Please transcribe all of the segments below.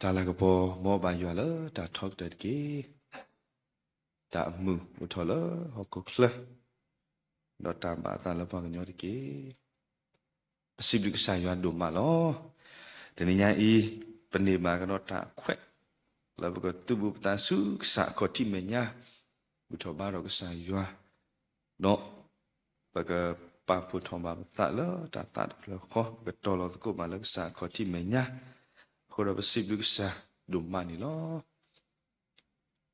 တၢ်လၤကပီၤ မ်ဘၣ်ယွၤလၢတၢ်ထီကတၢၢ်တက့ၢ်. တၢ်အမုာ်အိၣ်ထီၣ်လၢဟီၣ်ခိၣ်ချၢ, ဒီးတၢ်ဘၣ်အသးလၢပှၤကညီတက့ၢ်. ပစံးဘျုးကစၢ်ယွၤဒိၣ်မးလီၤ. တနံၤညါအံၤ, ပန့ၢ်ဘၣ်ကဒီးတၢ်အခွဲး လၢပကသူၣ်ဘူၣ်သးဆူကစၢ်အခီၣ်ထံးမဲာ်ညါ, ဘူၣ်ထီၣ်ဘါထီၣ်ကစၢ်ယွၤ, ဒီးပကပာ်ဖှိၣ်ထီၣ်ဘၣ်ပသးလၢတၢ်သးတဖျၢၣ်ဃီ, ပကတီၤလီၤသကိးဘၣ်လၢကစၢ်အခီၣ်ထံးမဲာ်ညါ, အဃိဒီးပစံးဘျုးကစၢ်ဒိၣ်မးန့ၣ်လီၤ.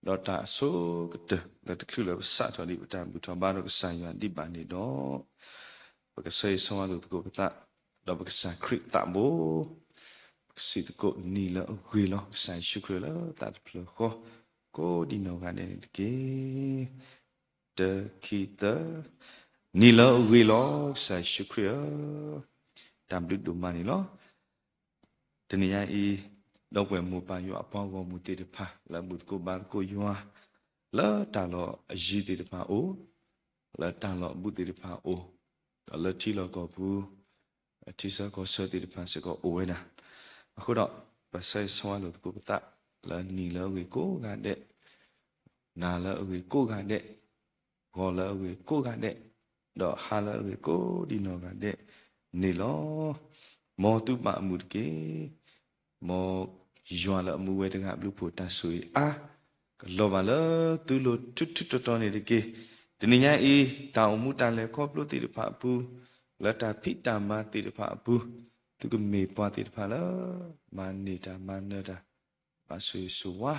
ဒီးတၢ်အဆိကတၢၢ်လၢတချုးလၢပစးထီၣ်ဒံးပတၢ်ဘူၣ်ထီၣ်ဘါထီၣ်ကစၢ်ယွၤဒံးဘၣ်န့ၣ်ဒီး, ပကဆၢဂ့ၤဆၢဝါလိာ်သကိးပသး, ဒီးပကစၢ်ခရံာ်သးဘိ, ပကစံးသကိးနံၤလၢအဂ့ၤလီၤ ကစၢ်ယ့ၣ်ၡူးခရံာ်လၢသးတဖျၢၣ်ဃီ, ကိးဒံနီၢ်ဂၤဒဲးန့ၣ်တက့ၢ်. တခံသၢ, နံၤလၢအဂ့ၤလီၤ ကစၢ်ယ့ၣ်ၡူးခရံာ်ဧၢ, တၢ်ဘျုးဒိၣ်မးန့ၣ်လီၤ. တနံၤညါအံၤ, ဒီပုၢ်ဝဲၢ်မိၢ်ပၢ်ယွၤအပှၤဂီၢ်မုၢ်သ့ၣ်တဖၣ် လၢအဘူၣ်သကိးဘါသကိးယွၤ, လၢတၢ်လီၢ်အယံၤသ့ၣ်တဖၣ်အိၣ်, လၢတၢ်လီၢ်အဘူးသ့ၣ်တဖၣ်အိၣ်, ဒီးလၢထံလီၢ်ကီၢ်ပူၤ, ထံဆၢကီၢ်ဆၢသ့ၣ်တဖၣ်စ့ၢ်ကီးအိၣ်ဝဲဒၣ်, အဃိဒီး, ပဆၢဂ့ၤဆၢဝါလိာ်သကိးပသး, လၢနံၤလၢအဂ့ၤကိးဂၤဒဲး, နၤလၢအဂ့ၤကိးဂၤဒဲး, ဂီၤလၢအဂ့ၤကိးဂၤဒဲး, ဒီးဟါလၢအဂ့ၤကိးဒံနီၢ်ဂၤဒဲးန့ၣ်လီၤ. မ်သုဘၣ်အမုာ်တက့ၢ်. မ်ယွၤလၢအမူဝဲတဂၤအဘျုးအဖှိၣ်တၢ်ဆိၣ်ဂ့ၤအါ, ကလီၤဘၣ်လၢသုလိၤထူထူတီတီန့ၣ်တက့ၢ်. တနံၤညါအံၤ, တၢ်အိၣ်မူတၢ်လဲၤခီဖျိသ့ၣ်တဖၣ်အပူၤ, လၢတၢ်ဖံးတၢ်မၤသ့ၣ်တဖၣ်အပူၤ, သုကမ့ၢ်ပှၤသ့ၣ်တဖၣ်လၢ မၤန့ၢ်တၢ်မၤနၢၤတၢ်, ဘၣ်ဆိၣ်ဂ့ၤဆိၣ်ဝါ,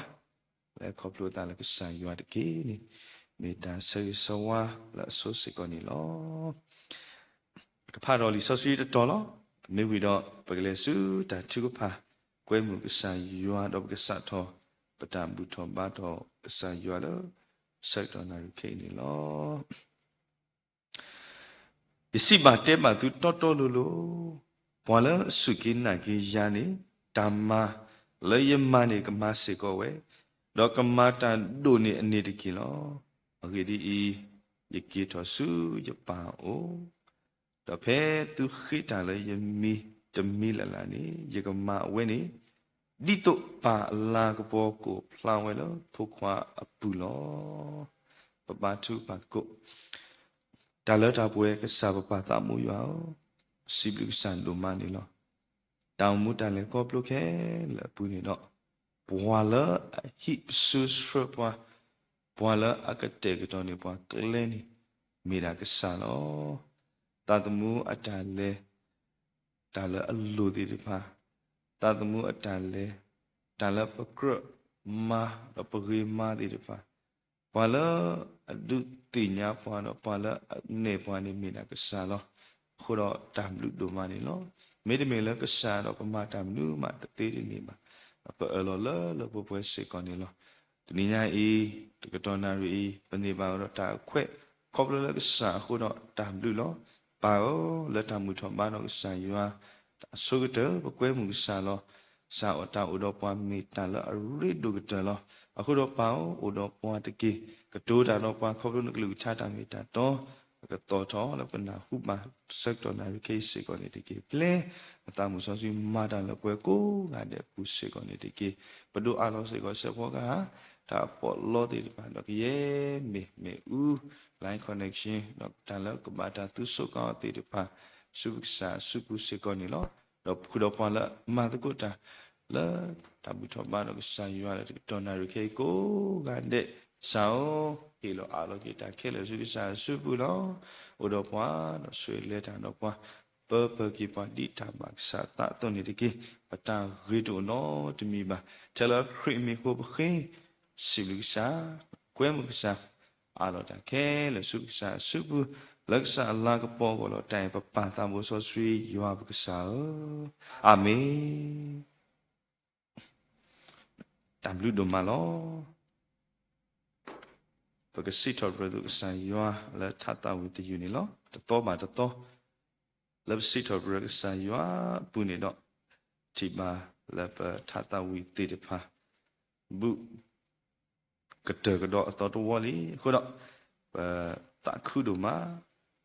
လၢခီဖျိအသးလၢကစၢ်ယွၤတက့ၢ်န့ၣ်, မ့ၢ်တၢ်ဆၢဂ့ၤဆၢဝါလၢအဆိစ့ၢ်ကီးန့ၣ်လီၤ. ကဖးဒီးလံာ်စီဆှံတတီၤလီၤ. မ့ၢ်ဝံၤဒီး ပကလဲၤဆူတၢ်ထုကဖၣ်, ကွဲမုာ်ကစၢ်ယွၤဒီးပကစးထီၣ်, ပတၢ်ဘူၣ်ထီၣ်ဘါထီၣ်ကစၢ်ယွၤလၢ ဆၢကတီၢ်နၣ်ရံၣ်ခဲအံၤန့ၣ်လီၤ. ယစံးဘၣ်တဲဘၣ်သုတီတီလိၤလိၤ, ပှၤလၢအစူၢ်က့ၤနာ်က့ၤယၤန့ၣ်, တၢ်မၤလၢယမၤန့ၣ်ကမၤစ့ၢ်ကီးဝဲ, ဒီးကမၤတၢ်ဒိၣ်န့ၢ်အန့ၣ်တက့ၢ်လီၤ. အဂ့ၢ်ဒ်အံၤ, ယက့ၤထီၣ်ဆူယပၢ်အအိၣ်, ဒီးဖဲသုဃ့တၢ်လၢယမံၤတမံၤလၢ်လၢ်န့ၣ်, ယကမၤအဝဲန့ၣ်, ဒ်သိးပၢ်အလၤကပီၤကအိၣ်ဖျါဝဲလၢဖိခွါအပူၤလီၤ. ပဘါထုကဖၣ်သကိး. တၢ်လၢတၢ်ပှဲၤကစၢ်ပပၢ်သးဘိယွၤဧၢ, စံးဘျုးကစၢ်ဒိၣ်မးန့ၣ်လီၤ. တၢ်အိၣ်မူတၢ်လဲၤခီဖျိခဲလၢာ်အပူၤန့ၣ်ဒီး, ပှၤလၢအဟံးပစုဆှၢပှၤ, ပှၤလၢအကတဲာ်ကတီၤန့ၢ်ပှၤကျဲန့ၣ်, မ့ၢ်ဒၣ်ကစၢ်လီၤ. သးသမူအတၢ်လဲၤ, တၢ်လၢအလိၣ်သ့ၣ်တဖၣ်, သးသမူအတၢ်လဲၤ, တၢ်လၢပကြၢးမၤဒီးပဂ့ၤမၤသ့ၣ်တဖၣ်, ပှၤလၢအဒုးသ့ၣ်ညါပှၤဒီးပှၤလၢအနဲၣ်ပှၤန့ၣ်မ့ၢ်ဒၣ်ကစၢ်လီၤ. အဃိဒီးတၢ်ဘျုးဒိၣ်မးန့ၣ်လီၤ. မ့တမ့ၢ်လၢကစၢ်ဒီးပမၤတၢ်မနုၤမးတသ့တန့ၢ်ဘၣ်. ပအၢၣ်လီၤလၢလၢပှဲၤပှဲၤစ့ၢ်ကီးန့ၣ်လီၤ. တနံၤညါအံၤ, တကတီၢ်နၣ်ရံၣ်အံၤ, ပန့ၢ်ဘၣ်အီၤဒီးတၢ်အခွဲး, ခီဖျိလၢကစၢ်အဃိဒီးတၢ်ဘျုးလီၤ. ပၢ်ဧၢ, လၢတၢ်ဘူၣ်ထီၣ်ဘါထီၣ်ကစၢ်ယွၤ, တၢ်အဆိကတၢၢ်ပကွဲမုာ်ကစၢ်လီၤ. ကစၢ်အတၢ်အိၣ်ဒီးပှၤမ့ၢ်တၢ်လၢအရ့ဒိၣ်ကတၢၢ်လီၤ. အဃိဒီးပၢ်ဧၢ, အိၣ်ဒီးပှၤတက့ၢ်. ကတိၤတၢ်ဒီးပှၤခီဖျိနကလုၢ်ကထါတၢ်မ့ၢ်တၢ်တီ, ကကသီၣ်ထီၣ်လၢပနၢ်ဟူဘၣ်ဆၢကတီၢ်နၣ်ရံၣ်ခဲအံၤစ့ၢ်ကီးန့ၣ်တက့ၢ်. ပျဲအသးမုၢ်စီဆှံမၤတၢ်လၢပှဲၤကိးဂၤဒဲးအပူၤစ့ၢ်ကီးန့ၣ်တက့ၢ်. ပဒိးအးလီၤစ့ၢ်ကီးစဲးဖီကဟၣ်, တၢ်ပီးလီသ့ၣ်တဖၣ်ဒီးကယဲၢ်မ့ၢ်မ့ၣ်အူ, line connection, ဒီးတၢ်လၢကဘၣ်တၢ်သူၣ်ဆိကီသ့ၣ်တဖၣ်, ဆူပကစၢ်အစုပူၤစ့ၢ်ကီးန့ၣ်လီၤ. ဒီးဃုာ်ဒီးပှၤလၢမၤသကိးတၢ်, လၢတၢ်ဘူၣ်ထီၣ်ဘါထီၣ်ကစၢ်ယွၤလၢတကတီၢ်နၣ်ရံၣ်ခဲအံၤကိးဂၤဒဲး, ကစၢ်ဧၢ, ဟ့ၣ်လီၤအးလီၤက့ၤတၢ်ခဲလၢာ်ဆူကစၢ်အစုပူၤလီၤ. အိၣ်ဒီးပှၤ, ဒီးဆိၣ်ဂ့ၤလဲၤတၢ်ဒီးပှၤ, ပၢပၢၤက့ၤပှၤဒ်တၢ်ဘၣ်ကစၢ်အသးအသိးန့ၣ်တက့ၢ်. ပတၢ်ဂ့ၤတအိၣ်နီတမံၤဘၣ်. ထဲလၢခရံာ်အမံၤအဃိပဃ့, စံးဘျုးကစၢ်, ကွဲမုာ်ကစၢ်, အးလီၤတၢ်ခဲလၢာ်ဆူကစၢ်အစုပူၤ, လၢကစၢ်အလၤကပီၤအဂီၢ်လီၤ. တၢ်အဲၣ်ပပၢ်သးဘိစီဆှံယွၤပကစၢ်ဧၢ, အၤမ့ၣ်. တၢ်ဘျုးဒိၣ်မးလီၤ. ပကစံးထီၣ်ပတြၢၤသကိးကစၢ်ယွၤလၢထးသးဝံၣ်တယုၢ်န့ၣ်လီၤ. တသီဘၣ်တသီ, လၢပစံးထီၣ်ပတြၢၤကစၢ်ယွၤအပူၤန့ၣ်ဒီး, ထံၣ်ဘၣ်လၢပထးသးဝံၣ်သ့ၣ်တဖၣ်, ဘူး ကတၢၢ်ကဒီးအသီတဝီလံ. အဃိဒီး, ပသးခုဒိၣ်မး,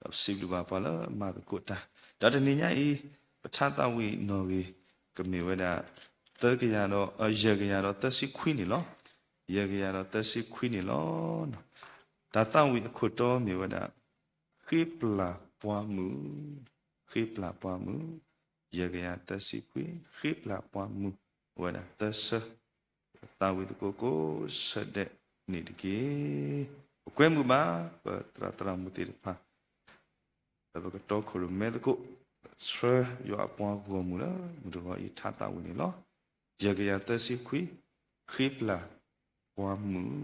ဒီးပစံးဘျုးဘၣ်ပှၤလၢမၤသကိးတၢ်, ဒီးတနံၤညါအံၤ, ပထးသးဝံၣ်နီၣ်ဂံၢ်ကမ့ၢ်ဝဲဒၣ်, သၢကယၤဒီး ယဲၢ်ကယၤဒီးသၢဆံခွံန့ၣ်လီၤ. ယဲၢ်ကယၤဒီးသၢဆံခွံန့ၣ်လီၤ. တၢ်သးဝံၣ်အခိၣ်တီမ့ၢ်ဝဲဒၣ် ဃ့ပျၢ်ပှၤမုာ်, ဃ့ပျၢ်ပှၤမုာ်, ယဲၢ်ကယၤသၢဆံခွံ, ဃ့ပျၢ်ပှၤမုာ် အိၣ်ဝဲဒၣ်သၢဆၢ, သးဝံၣ်သကိးကိးဆၢဒဲးန့ၣ်တက့ၢ်. ပကွဲမုာ်ဘၣ် ပသရၣ်သရၣ်မုၣ်သ့ၣ်တဖၣ် လၢပကတီခိၣ်ရိၣ်မဲသကိး ဆှၢယွၤအပှၤဂီၢ်မုၢ်လၢမုၢ်တဂီၤအံၤထါသးဝံၣ်န့ၣ်လီၤ. ယဲၢ်ကယၤသၢဆံခွံ, ဃ့ပျၢ်ပှၤမုာ်.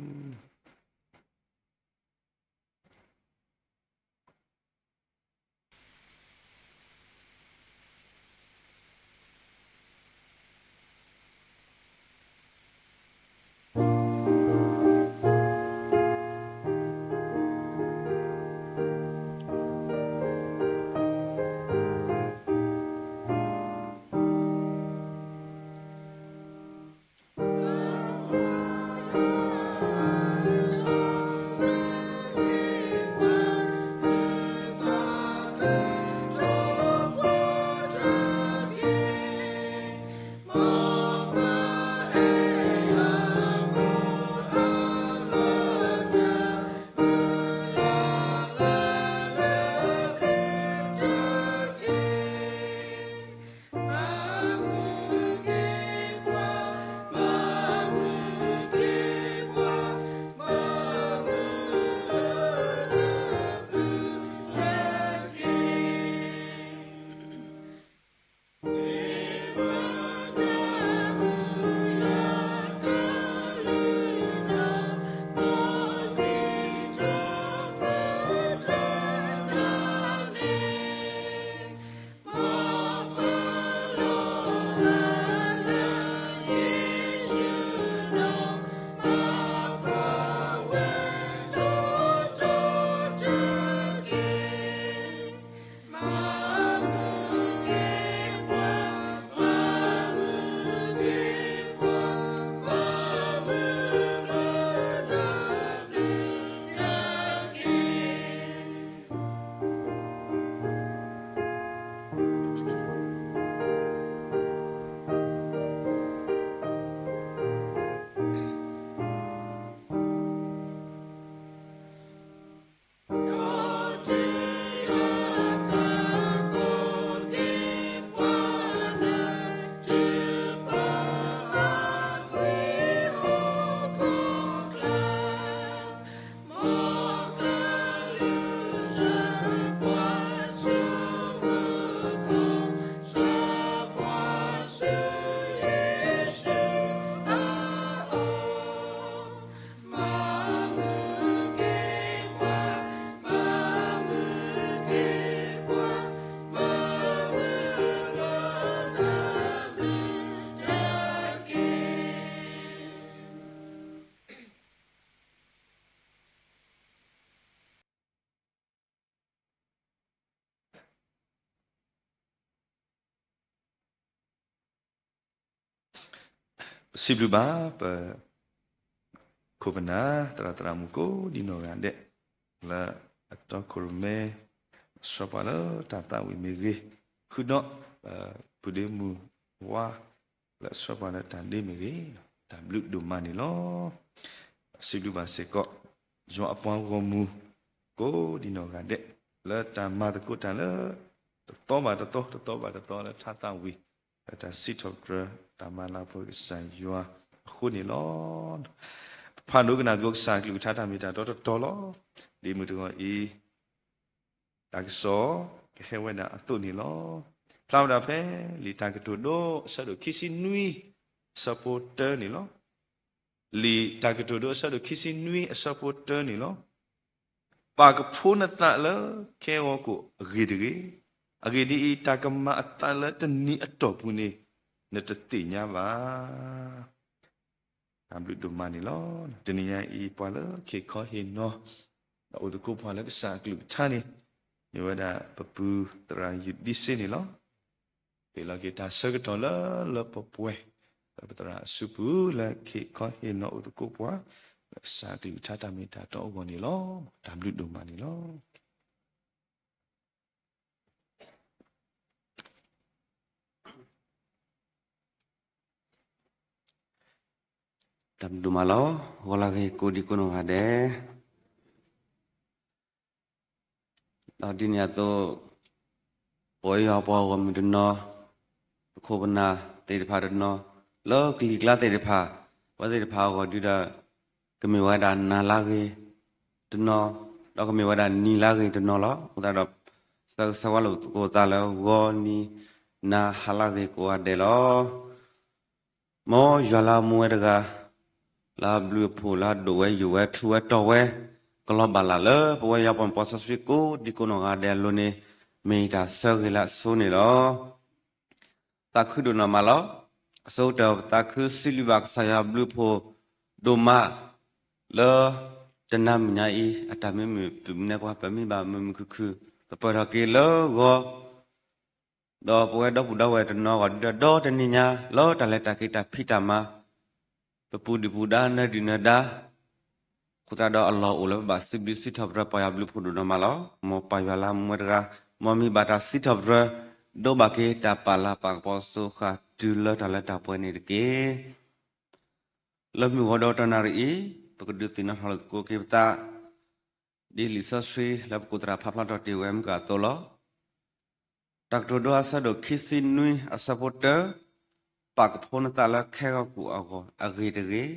ပစံးဘျုးဘၣ် ပခိၣ်ပနၢ် သရၣ်သရၣ်မုၣ်ကိးဒံနီၢ်ဂၤဒဲး လၢအတီခိၣ်ရိၣ်မဲ ဆှၢပှၤလၢတၢ်သးဝံၣ်မ့ၢ်ဂ့ၤ, ဃုာ်ဒီး ပုၢ်ဒ့မုၣ်ဝါ လၢအဆှၢပှၤလၢတၢ်ဒ့မ့ၢ်ဂ့ၤ, တၢ်ဘျုးဒိၣ်မးန့ၣ်လီၤ. စံးဘျုးဘၣ်စ့ၢ်ကီး ယွၤအပှၤဂီၢ်မုၢ် ကိးဒံနီၢ်ဂၤဒဲး လၢတၢ်မၤသကိးတၢ်လၢ တသီဘၣ်တသီ တသီဘၣ်တသီလၢထါသးဝံၣ် လၢတၢ်စံးထီၣ်ပတြၢၤ တၢ်မၤလၤကပီၤကစၢ်ယွၤအဃိန့ၣ်လီၤ. ပဖးဒိကနၣ်သကိးကစၢ်အကလုၢ်ကထါတၢ်မ့ၢ်တၢ်တီတတီၤလီၤ. ဒ်မုၢ်တဂီၤအံၤ တၢ်ကစီၣ် ကဟဲဝဲဒၣ်အသိးန့ၣ်လီၤ. ဖျါဝဲဒၣ်ဖဲ လံာ်တၢ်ကတိၤဒိ အဆၢဒိၣ်ခံဆံနွံ အဆၢဖိတၢန့ၣ်လီၤ. လံာ်တၢ်ကတိၤဒိ အဆၢဒိၣ်ခံဆံနွံ အဆၢဖိတၢန့ၣ်လီၤ. ပာ်ကဖိနသးလၢခဲဂီၤခိၣ်အဂ့ၢ်တဂ့ၤ, အဂ့ၢ်ဒ်အံၤ, တၢ်ကမၤအသးလၢတနံၤအတီၢ်ပူၤန့ၣ် နတသ့ၣ်ညါဘၣ်. တၢ်ဘျုးဒိၣ်မးန့ၣ်လီၤ. တနံၤညါအံၤ ပှၤလၢခ့ၣ်ခီဟ့ၣ်နီၤ ဒီးအိၣ်သကိးပှၤလၢကစၢ်အကလုၢ်ကထါန့ၣ် မ့ၢ်ဝဲဒၣ်ပပုၢ်သရၣ်ယူၢ်ဒံစ့န့ၣ်လီၤ. ဟ့ၣ်လီၤက့ၤတၢ်ဆၢကတီၢ်လၢလၢပှဲၤပှဲၤ လၢပသရၣ်အစုပူၤ လၢခ့ၣ်ခီဟ့ၣ်နီၤအိၣ်သကိးပှၤ လၢကစၢ်အကလုၢ်ကထါတၢ်မ့ၢ်တၢ်တီအဂီၢ်န့ၣ်လီၤ. တၢ်ဘျုးဒိၣ်မးန့ၣ်လီၤ. တၢ်ဘျုးဒိၣ်မးလီၤ. ဂီၤလၢအဂ့ၤ ကိးဒံကိးနီၢ်ဂၤဒဲး, ဒီးဒ်န့ၣ်အသိး ပဝဲယွၤပှၤဂီၢ်မုၢ်တနီၤ, ပခိၣ်ပနၢ်သ့ၣ်တဖၣ်တနီၤ, လၢကလံၤကျါသ့ၣ်တဖၣ်, ပဝဲသ့ၣ်တဖၣ်အဂီၢ်ဒုဒီး ကမ့ၢ်ဝဲဒၣ်နၤလၢအဂ့ၤတနီၤ, ဒီးကမ့ၢ်ဝဲဒၣ်နံၤလၢအဂ့ၤတနီၤလီၤ. အဃိသတးဒီး ဆၢဂ့ၤဆၢဝါလိာ်သကိးသးလၢဂီၤနံၤနၤဟါလၢအဂ့ၤကိးဂၤဒဲးလီၤ. မ်ယွၤလၢအမူဝဲတဂၤ, လၢအဘျုးအဖှိၣ်လၢအဒိၣ်ဝဲယိာ်ဝဲထူဝဲတီၤဝဲ, ကလီၤဘၣ်လၢ်လၢပဝဲယွၤပှၤမုၣ်ပှၤစီဆှံကိးဒံကိးနီၢ်ဂၤဒဲးအလိၤန့ၣ်, မ့ၢ်ယတၢ်ဆၢဂ့ၤလၢအဆိန့ၣ်လီၤ. သးခုဒိၣ်နီၢ်မးလီၤ. အဆိကတၢၢ်ပသးခုစံးဘျုးဘၣ်ကစၢ်ယွၤအဘျုးအဖှိၣ်ဒိၣ်မး လၢတနၤမုၢ်နၤအံၤ အတၢ်မ့ၢ်မုာ်မုာ်ပမ့ၢ်ပှၤ ပမ့ၢ်ဘၣ်မုာ်မုာ်ခုၣ်ခုၣ် ပပၢၢ်ထီၣ်က့ၤလၢဂီၤ ဒီးပဝဲဒီပုၢ်ဒီဝဲၢ်တနီၤဂီၢ်ဒုဒီး ဒီတနံၤညါ လၢတၢ်လဲၤတၢ်က့ၤတၢ်ဖံးတၢ်မၤ ပပူၤဒုၣ်ပူၤဒါနၢၤဒုၣ်နၢၤဒါ အဃိသတးဒီးအလီၢ်အိၣ်လၢပဘၣ်စံးဘျုးစံးထီၣ်ပတြၢၤပၢ်ယွၤဘျုးဖှိၣ်ဒိၣ်နီၢ်မးလီၤ. မ်ပၢ်ယွၤလၢအမူဝဲတဂၤ မ်မ့ၢ်ဘၣ်တၢ်စံးထီၣ်ပတြၢၤ ဒိးဘၣ်က့ၤတၢ်ပာ်လၤပာ်ကပီၤစိဃာ်တုၤလၢတၢ်လၢတၢ်ပှဲၤန့ၣ်တက့ၢ်. လၢမုၢ်ဂီၤဒီးတနၣ်ရံၣ်အံၤ ပကဒုးသ့ၣ်နီၣ်ထီၣ်လိာ်သကိးက့ၤပသး ဒ်လံာ်စီဆှံလၢပကိးသရၣ်ဖးဖျါထီၣ်တ့ၢ်ဝဲမုၢ်ကၢအသိးလီၤ. တၢ်ကတိၤဒိအဆၢဒိၣ်ခံဆံနွံအဆၢဖိတၢ, ပာ်ကဖိနသးလၢခဲဂီၤခိၣ်အဂီၢ်အဂ့ၤတဂ့ၤ,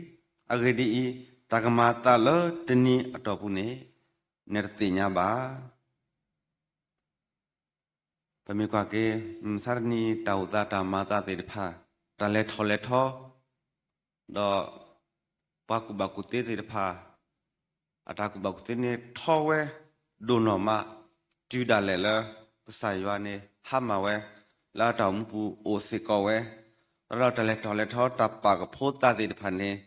အဂ့ၢ်ဒ်အံၤ, တၢ်ကမၤအသးလၢတနံၤအတီၢ်ပူၤန့ၣ် နတသ့ၣ်ညါဘၣ်. ပမ့ၢ်ကွၢ်က့ၤ မုၢ်မဆါတနံၤအံၤ တၢ်အိၣ်သးတၢ်မၤအသးသ့ၣ်တဖၣ်, တၢ်လဲၤထီၣ်လဲၤထီ, ဒီးပှၤကူၣ်ဘၣ်ကူၣ်သ့သ့ၣ်တဖၣ် အတၢ်ကူၣ်ဘၣ်ကူၣ်သ့န့ၣ် ထီဝဲဒိၣ်နီၢ်မး တုၤဒၣ်လဲာ်လၢ ကစၢ်ယွၤန့ၣ် ဟါမၢ်ဝဲ လၢအတၢ်အိၣ်မူပူၤအိၣ်စ့ၢ်ကီးဝဲ, ဒီးတၢ်လဲၤထီၣ်လဲၤထီ တၢ်ပာ်ကဖိသးသ့ၣ်တဖၣ်န့ၣ်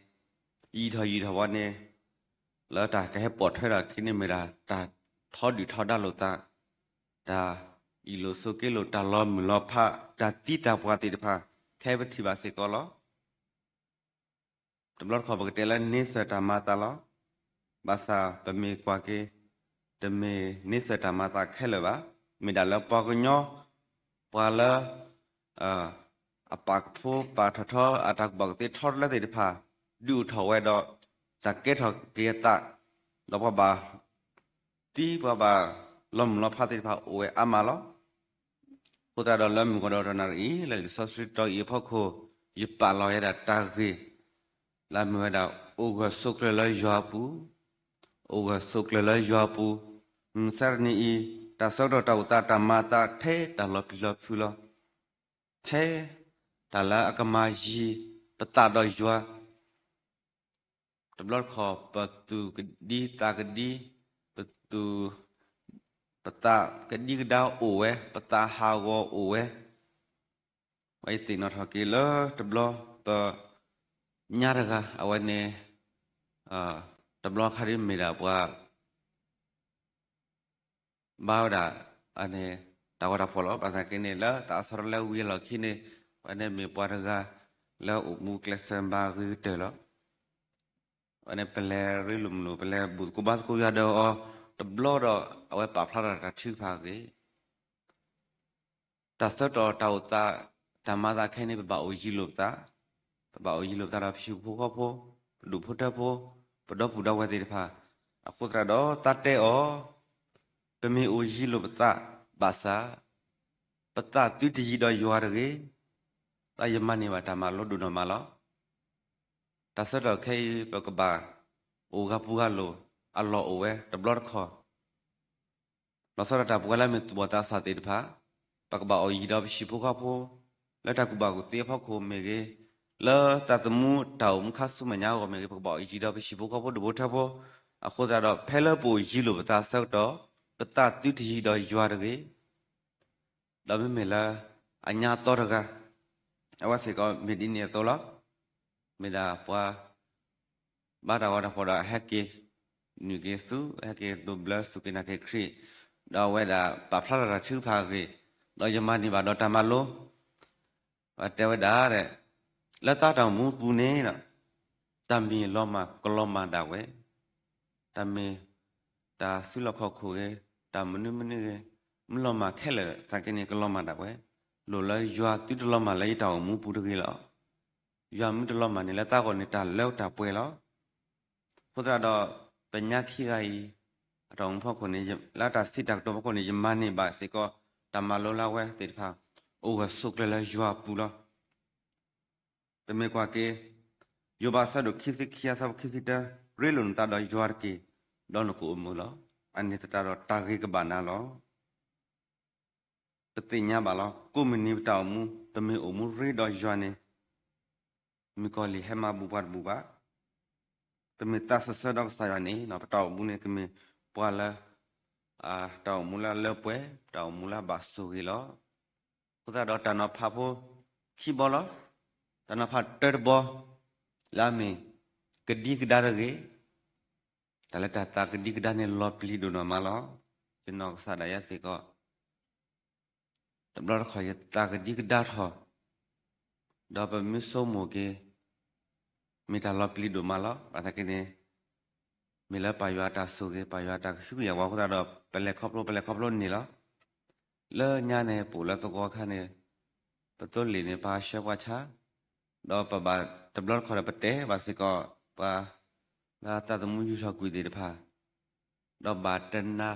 ယံာ်ထီၣ်ယံာ်ထီၣ်ဝဲန့ၣ် လၢတၢ်ကဟဲပိာ်ထွဲထီၣ်အခံန့ၣ်မ့ၢ်ဒၣ် တၢ်ထီဒုၣ်ထီဒါလိာ်သး, တၢ်အ့ၣ်လိာ်ဆိးက့လိာ် တၢ်လီၤမုၢ်လီၤဖး တၢ်သံတၢ်ပှၢ်သ့ၣ်တဖၣ် ခဲအံၤပထံၣ်ဘၣ်စ့ၢ်ကီးလီၤ. တဘျီတခီၣ်ပကတဲလၢန့ဆၢၣ်တၢ်မၤအသးလီၤ. ဘၣ်ဆၣ်ပမ့ၢ်ကွၢ်က့ၤ တမ့ၢ်န့ဆၢၣ်တၢ်မၤအသးခဲလၢာ်ဘၣ်. မ့ၢ်ဒၣ်လၢပှၤကညီ ပှၤလၢ အပာ်ကဖိပာ်ထီၣ်ထီ အတၢ်ကူၣ်ဘၣ်ကူၣ်သ့ထီတလၢသ့ၣ်တဖၣ် ဒုးအိၣ်ထီၣ်ဝဲဒီး တၢ်ကဲထီၣ်က့ၤအသး, ဒီးပှၤဘၣ်သံပှၤဘၣ်လီၤမုၢ်လီၤဖးသ့ၣ်တဖၣ်အိၣ်ဝဲအါမးလီၤ. အဃိသတးဒီးလၢမုၢ်ဂီၤဒီးတနၣ်ရံၣ်အံၤ လၢလံာ်စီဆှံတီအံၤအဖီခိၣ် ယပာ်လီၤဝဲဒၣ်တၢ်ဂ့ၢ် လၢအမ့ၢ်ဝဲဒၣ် အိၣ်ဂၢၢ်ဆိးကျၢၤလၢယွၤအပူၤ, အိၣ်ဂၢၢ်ဆိးကျၢၤလၢယွၤအပူၤ, မုၢ်မဆါတနံၤအံၤ တၢ်ဆၢကတီၢ်တၢ်အိၣ်သးတၢ်မၤအသးထဲတၢ်လီၤပျံၤလီၤဖုးလီၤ. ထဲတၢ်လၢအကမၤယံၤပသးဒီးယွၤ တဘျီတခီၣ် ပသူၣ်ကဒံသးကဒံ, ပသူၣ်, ပသးကဒံကဒါအိၣ်ဝဲ, ပသးဟးဂီၤအိၣ်ဝဲ, ဝဲယသ့ၣ်နီၣ်ထီၣ်က့ၤလၢတဘျီ ပညါတဂၤ အဝဲန့ၣ် တဘျီခါဒ်မ့ၢ်ဒၣ်ပှၤ ဘါဝဲဒၣ် အန့ၣ် တၢ်ဂီၤတၢ်ဖီၣ်လီၤ. ဘၣ်ဆၣ်က့န့ၣ် လၢတၢ်အဆၢထီၣ်လၢဝံၤအလီၢ်ခံန့ၣ် အဝဲန့ၣ်မ့ၢ်ပှၤတဂၤ လၢအိၣ်မူကျဲးစၢးမၤဂ့ၤကတၢၢ်လီၤ. အဝဲန့ၣ် ပလဲၤရ့လိာ်မုာ်လိာ် ပလဲၤဘူၣ်သကိးဘါသကိးယွၤဒီးအီၤတဘျီဒီး အဝဲပာ်ဖျါထီၣ်တၢ်ထုကဖၣ်အဂ့ၢ် တၢ်ဆၢကတီၢ်တၢ်အိၣ်သး တၢ်မၤသးခဲအံၤန့ၣ် ပဘၣ်အိၣ်ယံၤလိာ်ပသး, ပဘၣ်အိၣ်ယံၤလိာ်ပသးဒီးပဟံၣ်ဖိဃီဖိ, ပဒူၣ်ဖိထၢဖိ, ပဒီပုၢ်ဒီဝဲၢ်သ့ၣ်တဖၣ်, အဃိသတးဒီးသးတဲအီၤ, ပမ့ၢ်အိၣ်ယံၤလိာ်ပသးဘၣ်ဆၣ်, ပသးသုတယံၤဒီးယွၤတဂ့ၤ, သးယမၤန့ၢ်ဘၣ်တၢ်မၤလိဒိၣ်နီၢ်မးလီၤ. တၢ်ဆၢကတီၢ်ခဲအံၤ ပကဘၣ်အိၣ်ဂၤပူၤဂၤလိာ် အလီၢ်အိၣ်ဝဲတဘျီတခီၣ် လီၤဆီဒၣ်တၢ်ပဝဲလၢမ့ၢ်သူၣ်ဘီၣ်သးစၢ်သ့ၣ်တဖၣ်, ပကဘၣ်အိၣ်ယံၤဒီးပဟံၣ်ဖိဃီဖိ, လၢတၢ်ကူၣ်ဘၣ်ကူၣ်သ့အဖီခိၣ်မ့ၢ်ဂ့ၤ, လၢသးသမူတၢ်အိၣ်မူခါဆူမဲာ်ညါအဂီၢ်မ့ၢ်ဂ့ၤ, ပကဘၣ်အိၣ်ယံၤဒီးပဟံၣ်ဖိဃီဖိဒူၣ်ဖိထၢဖိ, အဃိသတးဒီး ဖဲလၢပအိၣ်ယံၤလိာ်ပသးဆၢကတီၢ်, ပသးသုတယံၤဒီးယွၤတဂ့ၤ ဒီးမ့မ့ၢ်လၢ အညါသီတဂၤ, အဝဲစ့ၢ်ကီးမ့ၢ်ဒ်န့ၣ်အသိးလီၤ. မ့ၢ်ဒၣ်ပှၤ ဘါတၢ်ဂီၤတၢ်ဖီၣ်ဒီးဟဲက့ၤ နုာ်က့ၤဆူ ဟဲက့ၤဒိးဘျၢစူၢ်က့ၤနာ်က့ၤခရံာ်, ဒီးအဝဲဒၣ်ပာ်ဖျါထီၣ်တၢ်ထုကဖၣ်အဂ့ၢ်, ဒီးယမၤန့ၢ်ဘၣ်ဒီးတၢ်မၤလိ ပတဲဝဲဒၣ်, လၢသးတၢ်အိၣ်မူပူၤန့ၣ်, တၢ်မ့ၢ်လီၤမၢ်ကလီၤမၢ်ဒၣ်ဝဲ, တၢ်မ့ၢ် တၢ်စုလီၢ်ခီၣ်ခိၣ်ဂ့ၤ, တၢ်မနုၤမနုၤဂ့ၤ, မ့ၢ်လီၤမၢ်ခဲလၢာ်သနာ်က့န့ၣ် ကလီၤမၢ်ဒၣ်ဝဲ, လိၣ်လၢယွၤသုတလီၤမၢ်လၢယတၢ်အိၣ်မူပူၤတဂ့ၤလီၤ. ယွၤမ့ၢ်တလီၤမၢ်န့ၣ် လၢတၢ်ဂီၢ်န့ၣ် တၢ်လၢတၢ်ပှဲၤလီၤ. အဃိသတးဒီး ပညါခံဂၤအံၤ အတၢ်အိၣ်မူဖီခိၣ်န့ၣ် လၢတၢ်စံးတၢ်ကတိၤဖီခိၣ်န့ၣ် ယမၤန့ၢ်ဘၣ်စ့ၢ်ကီး တၢ်မၤလိလၢအဝဲသ့ၣ်တဖၣ် အိၣ်ဂၢၢ်ဆိးကျၢၤလၢယွၤအပူၤလီၤ. ပမ့ၢ်ကွၢ်က့ၤ ယိၤဘးအဆၢဒိၣ်ခံဆံခံ အဆၢဖိခံဆံတၢ, ရ့လိာ်နသးဒီးယွၤတက့ၢ်, ဒီးနကအိၣ်မုာ်လီၤ. အန့ၣ်သတးဒီးတၢ်ဂ့ၤကဘၣ်နၤလီၤ. ပသ့ၣ်ညါဘၣ်လီၤ. ကိးမုၢ်နံၤပတၢ်အိၣ်မူ ပမ့ၢ်အိၣ်မူရ့ဒီးယွၤန့ၣ် မုၣ်ကီၤလံၢ်ဟဲမၤဘူးပှၤတဘူးဘၣ်. ပမ့ၢ်သးစၢၢ်ဆၢဒီးကစၢ်ယွၤန့ၣ် ပတၢ်အိၣ်မူန့ၣ် ကမ့ၢ်ပှၤလၢ တၢ်အိၣ်မူလၢအလၢပှဲၤ, တၢ်အိၣ်မူလၢအဘၣ်ဆိၣ်ဂ့ၤလီၤ. အဃိသတးဒီးတၢ်နီၤဖးဖိခံဘီလီၤ. တၢ်နီၤဖးတၢတဘီ လၢအမ့ၢ် ကဒံကဒါတဂ့ၤ, တၢ်လၢတၢ်သးကဒံကဒါန့ၣ် လီၤပျံၤဒိၣ်နီၢ်မးလီၤ. ယနီၢ်ကစၢ်ဒၣ်ယဲစ့ၢ်ကီး တဘျီတခီၣ်ယသးကဒံကဒါထီၣ်, ဒီးပမ့ၢ်ဆိကမိၣ်က့ၤ မ့ၢ်တၢ်လီၤပျံၤဒိၣ်မးလီၤ. ဘၣ်ဆၣ်က့န့ၣ် မ့ၢ်လၢပၢ်ယွၤအတၢ်ဆိၣ်ဂ့ၤ ပၢ်ယွၤအတၢ်ကဟုကယာ်ပှၤအဃိသတးဒီး ပလဲၤခီဖျိ ပလဲၤခီဖျိန့ၢ်လီၤ. လၢညါန့ၣ် ပအိၣ်လၢသဝီခါန့ၣ် ပသိလ့ၣ်န့ၣ် ပဟးဆှၢပှၤဆါ, ဒီးပဘၣ်တဘျီတခီၣ်ဒီးပတဲဘၣ်စ့ၢ်ကီး ပှၤ လၢသးသမူယူၤထီၣ်ကွံာ်သ့ၣ်တဖၣ် ဒီးဘၣ်တနၤ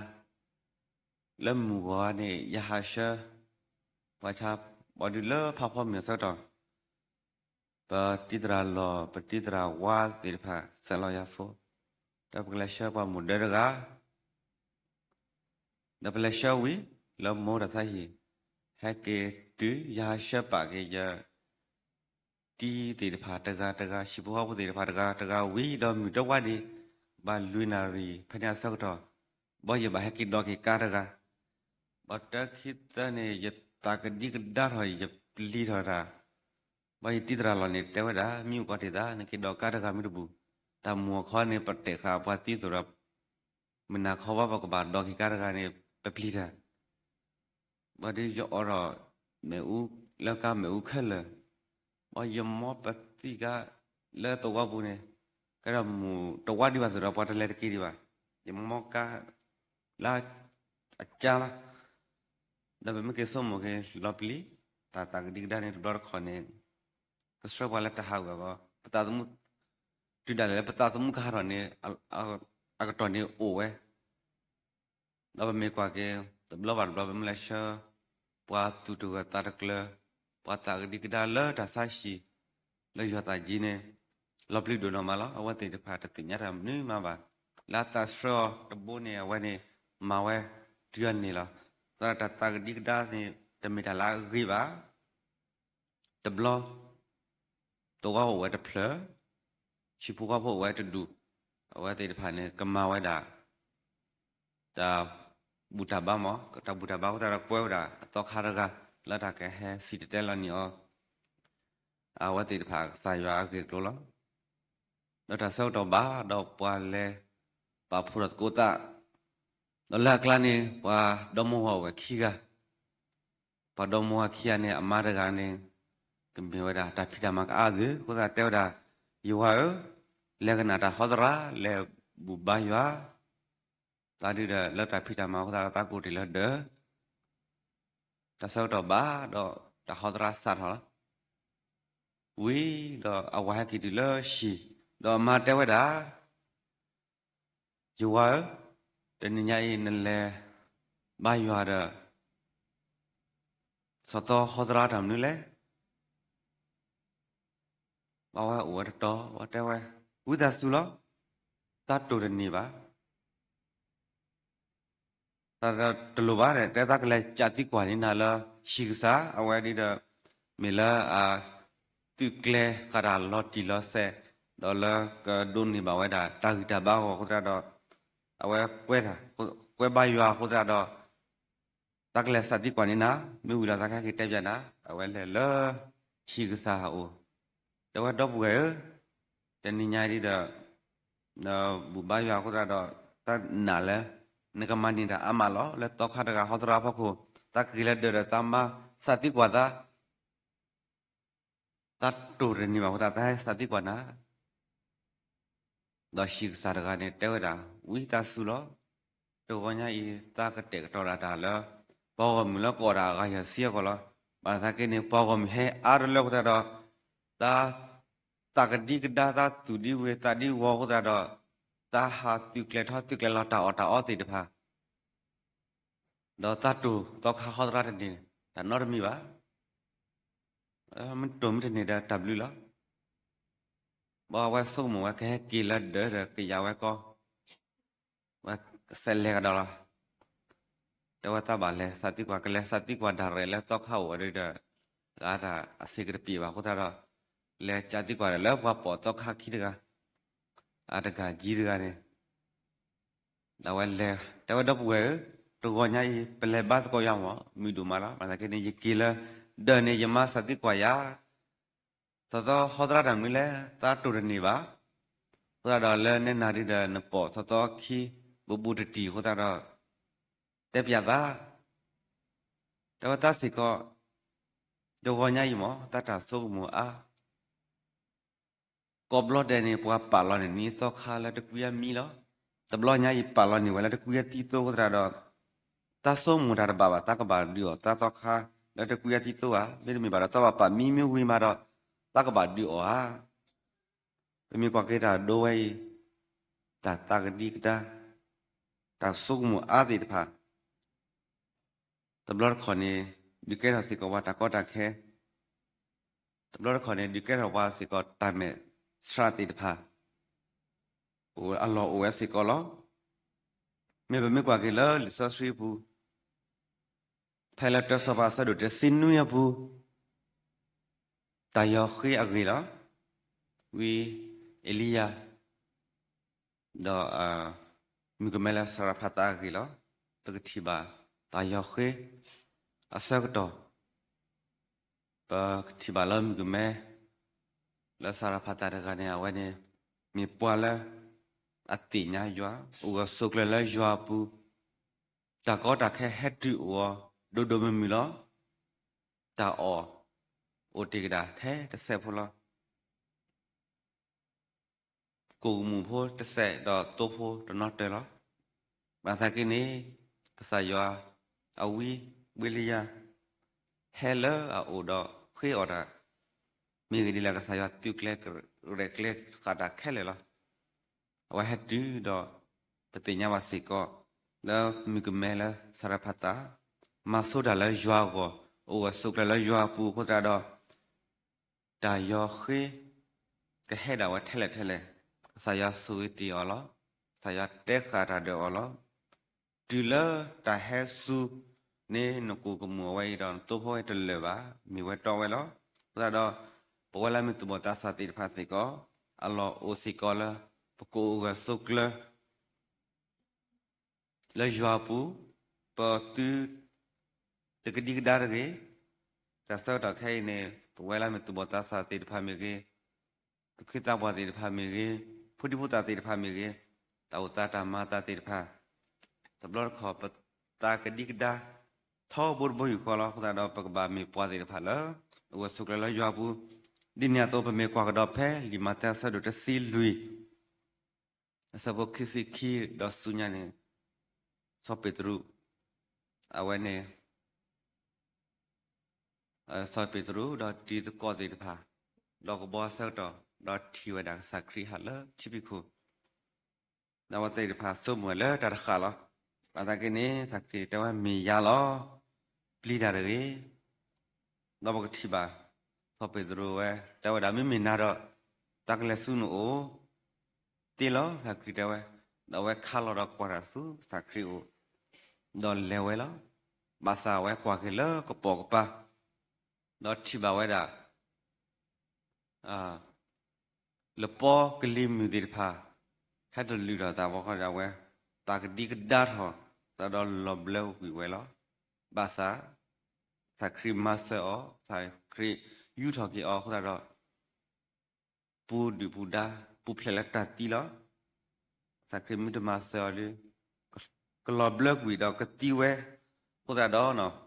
လၢမုၢ်ဂီၤန့ၣ် ယဟးဆှၢ ပှၤဆါ ဘၣ်ဒုးလၢဖးဖီမုၢ်အဆၢကတီၢ် ပတံၤသရၣ်လီၢ် ပတံၤသရၣ်ဝါသ့ၣ်တဖၣ် စဲးလီၤယၤဖိ, ဒီးပကလဲၤဆှၢပှၤမိၢ်ဒၢတဂၤ ဒီးပလဲၤဆှၢဝံၤ လၢမိၢ်တၢ်သးဟံၣ် ဟဲက့ၤတုၤ ယဟးဆှၢပာ်က့ၤယ တံၤသ့ၣ်တဖၣ်တဂၤတဂၤ ဆံးဖိဟီၣ်ဖိသ့ၣ်တဖၣ်တဂၤတဂၤဝံၤ ဒီးမုၢ်တဝါဒံး ဘၣ်လွံၢ်နၣ်ရံၣ် ဖဲန့ၣ်အဆၢကတီၢ် ဘၣ်ယဘၣ်ဟဲက့ၤဒိးက့ၤကါတဂၤ, ဘၣ်တၢခံသၢန့ၣ် ယသးကဒံကဒါထီၣ် ယပျံၤထီၣ်တၢ်, ဘၣ်ယတံၤသရၣ်လီၢ်န့ၣ် တဲဝဲဒၣ် မ့ၢ်အိၣ်ကီးတ့ၢ်သး နက့ၤဒိးကါတဂၤမ့ၢ်တဘူၣ်, တၢ်မူအခီန့ၣ် ပတဲာ်ဃာ်ပှၤသံသိးဒီး မုၢ်နၤခီဘၣ်ပကဘၣ်ဒိးက့ၤကါတဂၤန့ၣ် ပပျံၤတၢ် ဘၣ်ဒီးယအိးထီၣ် မ့ၣ်အူ လၢကါမ့ၣ်အူခဲလၢာ်, ဘၣ်ယမီပသံကါ လၢသဝီပူၤန့ၣ်, ကဲဒီးမုၢ်တဝါဒံးဘၣ်သိးဒီးပှၤတလဲၤတက့ၢ်ဒံးဘၣ်, ယမီကါ လၢ အကါလီၤ, ဒီးပမ့ၢ်က့ၤဆိကမိၣ်က့ၤလီၤပျံၤ တၢ်သးကဒံကဒါန့ၣ် တဘျီတခီၣ်န့ၣ် ကဆှၢပှၤလၢတၢ်ဟးဂီၤအဂီၢ် ပသးသမူ တုၤဒၣ်လဲာ်လၢပသးသမူကဟးထီၣ်န့ၣ် အကတီၢ်န့ၣ်အိၣ်ဝဲ ဒီးပမ့ၢ်ကွၢ်က့ၤ တဘျီဘၣ်တဘျီ ပမ့ၢ်လဲၤဆှၢ ပှၤသူၣ်တဂၢၢ်သးတကျၢၤ, ပှၤသးကဒံကဒါလၢတၢ်ဆါဟံၣ် လၢယွၤသးကံန့ၣ် လီၤပျံၤဒိၣ်နီၢ်မးလီၤ. အဝဲသ့ၣ်တဖၣ်တသ့ၣ်ညါတၢ်မနုၤမးဘၣ်. လၢအသးဆှၢအီၤတဘိန့ၣ် အဝဲန့ၣ် မၤဝဲတုၤအန့ၣ်လီၤ. သရၣ်တၢ်သးကဒံကဒါန့ၣ် တမ့ၢ်တၢ်လၢအဂ့ၤဘၣ်. တဘျီ သဝီအိၣ်ဝဲတဖျၢၣ်, ဆံးဖိကီၢ်ဖိအိၣ်ဝဲတဒူၣ်, အဝဲသ့ၣ်တဖၣ်န့ၣ် ကမၤဝဲဒၣ် တၢ်ဘူၣ်တၢ်ဘါမး, တၢ်ဘူၣ်တၢ်ဘါအဃိသတးဒီး ကွဲဝဲဒၣ်အသီခါတဂၤ လၢတၢ်ကဟဲစံၣ်တဲၤတဲလီၤန့ၢ်အီၤ အဝဲသ့ၣ်တဖၣ်ကစၢ်ယွၤအဂ့ၢ်အကျိၤလီၤ. ဒီးတၢ်ဆၢကတီၢ်ဘၣ်ဒီး ပှၤလဲၤပာ်ဖှိၣ်ဒီးသကိးသး, ဒီးလၢအကျါန့ၣ် ပှၤဒီမါဝၤအိၣ်ဝဲခံဂၤ, ပှၤဒီမါဝၤခံဂၤန့ၣ် အမါတဂၤန့ၣ် ကမ့ၢ်ဝဲဒၣ်တၢ်ဖံးတၢ်မၤကအါဒုး အဃိသတးတဲဝဲဒၣ်, ယဝၤဧၢ, လဲၤကနၣ်တၢ်ဟီသရၣ် လဲၤဘူၣ်ဘါယွၤ သးဒုဒီး လၢတၢ်ဖံးတၢ်မၤအဃိသတးဒီး သးကအိၣ်တ့ၢ်လၢဒၢး, တၢ်ဆၢကတီၢ်ဘၣ်ဒီး တၢ်ဟီသရၣ်စးထီၣ်လီၤ. ဝံၤဒီးအဝၤဟဲက့ၤတုၤလၢဟံၣ်, ဒီးအမါတဲဝဲဒၣ်, ယဝၤဧၢ, တနံၤညါအံၤနလဲၤဘါယွၤဒီး စီၤသီဟီသရၣ်တၢ်မနုၤလဲၣ်. ဘၣ်ဝဲအိၣ်ဝဲတတီၤ ဝဲတဲဝဲ, ဝံသးစူၤလီၤ, သးတိၢ်တန့ၢ်ဘၣ် တၢ်တလိၣ်ဘၣ်, တဲသးကလဲၤကးသံကွၢ်န့ၢ်နၤလၢဟံၣ်ကစၢ်, အဝဲဒ်ဒီး မ့ၢ်လၢအသုးကျဲၤဃာ်တၢ်လီၤတံၢ်လီၤဆဲး, ဒီးလၢကဒိးန့ၢ်ဘၣ်ဝဲဒၣ် တၢ်ဂံၢ်တၢ်ဘါအဂီၢ်အဃိသတးဒီး အဝဲကွဲးတၢ်, ကွဲးဘါယွၤအဃိသတးဒီး သးကလဲၤကးသံကွၢ်န့ၢ်နၤ, မ့ၢ်ဝံၤလီၤသးကဟဲက့ၤတဲဘၣ်နၤ, အဝဲလဲၤလၢဟံၣ်ကစၢ်အအိၣ်, တဲဝဲဒီပုၢ်ဝဲၢ်ဧၢ, တနံၤညါဒ်ဒီး နဘူၣ်ဘါယွၤအဃိသတးဒီး သးနာ်လၢ နကမၤန့ၢ်တၢ်အါမးလီၤ. လၢသီခါတဂၤဟီသရၣ်ဖီခိၣ် သးက့ၤလၢဒၢးဒီးသးမါစးသံကွၢ်သး, သးတိၢ်တန့ၢ်ဘၣ်အဃိသတး သးဟဲစးသံကွၢ်နၤ. ဒီးဟံၣ်ကစၢ်တဂၤန့ၣ် တဲဝဲဒၣ်, ဝံသးစူၤလီၤ, တဂီၤညါအံၤ သးကတဲာ်ကတီၤဒၣ်တၢ်လၢ ပှၤဂီၢ်မုၢ်လၢကအိၣ်ဒၣ်အဂၤယဲၢ်ဆံအဂီၢ်လီၤ. ဘၣ်ဆၣ်သနာ်က့န့ၣ် ပှၤဂီၢ်မုၢ်ဟဲအါတလၢအဃိသတးဒီး သး သးကဒံကဒါ သးသူၣ်ဒံဝ့ၤသးဒံဝီၤအဃိသတးဒီး, သးဟးသုးကျဲၤထီၣ်သုးကျဲၤလီၤတၢ်အီၣ်တၢ်အီသ့ၣ်တဖၣ်, ဒီးသးတိၢ်သီခါဟီသရၣ်တန့ၢ်တၢ်နီတမံၤဘၣ်. မ့ၢ်တိၢ်မ့ၢ်တန့ၢ်ဒီးတၢ်ဘျုးလီၤ. ဘၣ်ဝဲဆိကမိၣ်ဝဲကဟဲက့ၤလၢဒၢးဒီးကယၤဝဲကီ, ဝဲစဲးလဲၤကဒီးလီၤ. တဲဝဲသးဘၣ်လဲၤစးသံကွၢ် ကလဲၤစးသံကွၢ်ဒၣ်ရဲၣ်လၢသီခါအိၣ်ဝဲဒီး, အတၢ်အဆ့ကတပံာ်ဘၣ်အဃိသတးဒီး, လဲၤစးသံကွၢ်ဒီးလၢပှၤပိာ်သီခါခံတဂၤ, အတဂၤကၠံတဂၤန့ၣ် ဒၣ်ဝဲလဲၤ တဲဝဲဒီပုၢ်ဝဲၢ်ဧၢ, တဂီၤညါအံၤ ပလဲၤဘါသကိးယၤမး မုာ်ဒိၣ်မးလီၤ. ဘၣ်ဆၣ်က့န့ၣ် ယက့ၤလၢဒၢးန့ၣ် ယမါစးသံကွၢ်ယၤ သီသီဟီသရၣ်တၢ်မနုၤလဲၣ် သးတိၢ်တန့ၢ်ဘၣ်. အဃိသတးဒီးလၢနဲနၤဒုဒီး နပိာ်သီသီခံ ဘူးဘူးတံၢ်တံၢ်အဃိသတးဒီး တဲပျးသး, တဲဝဲသးစ့ၢ်ကီး တဂီၤညါအံၤမး သးတၢ်ဆိကမိၣ်အါ ကိးဘျီဒဲးန့ၣ် ပှၤပာ်လီၤန့ၢ်နသီခါလၢတကွံအမံလီၤ. တဘျီညါအံၤပာ်လီၤန့ၢ်ဝဲလၢတကွံအသံသိအဃိသတးဒီး, သးဆိကမိၣ်တၢ်တဘၣ်ဘၣ် သးကဘၣ်ဒုးအီၣ်သးသီခါလၢတကွံအသံသိဧါ. မ့တမ့ၢ်ဘၣ်ဒီး သးဘၣ်ပာ်မံမ့ၢ်ဝံၤမးဒီး သးကဘၣ်ဒုးအီၣ်ဧါ. ပမ့ၢ်ကွၢ်က့ၤတၢ်ဒိဝဲအံၤ, တၢ်သးကဒံကဒါ, တၢ်ဆိကမိၣ်အါသ့ၣ်တဖၣ် တဘျီတခီၣ်န့ၣ် ဒုးကဲထီၣ်စ့ၢ်ကီးပှၤတၢ်ကီတၢ်ခဲ, တဘျီတခီၣ်န့ၣ် ဒုးကဲထီၣ်ပှၤစ့ၢ်ကီးတၢ်မဲာ်ဆှးသ့ၣ်တဖၣ် အလီၢ်အိၣ်ဝဲစ့ၢ်ကီးလီၤ. မ့ၢ်ပမ့ၢ်ကွၢ်က့ၤလၢလံာ်စီဆှံပူၤ ဖဲလၢတၢစီၤပၤအဆၢဒိၣ်တဆံနွံအပူၤ, တၢ်ယီၤဃ့အဂ့ၢ်လီၤ. ဝံအ့လံယၤ ဒီး မုၣ်ကမဲလၢစၤရဖးသးအဂ့ၢ်လီၤ. ပကထံၣ်ဘၣ်တၢ်ယီၤဃ့အဆၢကတီၢ်, ပကထံၣ်ဘၣ်လၢမုၣ်ကမဲ လၢစၤရဖးသးတဂၤန့ၣ် အဝဲန့ၣ် မ့ၢ်ပှၤလၢအသ့ၣ်ညါယွၤ, အိၣ်ဂၢၢ်ဆိးကျၢၤလၢယွၤအပူၤ, တၢ်ကီတၢ်ခဲဟဲတုၤအိၣ်အီၤဒိၣ်ဒိၣ်မုၢ်မုၢ်လီၤ. တၢ်အီၣ်အိၣ်တ့ၢ်ကဒါထဲတစဲးဖိလီၤ. ကိၣ်ကမူၣ်ဖိတစဲးဒီးသိဖိတနီၤတၢၤလီၤ. ဘၣ်ဆၣ်က့န့ၣ် ကစၢ်ယွၤအဝံ ဝံလံယၤ ဟဲလၢအအိၣ်ဒီးဃ့အီၣ်တၢ်, မ့ၢ်ဂ့ၢ်ဒ်လဲၣ် ကစၢ်ယွၤသုးကျဲၤရဲၣ်ကျဲၤဃာ်တၢ်ခဲလၢာ်လီၤ. အဝဲဟဲတုၤဒီး ပသ့ၣ်ညါဘၣ်စ့ၢ်ကီး လၢမုၣ်ကမဲလၢစၤရဖးသး မၤဆိတၢ်လၢယွၤအဂီၢ်, အိၣ်ဂၢၢ်ဆိးကျၢၤလၢယွၤအပူၤအဃိသတးဒီး တၢ်ယီၤဃ့ ကဟဲဒၣ်ဝဲထဲလဲၣ်ထဲလဲၣ်, ကစၢ်ယွၤဆိၣ်ဂ့ၤတ့ၢ်အီၤလီၤ. ကစၢ်ယွၤတဲဃာ်တၢ်ဒီးအီၤလီၤ. တုၤလၢတၢ်ဟဲစူၤန့ၣ် နကိၣ်ကမူၣ်အဝဲအံၤဒီး နသိဖိဝဲတလၢာ်ဘၣ်, မ့ၢ်ဝဲတီဝဲလီၤ. အဃိသတးဒီး ပဝဲလၢမ့ၢ်သူၣ်ဘီၣ်သးစၢ်သ့ၣ်တဖၣ်စ့ၢ်ကီး အလီၢ်အိၣ်စ့ၢ်ကီးလၢ ပကအိၣ်ဂၢၢ်ဆိးကျၢၤ လၢယွၤအပူၤ, ပသုတကဒံကဒါတဂ့ၤ. တၢ်ဆၢကတီၢ်ခဲအံၤန့ၣ် ပဝဲလၢမ့ၢ်သူၣ်ဘီၣ်သးစၢ်သ့ၣ်တဖၣ်မ့ၢ်ဂ့ၤ, သူၣ်က့သးပှၢ်သ့ၣ်တဖၣ်မ့ၢ်ဂ့ၤ, ဖိဒံဖိသၣ်သ့ၣ်တဖၣ်မ့ၢ်ဂ့ၤ, တၢ်အိၣ်သးတၢ်မၤသးသ့ၣ်တဖၣ် တဘျီတခီၣ် ပသးကဒံကဒါ ထီဘိတဘိယူၢ်ဃီလီၤ. အဃိသတးဒီး ပကဘၣ်မ့ၢ်ပှၤသ့ၣ်တဖၣ်လၢ အိၣ်ဂၢၢ်ဆိးကျၢၤလၢယွၤအပူၤ, ဒ်န့ၣ်အသိး ပမ့ၢ်ကွၢ်ကဒီးဖဲလံာ်မးသဲအဆၢဒိၣ်တဆံလွံၢ် အဆၢဖိခံဆံခံဒီးဆူညါန့ၣ်, စီၤပ့းတရူး, အဝဲန့ၣ် စီၤပ့းတရူးဒီးတံၤသကိးသ့ၣ်တဖၣ် ဒီးကဘီအဆၢကတီၢ် ဒီးထံၣ်ဝဲဒၣ်ကစၢ်ခရံာ်ဟးလၢထံဖီခိၣ်, ဒီးအဝဲသ့ၣ်တဖၣ်ဆိကမိၣ်ဝဲလၢတၢ်တဃၣ်လီၤ. ဘၣ်ဆၣ်က့န့ၣ် ကစၢ်ခရံာ်တဲဝဲမ့ၢ်ယၤလီၤ, ပျံၤတၢ်တဂ့ၤ. ဒီးပကထံၣ်ဘၣ် စီၤပ့းတရူးဝဲ တဲဝဲဒၣ် မ့မ့ၢ်နၤဒီး တၢ်ကလဲၤဆူနအိၣ် သ့လီၤ ကစၢ်ခရံာ်တဲဝဲ, ဒီးအဝဲခါလီၤဒီးကွၢ်တၢ်ဆူကစၢ်ခရံာ်အိၣ်, ဒီးလဲၤဝဲလီၤ. ဘၣ်ဆၣ်အဝဲကွၢ်က့ၤလၢကပိာ်ကပၤ, ဒီးထံၣ်ဘၣ်ဝဲဒၣ် လပီကလံၤမုၢ်သ့ၣ်တဖၣ် ဟဲတလုာ်ထီၣ်သးဘၣ်ဃီဒီးအဝဲ သးကဒံကဒါထီၣ်သးဒီးလီၤဘျၢကွံာ်ဝဲလီၤ. ဘၣ်ဆၣ် ကစၢ်ခရံာ်မၤစၢၤအီၤ, ကစၢ်ခရံာ်ယူၢ်ထီၣ်က့ၤအီၤအဃိသတးဒီး ပူၤဒုၣ်ပူၤဒါ ပူၤဖျဲးလၢတၢ်သံလီၤ. ကစၢ်ခရံာ်မ့ၢ်တမၤစၢၤအီၤဒီး ကလီၤဘျၢကွံာ်ဒီးကသံဝဲ, အဃိသတးဒီး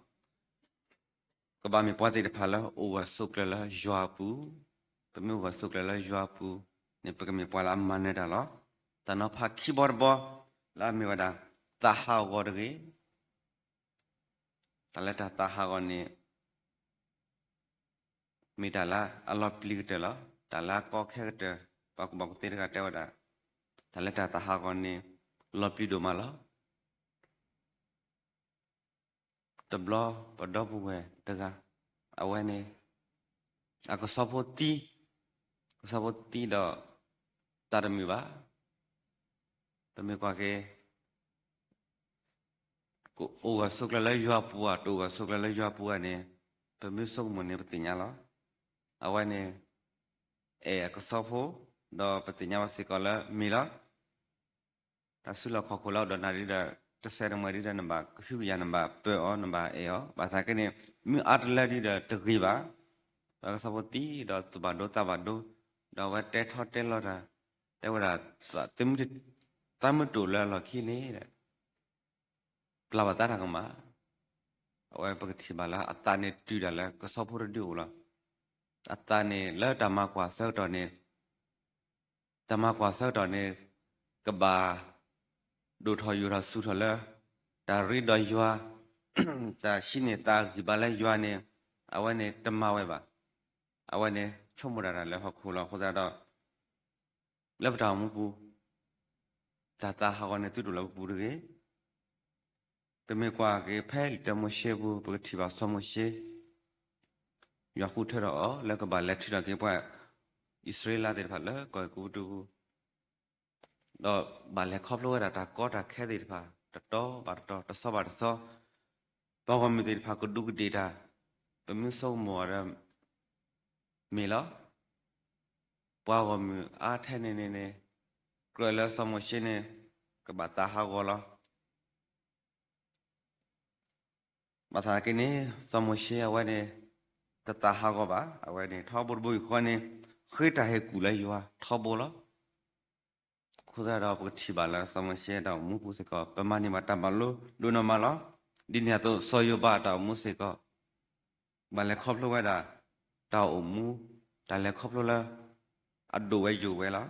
ကဘၣ်မ့ၢ်ပှၤသ့ၣ်တဖၣ်လၢအိၣ်ဂၢၢ်ဆိးကျၢၤလၢယွၤအပူၤ, ပမ့ၢ်အိၣ်ဂၢၢ်ဆိးကျၢၤလၢယွၤအပူၤန့ၣ် ပကမ့ၢ်ပှၤလၢအမၤနၢၤတၢ်လီၤ. တၢ်နီၤဖးခံဘီတဘီ လၢအမ့ၢ်ဝဲဒၣ် သးဟးဂီၤတဂ့ၤ. တၢ်လၢတၢ်သးဟးဂီၤန့ၣ် မ့ၢ်တၢ်လၢအလီၤပျံၤကတၢၢ်လီၤ. တၢ်လၢအကီခဲကတၢၢ်, ပှၤကူၣ်ဘၣ်ကူၣ်သ့တဂၤတဲဝဲဒၣ်, တၢ်လၢတၢ်သးဟးဂီၤန့ၣ် လီၤပျံၤဒိၣ်မးလီၤ. တဘျီပဒီပုၢ်ဝဲၢ်တဂၤ, အဝဲန့ၣ် အကဆီဖိသံ, ကဆီဖိသံဒီး သးတမုာ်ဘၣ်. ပမ့ၢ်ကွၢ်က့ၤ ကအိၣ်ဂၢၢ်ဆိးကျၢၤလၢယွၤပူၤဧါ, တအိၣ်ဂၢၢ်ဆိးကျၢၤလၢယွၤပူၤဧါန့ၣ် ပမ့ၢ်ဆိကမိၣ်န့ၣ် ပသ့ၣ်ညါလီၤ. အဝဲန့ၣ် အဲၣ်အကဆီဖိ, ဒီးပသ့ၣ်ညါဘၣ်စ့ၢ်ကီးလၢမ့ၢ်လီၤ. တၢ်စုလီၢ်ခီၣ်ခိၣ်လၢအအိၣ်ဒီးနၤဒ်ဒီး တစဲးတမှဲၤဒ်ဒီး နဘၣ်ကဟုကယာ် နဘၣ်ပၢအီၤ နဘၣ်အဲၣ်အီၤ, ဘၣ်ဆၣ်က့န့ၣ် မ့ၢ်အါတလၢဒ်ဒီးတဂ့ၤဘၣ်. ဒီးကဆီဖိသံဒီးသူၣ်ဘၣ်ဒိသးဘၣ်ဒိ, ဒီးအဝဲတဲထီတဲလီၤတၢ်, တဲဝဲဒၣ် သးမုၢ်တိၣ်လၢအလီၢ်ခံန့ၣ် ပျၢ်ဘၣ်သးတၢ်ကမၣ်. အဝဲပကထံၣ်ဘၣ်လၢအသးန့ၣ်တုၤဒၣ်လၢကဆီဖိတဒုအိၣ်လီၤ. အသးန့ၣ်လၢတၢ်မၤကွၢ်ဆၢကတီၢ်န့ၣ်, တၢ်မၤကွၢ်ဆၢကတီၢ်န့ၣ် ကဘၣ်ဒိၣ်ထီၣ်ယိာ်ထီၣ်စူၤထီၣ်လၢ တၢ်ရ့ဒီးယွၤ, တၢ်ဟံးန့ၢ်သးဂံၢ်ဘါလၢယွၤန့ၣ် အဝဲန့ၣ်တမၤဝဲဘၣ်. အဝဲန့ၣ်ဆိကမိၣ်ဒၣ်တၢ်လၢဟီၣ်ခိၣ်လီၤ. အဃိသတးဒီး လၢပတၢ်အိၣ်မူပူၤ တၢ်သးဟးဂီၤန့ၣ်သုတအိၣ်လၢပပူၤတဂ့ၤ. ပမ့ၢ်ကွၢ်က့ၤဖဲလံာ်တၢမိၤၡ့ပူၤ ပကထံၣ်ဘၣ်စီၤမိၤၡ့ ယွၤဃုထၢထီၣ်အီၤလၢကဘၣ်လဲၤထုးထီၣ်က့ၤပှၤအံၣ်စရ့လးသ့ၣ်တဖၣ်လၢကီၢ်အဲၤကူပတူးပူၤ, ဒီးဘၣ်လဲၤခီဖျိဝဲဒၣ်တၢ်ကီတၢ်ခဲသ့ၣ်တဖၣ် တတီဘၣ်တတီ တဆီဘၣ်တဆီ, ပှၤဂီၢ်မုၢ်သ့ၣ်တဖၣ်ကဒူးကဒ့ၣ်တၢ်, ပမ့ၢ်ဆိကမိၣ်အီၤဒီး မ့ၢ်လီၤ. ပှၤဂီၢ်မုၢ်အါထဲန့ၣ်န့ၣ်န့ၣ် ကြၢးလၢစီၤမိၤၡ့န့ၣ် ကဘၣ်သးဟးဂီၤလီၤ. ဘၣ်ဆၣ်က့န့ၣ် စီၤမိၤၡ့အဝဲန့ၣ် တသးဟးဂီၤဘၣ်. အဝဲန့ၣ် ထီဘိတဘိယူၢ်ဃီန့ၣ် ဃ့တၢ်ဟ့ၣ်ကူၣ်လၢယွၤထီဘိလီၤ. အဃိသတးဒီး ပကထံၣ်ဘၣ်လၢစီၤမိၤၡ့အတၢ်အိၣ်မူပူၤစ့ၢ်ကီး ပမၤန့ၢ်ဘၣ်တၢ်မၤလိဒိၣ်နီၢ်မးလီၤ. ဒ်န့ၣ်အသိး စီၤယိၤဘးအတၢ်အိၣ်မူစ့ၢ်ကီး ဘၣ်လဲၤခီဖျိဝဲဒၣ် တၢ်အိၣ်မူ တၢ်လဲၤခီဖျိလၢ အဒိၣ်ဝဲယိာ်ဝဲလီၤ.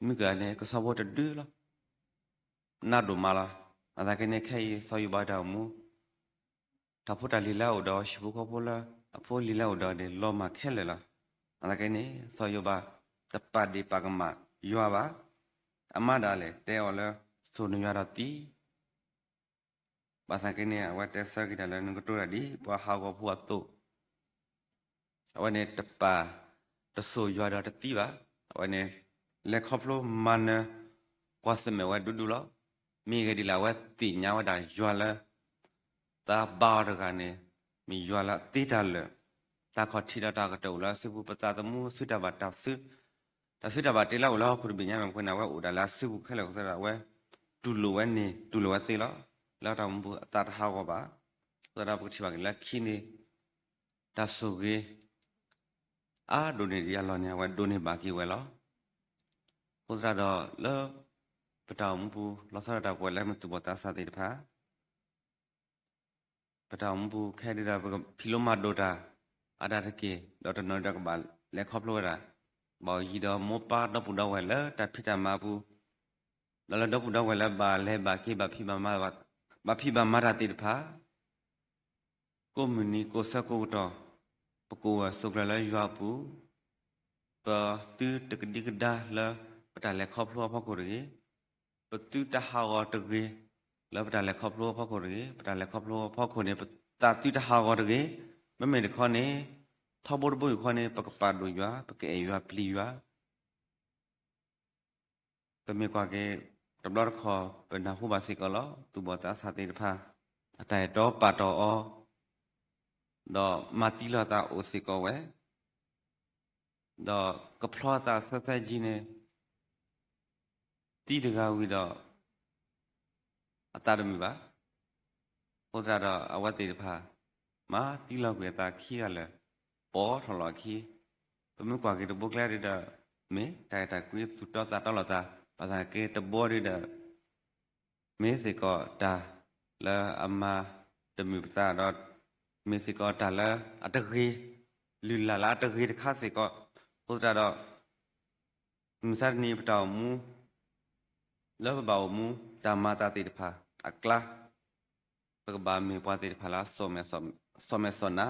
မ့ၢ်ကန့ၣ် ကဆီဖိတဒုလီၤ. နးဒိၣ်မးလီၤ. အသးက့န့ၣ် ခဲအံၤ စီၤယိၤဘးတၢ်အိၣ်မူ တၢ်ဖိတၢ်လံၤလၢအအိၣ်ဒီးဟံၣ်ဖိဃီဖိလၢ အဖိအလံၤလၢအအိၣ်ဒီးန့ၣ် လီၤမၢ်ခဲလၢာ်လီၤ. အသးက့န့ၣ် စီၤယိၤဘး တပာ်ဒ့ၣ်ပာ်ကမၣ်ယွၤဘၣ်. အမါဒၣ်လဲာ်တဲအီၤလၢ စိာ်နယွၤဒီးသံ ဘၣ်ဆၣ်က့န့ၣ် အဝဲတဲဆၢက့ၤတၢ်လၢနကတိၤတၢ်ဒ်ပှၤဟးဂီၤဖိအသိး, အဝဲန့ၣ်တပာ်တစိာ်ယွၤဒီးတသံဘၣ်. အဝဲန့ၣ် လဲၤခီဖျိမၤနၢၤ ကွၢ်ဆၢၣ်မဲာ်ဝဲဒူဒူလီၤ. မ့ၢ်ဂ့ၢ်ဒ်လဲၣ် အဝဲသ့ၣ်ညါဝဲဒၣ်ယွၤလၢ သးဘါအီၤတဂၤန့ၣ် မ့ၢ်ယွၤလၢအသ့တၢ်လၢာ်, တၢ်ခီၣ်ထံးဒီးတၢ်ကတၢၢ်အိၣ်လၢအစုပူၤ ပသးသမူစုတၢ်ဘၣ်တၢ်စု တၢ်စုတၢ်ဘၣ်တ့လၢအအိၣ်လၢဟီၣ်ခိၣ်တဘ့ၣ်ညါန့ၣ် ပဃ့န့ၣ် အဝဲအိၣ်ဒၣ်လၢအစုပူၤခဲလၢာ်အဃိသတးဒီး အဝဲတူၢ်လိာ်ဝဲန့ၣ် တူၢ်လိာ်ဝဲသ့လီၤ. လၢတၢ်အိၣ်မူပူၤအသးတဟးဂီၤဘၣ်. အဃိသတးဒီးပကထံၣ်ဘၣ်က့ၤလၢခံန့ၣ် တၢ်ဆိၣ်ဂ့ၤ အါဒိၣ်န့ၢ်ဒံးအလီၢ်န့ၣ် အဝဲဒိးန့ၢ်ဘၣ်က့ၤဝဲလီၤ. အဃိသတးဒီးလၢ ပတၢ်အိၣ်မူပူၤ လီၤဆီဒၣ်တၢ်ပဝဲလၢမ့ၢ်သူၣ်ဘီၣ်သးစၢ်သ့ၣ်တဖၣ် ပတၢ်အိၣ်မူပူၤခဲဒၣ်ဒီး ပကဖံးလိမၤဒိးတၢ် အါဒၣ်တက့ၢ် ဒီးတနီၤဒီးကဘၣ်လဲၤခီဖျိဝဲဒၣ် ဘၣ်အီၤယံၤဒီးမိၢ်ပၢ်ဒီပုၢ်ဒီဝဲၢ်လၢတၢ်ဖံးတၢ်မၤအပူၤ, ဒီးလၢဒီပုၢ်ဒီဝဲၢ်လၢဘၣ်လဲၤဘၣ်က့ၤ ဘၣ်ဖံးဘၣ်မၤတၢ်သ့ၣ်တဖၣ် ကိးမုၢ်နံၤကိးဆၢကိးကတီၢ် ပကအိၣ်ဂၢၢ်ဆိးကျၢၤလၢယွၤအပူၤ, ပသုတကဒံကဒါလၢပတၢ်လဲၤခီဖျိအဖီခိၣ်တဂ့ၤ, ပသုတဟးဂီၤတဂ့ၤ, လၢပတၢ်လဲၤခီဖျိအဖီခိၣ်တဂ့ၤ, ပတၢ်လဲၤခီဖျိအဖီခိၣ်န့ၣ် ပသးသုတဟးဂီၤတဂ့ၤ, မ့မ့ၢ်တခီန့ၣ် ထီဘိတဘိယူၢ်ဃီန့ၣ် ပကပာ်ဒိၣ်ယွၤ ပကအဲၣ်ယွၤပျံၤယွၤ ပမ့ၢ်ကွၢ်က့ၤ တဘျီတခီၣ် ပနၢ်ဟူဘၣ်စ့ၢ်ကီးလီၤ. သူၣ်ဘီၣ်သးစၢ်သ့ၣ်တဖၣ် အတၢ်အဲၣ်တီပာ်တီၢ်အီၤ, ဒီးမၤသံလီၤသးအိၣ်စ့ၢ်ကီးဝဲ, ဒီးကဖျီသးဆၢဆၢကံန့ၣ် သံတဂၤဝံၤဒီး အသးတမုာ်ဘၣ်. အဃိသတးဒီးအဝဲသ့ၣ်တဖၣ် မၤသံလီၤကွံာ်အသးခံဂၤလၢာ် ပိာ်ထီၣ်လီၤအခံ, ပမ့ၢ်ကွၢ်က့ၤတဘိကျဲဒ်ဒီး မ့ၢ်တၢ်အဲၣ်တၢ်ကွံသူၣ်တီသးတီလိာ်သး, ဘၣ်ဆၣ်က့တဘိဒ်ဒီး မ့ၢ်စ့ၢ်ကီးတၢ်လၢအမၤတမုာ်ပသးဒီး မ့ၢ်စ့ၢ်ကီးတၢ်လၢအတဂ့ၤ, လုၢ်လၢ်လၢအတဂ့ၤတခါစ့ၢ်ကီး, အဃိသတးဒီး မုၢ်မဆါတနံၤပတၢ်အိၣ်မူ လၢပဘၣ်အိၣ်မူ တၢ်မၤသးသ့ၣ်တဖၣ်အကျါ, ပကဘၣ်မ့ၢ်ပှၤသ့ၣ်တဖၣ်လၢ စီၣ်မဲာ်စီၣ်နါ,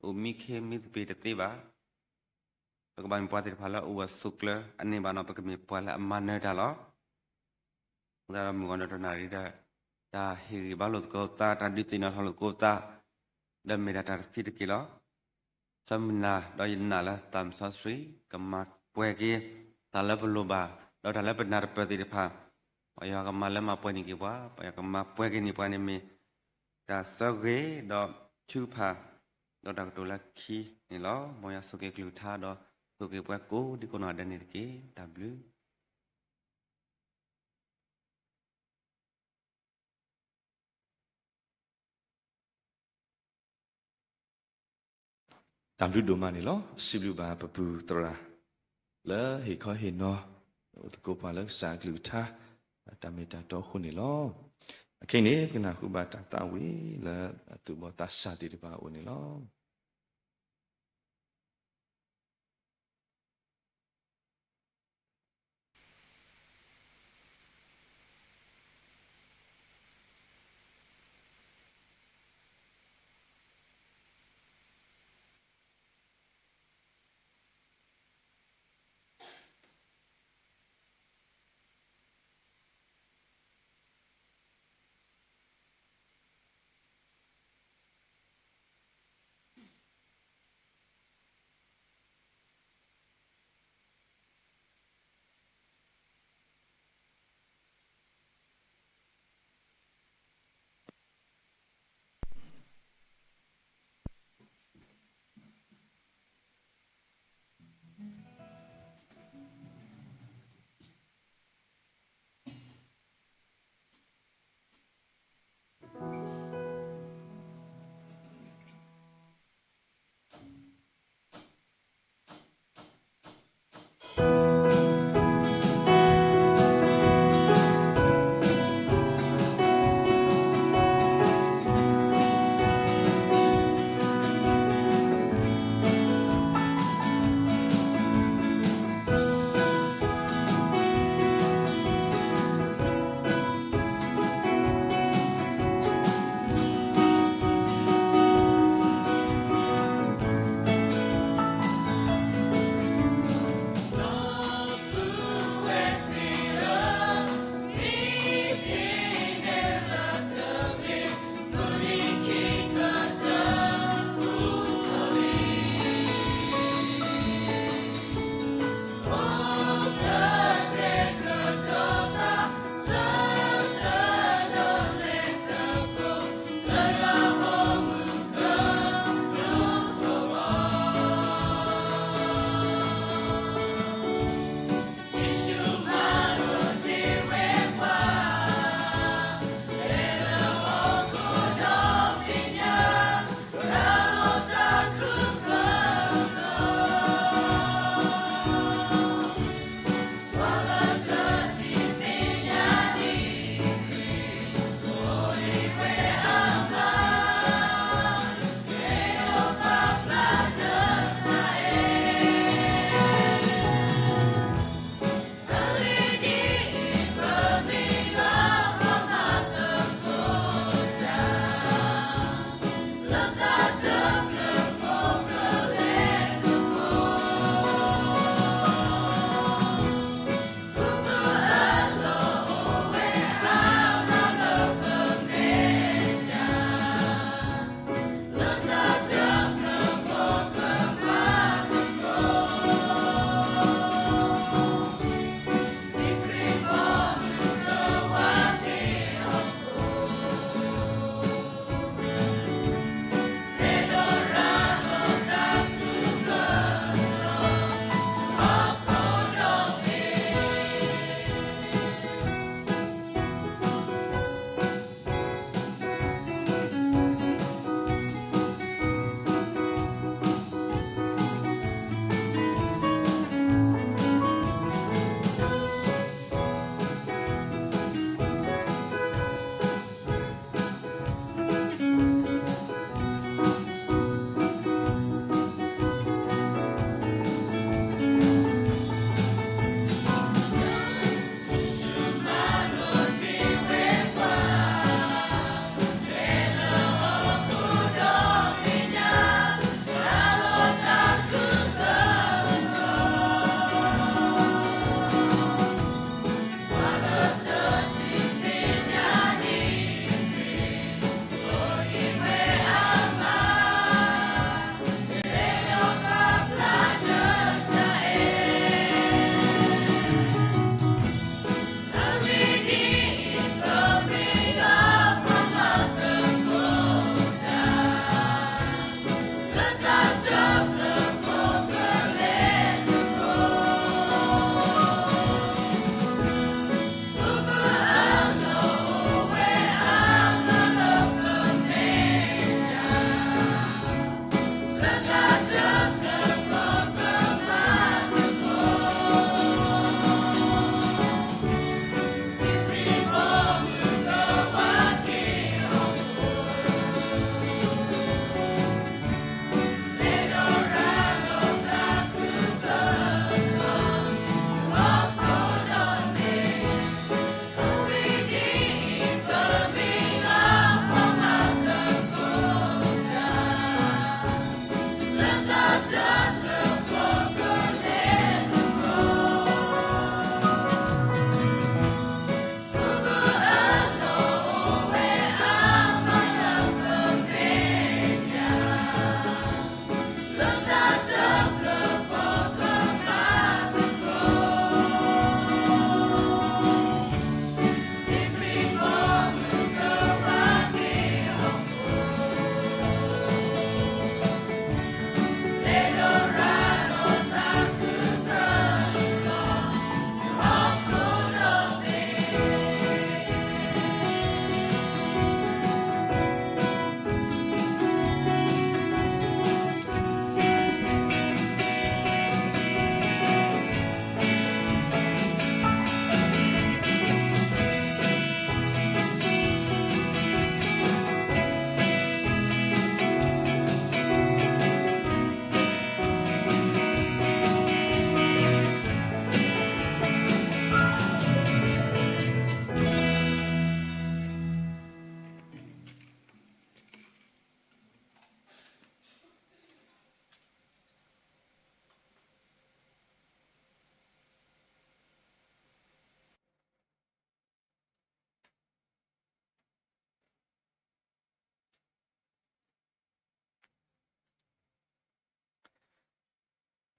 အိၣ်မံခ့မံသပ့ၤတသ့ဘၣ်. ပကဘၣ်မ့ၢ်ပှၤသ့ၣ်တဖၣ်လၢအအိၣ်ဝဲဆိးကျၢၤအန့ၣ်ဘၣ်ဒီး ပကမ့ၢ်ပှၤလၢအမၤနၢၤတၢ်လီၤ. အဃိသတးဒီးမုၢ်ဂီၤဒီးတနၣ်ရံၣ်ဒီး တၢ်ဟ့ၣ်ဂံၢ်ဘါလိာ်သကိးသး, တၢ်ဒုးသ့ၣ်နီၣ်ထီၣ်လိာ်သကိးသး, ဒီးမ့ၢ်ဒၣ်တၢ်တသံတက့ၢ်လီၤ. ဆၢမုၢ်လၢ်ဒီးယနာ်လၢသးစီဆှံ ကမၤပှဲၤက့ၤ တၢ်လၢပလိၣ်ဘၣ်, ဒီးတၢ်လၢပနၢ်တပၢၢ်သ့ၣ်တဖၣ်, ပယွၤကမၤလၢမၤပှဲၤန့ၢ်က့ၤပှၤ, ပယွၤကမၤပှဲၤက့ၤန့ၢ်ပှၤန့ၣ်မ့ၢ် တၢ်သၢဂ့ၤဒီးထုကဖၣ်, ဒီးတၢ်ကတိၤလၢခံန့ၣ်လီၤ. မ်ယွၤဆိၣ်ဂ့ၤကလုၢ်ကထါဒီး ဆိၣ်ဂ့ၤပှၤကိးဒံကိးနီၢ်ဒဲးန့ၣ်တက့ၢ်. တၢ်ဘျုး တၢ်ဘျုးဒိၣ်မးန့ၣ်လီၤ. စံးဘျုးဘၣ်ပပုၢ်သရၣ် လၢဟ့ၣ်ခီဟ့ၣ်နီၤ အိၣ်သကိးပှၤလၢကစၢ်အကလုၢ်ကထါ တၢ်မ့ၢ်တၢ်တီအဃိန့ၣ်လီၤ. အခဲအံၤန့ၣ် ပကနၢ်ဟူဘၣ်တၢ်သးဝံၣ်လၢ သူၣ်ဘီၣ်သးစၢ်သ့ၣ်တဖၣ်အအိၣ်န့ၣ်လီၤ.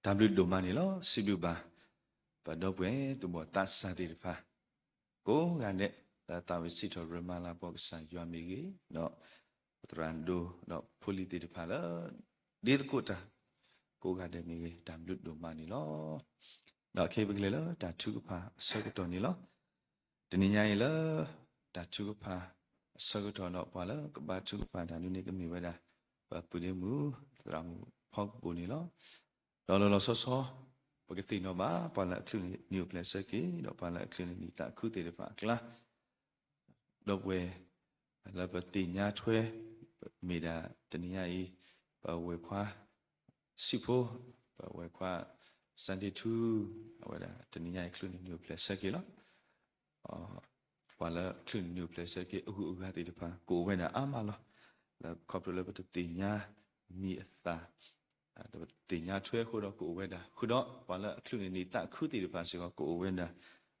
တၢ်ဘျုးဒိၣ်မးန့ၣ်လီၤ. စံးဘျုးဘၣ် ပဒီပုၢ်ဝဲၢ်သူၣ်ဘီၣ်သးစၢ်သ့ၣ်တဖၣ် ကိးဂၤဒဲး လၢသးဝံၣ်စံးထီၣ်ပတြၢၤမၤလၤကပီၤကစၢ်ယွၤမ့ၢ်ဂ့ၤ, ဒီးပသရၣ်ဒိၣ် ဒီးဖိလံၤသ့ၣ်တဖၣ်လၢ ဒ့သကိးတၢ် ကိးဂၤဒဲးမ့ၢ်ဂ့ၤ တၢ်ဘျုးဒိၣ်မးန့ၣ်လီၤ. ဒီးခဲအံၤပကလဲၤလၢတၢ်ထုကဖၣ်အဆၢကတီၢ်န့ၣ်လီၤ. တနံၤညါအံၤလၢ တၢ်ထုကဖၣ်အဆၢကတီၢ်ဒီး ပှၤလၢကဘါထုကဖၣ်တၢ်ဒ်န့ၣ်ကမ့ၢ်ဝဲဒၣ် ပပုၢ်ဒ့မုၣ် သရၣ်မုၣ်ဖီကပိာ်န့ၣ်လီၤ. ဒီးလီၤလီၤဆီဆီ ပကသ့ၣ်နီၣ်ဘၣ် ပှၤလၢအချုးန့ၣ်နံၣ်အိၣ်ဖျဲၣ်ဆၢက့ၤ ဒီးပှၤလၢအချုးန့ၣ်နံၣ်သးခုသ့ၣ်တဖၣ်အကျါ ဒီပုၢ်ဝဲၢ် လၢပသ့ၣ်ညါထွဲ မ့ၢ်ဒၣ်တနံၤညါအံၤ ပဝဲၢ်ခွါ စံးဖိ ပဝဲၢ်ခွါ Sunday two အဝဲဒၣ်တနံၤညါအံၤချုးန့ၣ်နံၣ်အိၣ်ဖျဲၣ်ဆၢက့ၤလီၤ. ပှၤလၢချုးန့ၣ်နံၣ်အိၣ်ဖျဲၣ်ဆၢက့ၤ အဂုၤအဂၤသ့ၣ်တဖၣ် ကအိၣ်ဝဲဒၣ်အါမးလီၤ. လၢခီဖျိလၢပတသ့ၣ်ညါမံၤအသၣ် ပတသ့ၣ်ညါထွဲအဃိဒီးကအိၣ်ဝဲဒၣ် ဃုာ်ဒီးပှၤလၢအချုးန့ၣ်နံၣ်သးခုသ့ၣ်တဖၣ်စ့ၢ်ကီး ကအိၣ်ဝဲဒၣ်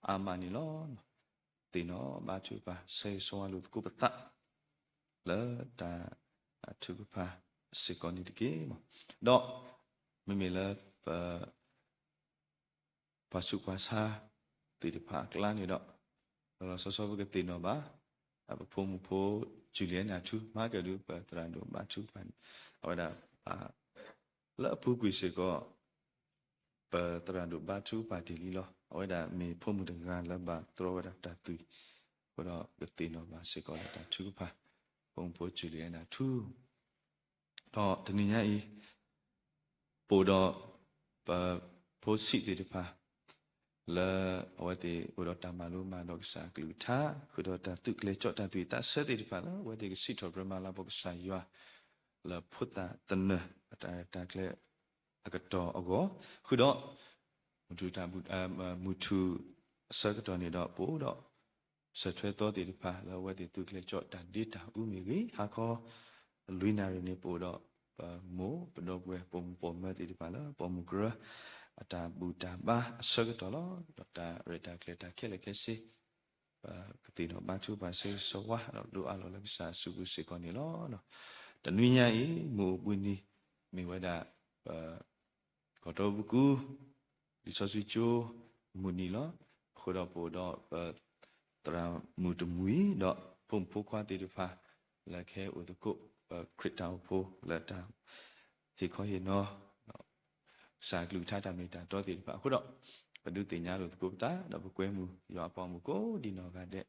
အါမးန့ၣ်လီၤ. သ့ၣ်နီၣ်ဘါထုကဖၣ် ဆၢဂ့ၤဆၢဝါလိာ်သကိးပသး လၢတၢ်ထုကဖၣ်စ့ၢ်ကီးန့ၣ်တက့ၢ်. ဒီးမ့မ့ၢ်လၢပ ပှၤဆူးပှၤဆါသ့ၣ်တဖၣ်အကျါန့ၣ်ဒီး လီၤလီၤဆီဆီပကသ့ၣ်နီၣ်ဘၣ် ပဖိမုၣ်ဖိ Juliana ထူ မၤကဒုး ပသရၣ်ဒိၣ်ဘါထုကဖၣ်န့ၣ် အဝဲဒၣ် လၢအပူၤကွံာ်စ့ၢ်ကီး ပသရၣ်ဒိၣ်ဘါထုကဖၣ်တ့ၢ်လံလီၤ. အဝဲဒၣ်မ့ၢ်ဖိမုၣ်တဂၤလၢဘၣ်တြီဝဲဒၣ်တၢ်သွံၣ် အဃိဒီးကသ့ၣ်နီၣ်ဘၣ်စ့ၢ်ကီးလၢတၢ်ထုကဖၣ် ဖိမုၣ်ဖိ Juliana ထူ ဒီးတနံၤညါအံၤ ပအိၣ်ဒီး ပဖိဆံးသ့ၣ်တဖၣ် လၢအဝဲသ့ၣ်အိၣ်ဒီးတၢ်မၤလိမၤဒိးကစၢ်အကလုၢ်ကထါ ဃုာ်ဒီးတၢ်သုးကျဲၤကၠီၣ်တၢ်သွံၣ်သးဆၢသ့ၣ်တဖၣ်လၢ အဝဲသ့ၣ်ကစံးထီၣ်ပတြၢၤမၤလၤကပီၤကစၢ်ယွၤ လၢဖိသၣ်သနၢၣ် အတၢ်ရဲၣ်တၢ်ကျဲၤအကတီၢ်အဂီၢ် ဃုာ်ဒီး မုၢ်ထူၣ်တၢ် မုၢ်ထူၣ်အဆၢကတီၢ်န့ၣ်ဒီး ပအိၣ်ဒီး စၢၤထွဲသီသ့ၣ်တဖၣ် လၢအဝဲသ့ၣ်သုးကျဲၤကၠီၣ်တၢ်ဒ့တၢ်အူမ့ၢ်ဂ့ၤ ဟါခီ လွံၢ်နၣ်ရံၣ်န့ၣ် ပအိၣ်ဒီး ပမိၢ်ပဒီပုၢ်ဝဲၢ် ပိာ်မုၣ်ပိာ်မၢၤသ့ၣ်တဖၣ်လၢ ပိာ်မုၣ်ကရၢ အတၢ်ဘူၣ်တၢ်ဘါအဆၢကတီၢ်လီၤ. ဒီးတၢ်ရဲၣ်တၢ်ကျဲၤတၢ်ခဲလၢာ်ခဲဆ့ ပကသ့ၣ်နီၣ်ဘါထုကဖၣ်ဆၢဂ့ၤဆၢဝါ ဒီးဒိးအးလီၤလၢကစၢ်အစုပူၤစ့ၢ်ကီးန့ၣ်လီၤ. တနွံညါအံၤ မုၢ်အိၣ်ဘှံးနံၤ မ့ၢ်ဝဲဒၣ် ပ ကီၢ်တီပူၤကူ လံာ်စီဆှံကၠိ မုၢ်နံၤလီၤ. အဃိဒီးပအိၣ်ဒီးပ သရၣ်မုၣ်တမှံၤ ဒီးဖိမုၣ်ဖိခွါသ့ၣ်တဖၣ် လၢကဟဲအိၣ်သကိး ပခရံာ်တၢ်အိၣ်ဖှိၣ်လၢတၢ်ဟ့ၣ်ခီဟ့ၣ်နီၤ ကစၢ်အကလုၢ်ကထါတၢ်မ့ၢ်တၢ်တီသ့ၣ်တဖၣ်အဃိဒီး ပဒုးသ့ၣ်ညါလိာ်သကိးပသး ဒီးပကွဲမုာ်ယွၤအပှၤမုၣ်ကိးဒံနီၢ်ဂၤဒဲး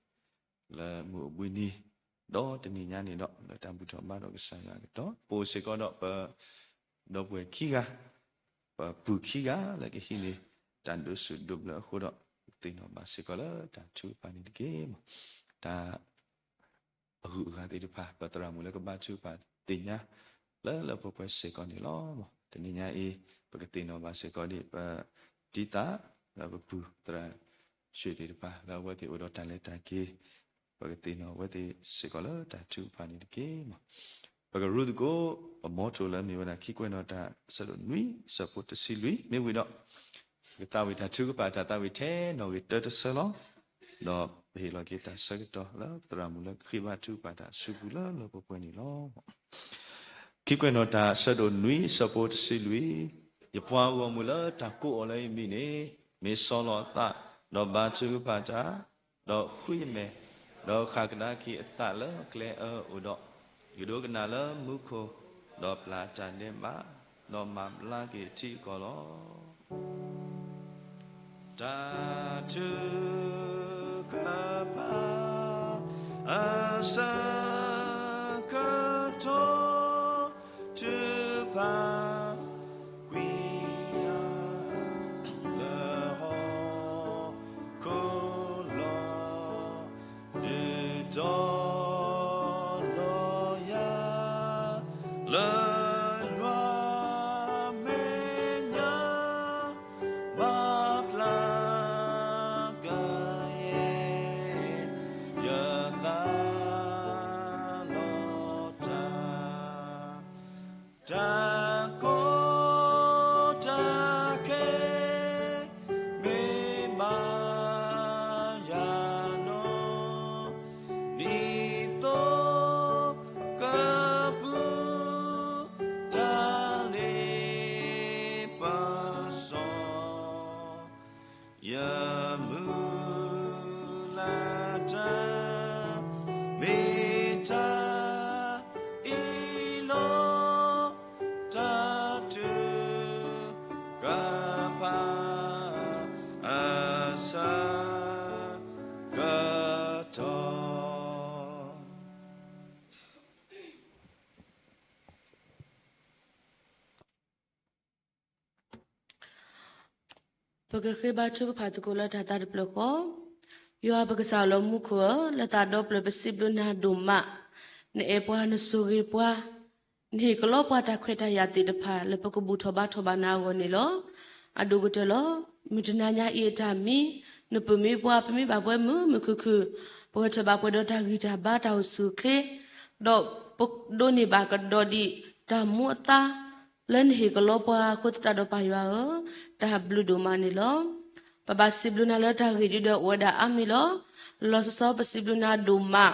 လၢမုၢ်အိၣ်ဘှံးနံၤ ဒီးတနံၤညါန့ၣ်ဒီး လၢတၢ်ဘူၣ်ထီၣ်ဘါထီၣ်ကစၢ်ယွၤအကတီၢ် ပအိၣ်စ့ၢ်ကီးဒီးပ ဒီပုၢ်ဝဲၢ်ခံဂၤ ပပုၢ်ခံဂၤလၢကဟံးန့ၢ် တၢ်ဒိးဆူၣ်ဒိးဘျၢအဃိဒီး သ့ၣ်နီၣ်ဘၣ်စ့ၢ်ကီးလၢတၢ်ထုကဖၣ်န့ၣ်တက့ၢ်. တၢ် အဂုၤအဂၤသ့ၣ်တဖၣ် ပသရၣ်မုၣ်လၢကဘါထုကဖၣ်သ့ၣ်ညါ လၢလၢပှဲၤပှဲၤစ့ၢ်ကီးန့ၣ်လီၤ. တနံၤညါအံၤ ပကသ့ၣ်နီၣ်ဘၣ်စ့ၢ်ကီးဒ် ပတံၤသၣ် လၢပပုၢ်သရၣ်ဆံးသ့ၣ်တဖၣ် လၢအဝဲသ့ၣ်အိၣ်ဒီးတၢ်လဲၤတၢ်က့ၤ ပကသ့ၣ်နီၣ်အဝဲသ့ၣ်စ့ၢ်ကီးလၢတၢ်ထုကဖၣ်န့ၣ်တက့ၢ်. ပကရူၢ်သကိး ပမီထိၣ်လၢမ့ၢ်ဝဲဒၣ်ခံကွဲးနီၣ်တၢ် အဆၢဒိၣ်နွံ အဆၢဖိတဆံလွံၢ် မ့ၢ်ဝံၤဒီး ပကသးဝံၣ်တၢ်ထုကဖၣ်တၢ်သးဝံၣ်ထဲနီၣ်ဂံၢ်တၢတဆၢလီၤ. ဒီးပဟ့ၣ်လီၤက့ၤတၢ်ဆၢကတီၢ်လၢပသရၣ်မုၣ်လၢဃ့ဘါထုကဖၣ်တၢ်အစုပူၤလၢလၢပှဲၤပှဲၤန့ၣ်လီၤ. ခံကွဲးနီၣ်တၢ်အဆၢဒိၣ်နွံ အဆၢဖိတဆံလွံၢ် ယပှၤဂီၢ်မုၢ်လၢတၢ်ကိးအီၤလၢယမံၤန့ၣ် မ့ၢ်ဆီလီၤအသး ဒီးဘါထုကဖၣ်တၢ် ဒီးဃုယမဲာ် ဒီးဃၣ်ကဒါက့ၤအသးလၢကျဲအၢအိၣ်ဒီး ယကဒိကနၣ်လၢမူခိၣ် ဒီးပျၢ်တၢ်ဒဲးဘး ဒီးမၤဘျါက့ၤထံအကီၢ်လီၤ. တၢ်ထုကဖၣ် အဆၢကတီၢ် ထုကဖၣ် ကွံာ်ယၤ လၢဟီၣ်ခိၣ်လီၤ ဒုးတီၤလီၤယၤ လၢယွၤမဲာ်ညါ မၤဘျါကယဲၢ်ယသး ပကဃ့ဘါထုကဖၣ်သကိးလၢတၢ်သးတဖျၢၣ်ဃီ, ယွၤပကစၢ်လၢမူခိၣ်ဧၢ, လၢသးဒီဖျၢၣ်ပစံးဘျုးနၤဒိၣ်မး, နအဲၣ်ပှၤနဆိၣ်ဂ့ၤပှၤ, နဟ့ၣ်ကလီပှၤတၢ်ခွဲးတၢ်ယာ်သ့ၣ်တဖၣ် လၢပကဘူၣ်ထီၣ်ဘါထီၣ်ဘၣ်နၤအဂီၢ်န့ၣ်လီၤ. အဒိၣ်ကတၢၢ်လီၤ. မုၢ်တနၤညါအံၤအတၢ်မံ, နပုၢ်မံပှၤ ပမံဘၣ်ပှၤမုာ်မုာ်ခုၣ်ခုၣ်, ပဝဲထီၣ်ဘၣ်ပှဲၤဒီးတၢ်ဂံၢ်တၢ်ဘါတၢ်အိၣ်ဆူၣ်အိၣ်ချ့, ဒီးပဒိးန့ၢ်ဘၣ်ကဒီးဒံးတၢ်မူအသါ လၢနဟ့ၣ်ကလီပှၤအဃိသတးဒီးပၢ်ယွၤဧၢ, တၢ်ဘျုးဒိၣ်မးန့ၣ်လီၤ. ပဘၣ်စံးဘျုးနၤလၢတၢ်ဂ့ၢ်ဒ်ဒီးအိၣ်ဝဲဒၣ်အါမံၤလီၤ. လီၤဆီဆီပစံးဘျုးနၤဒိၣ်မး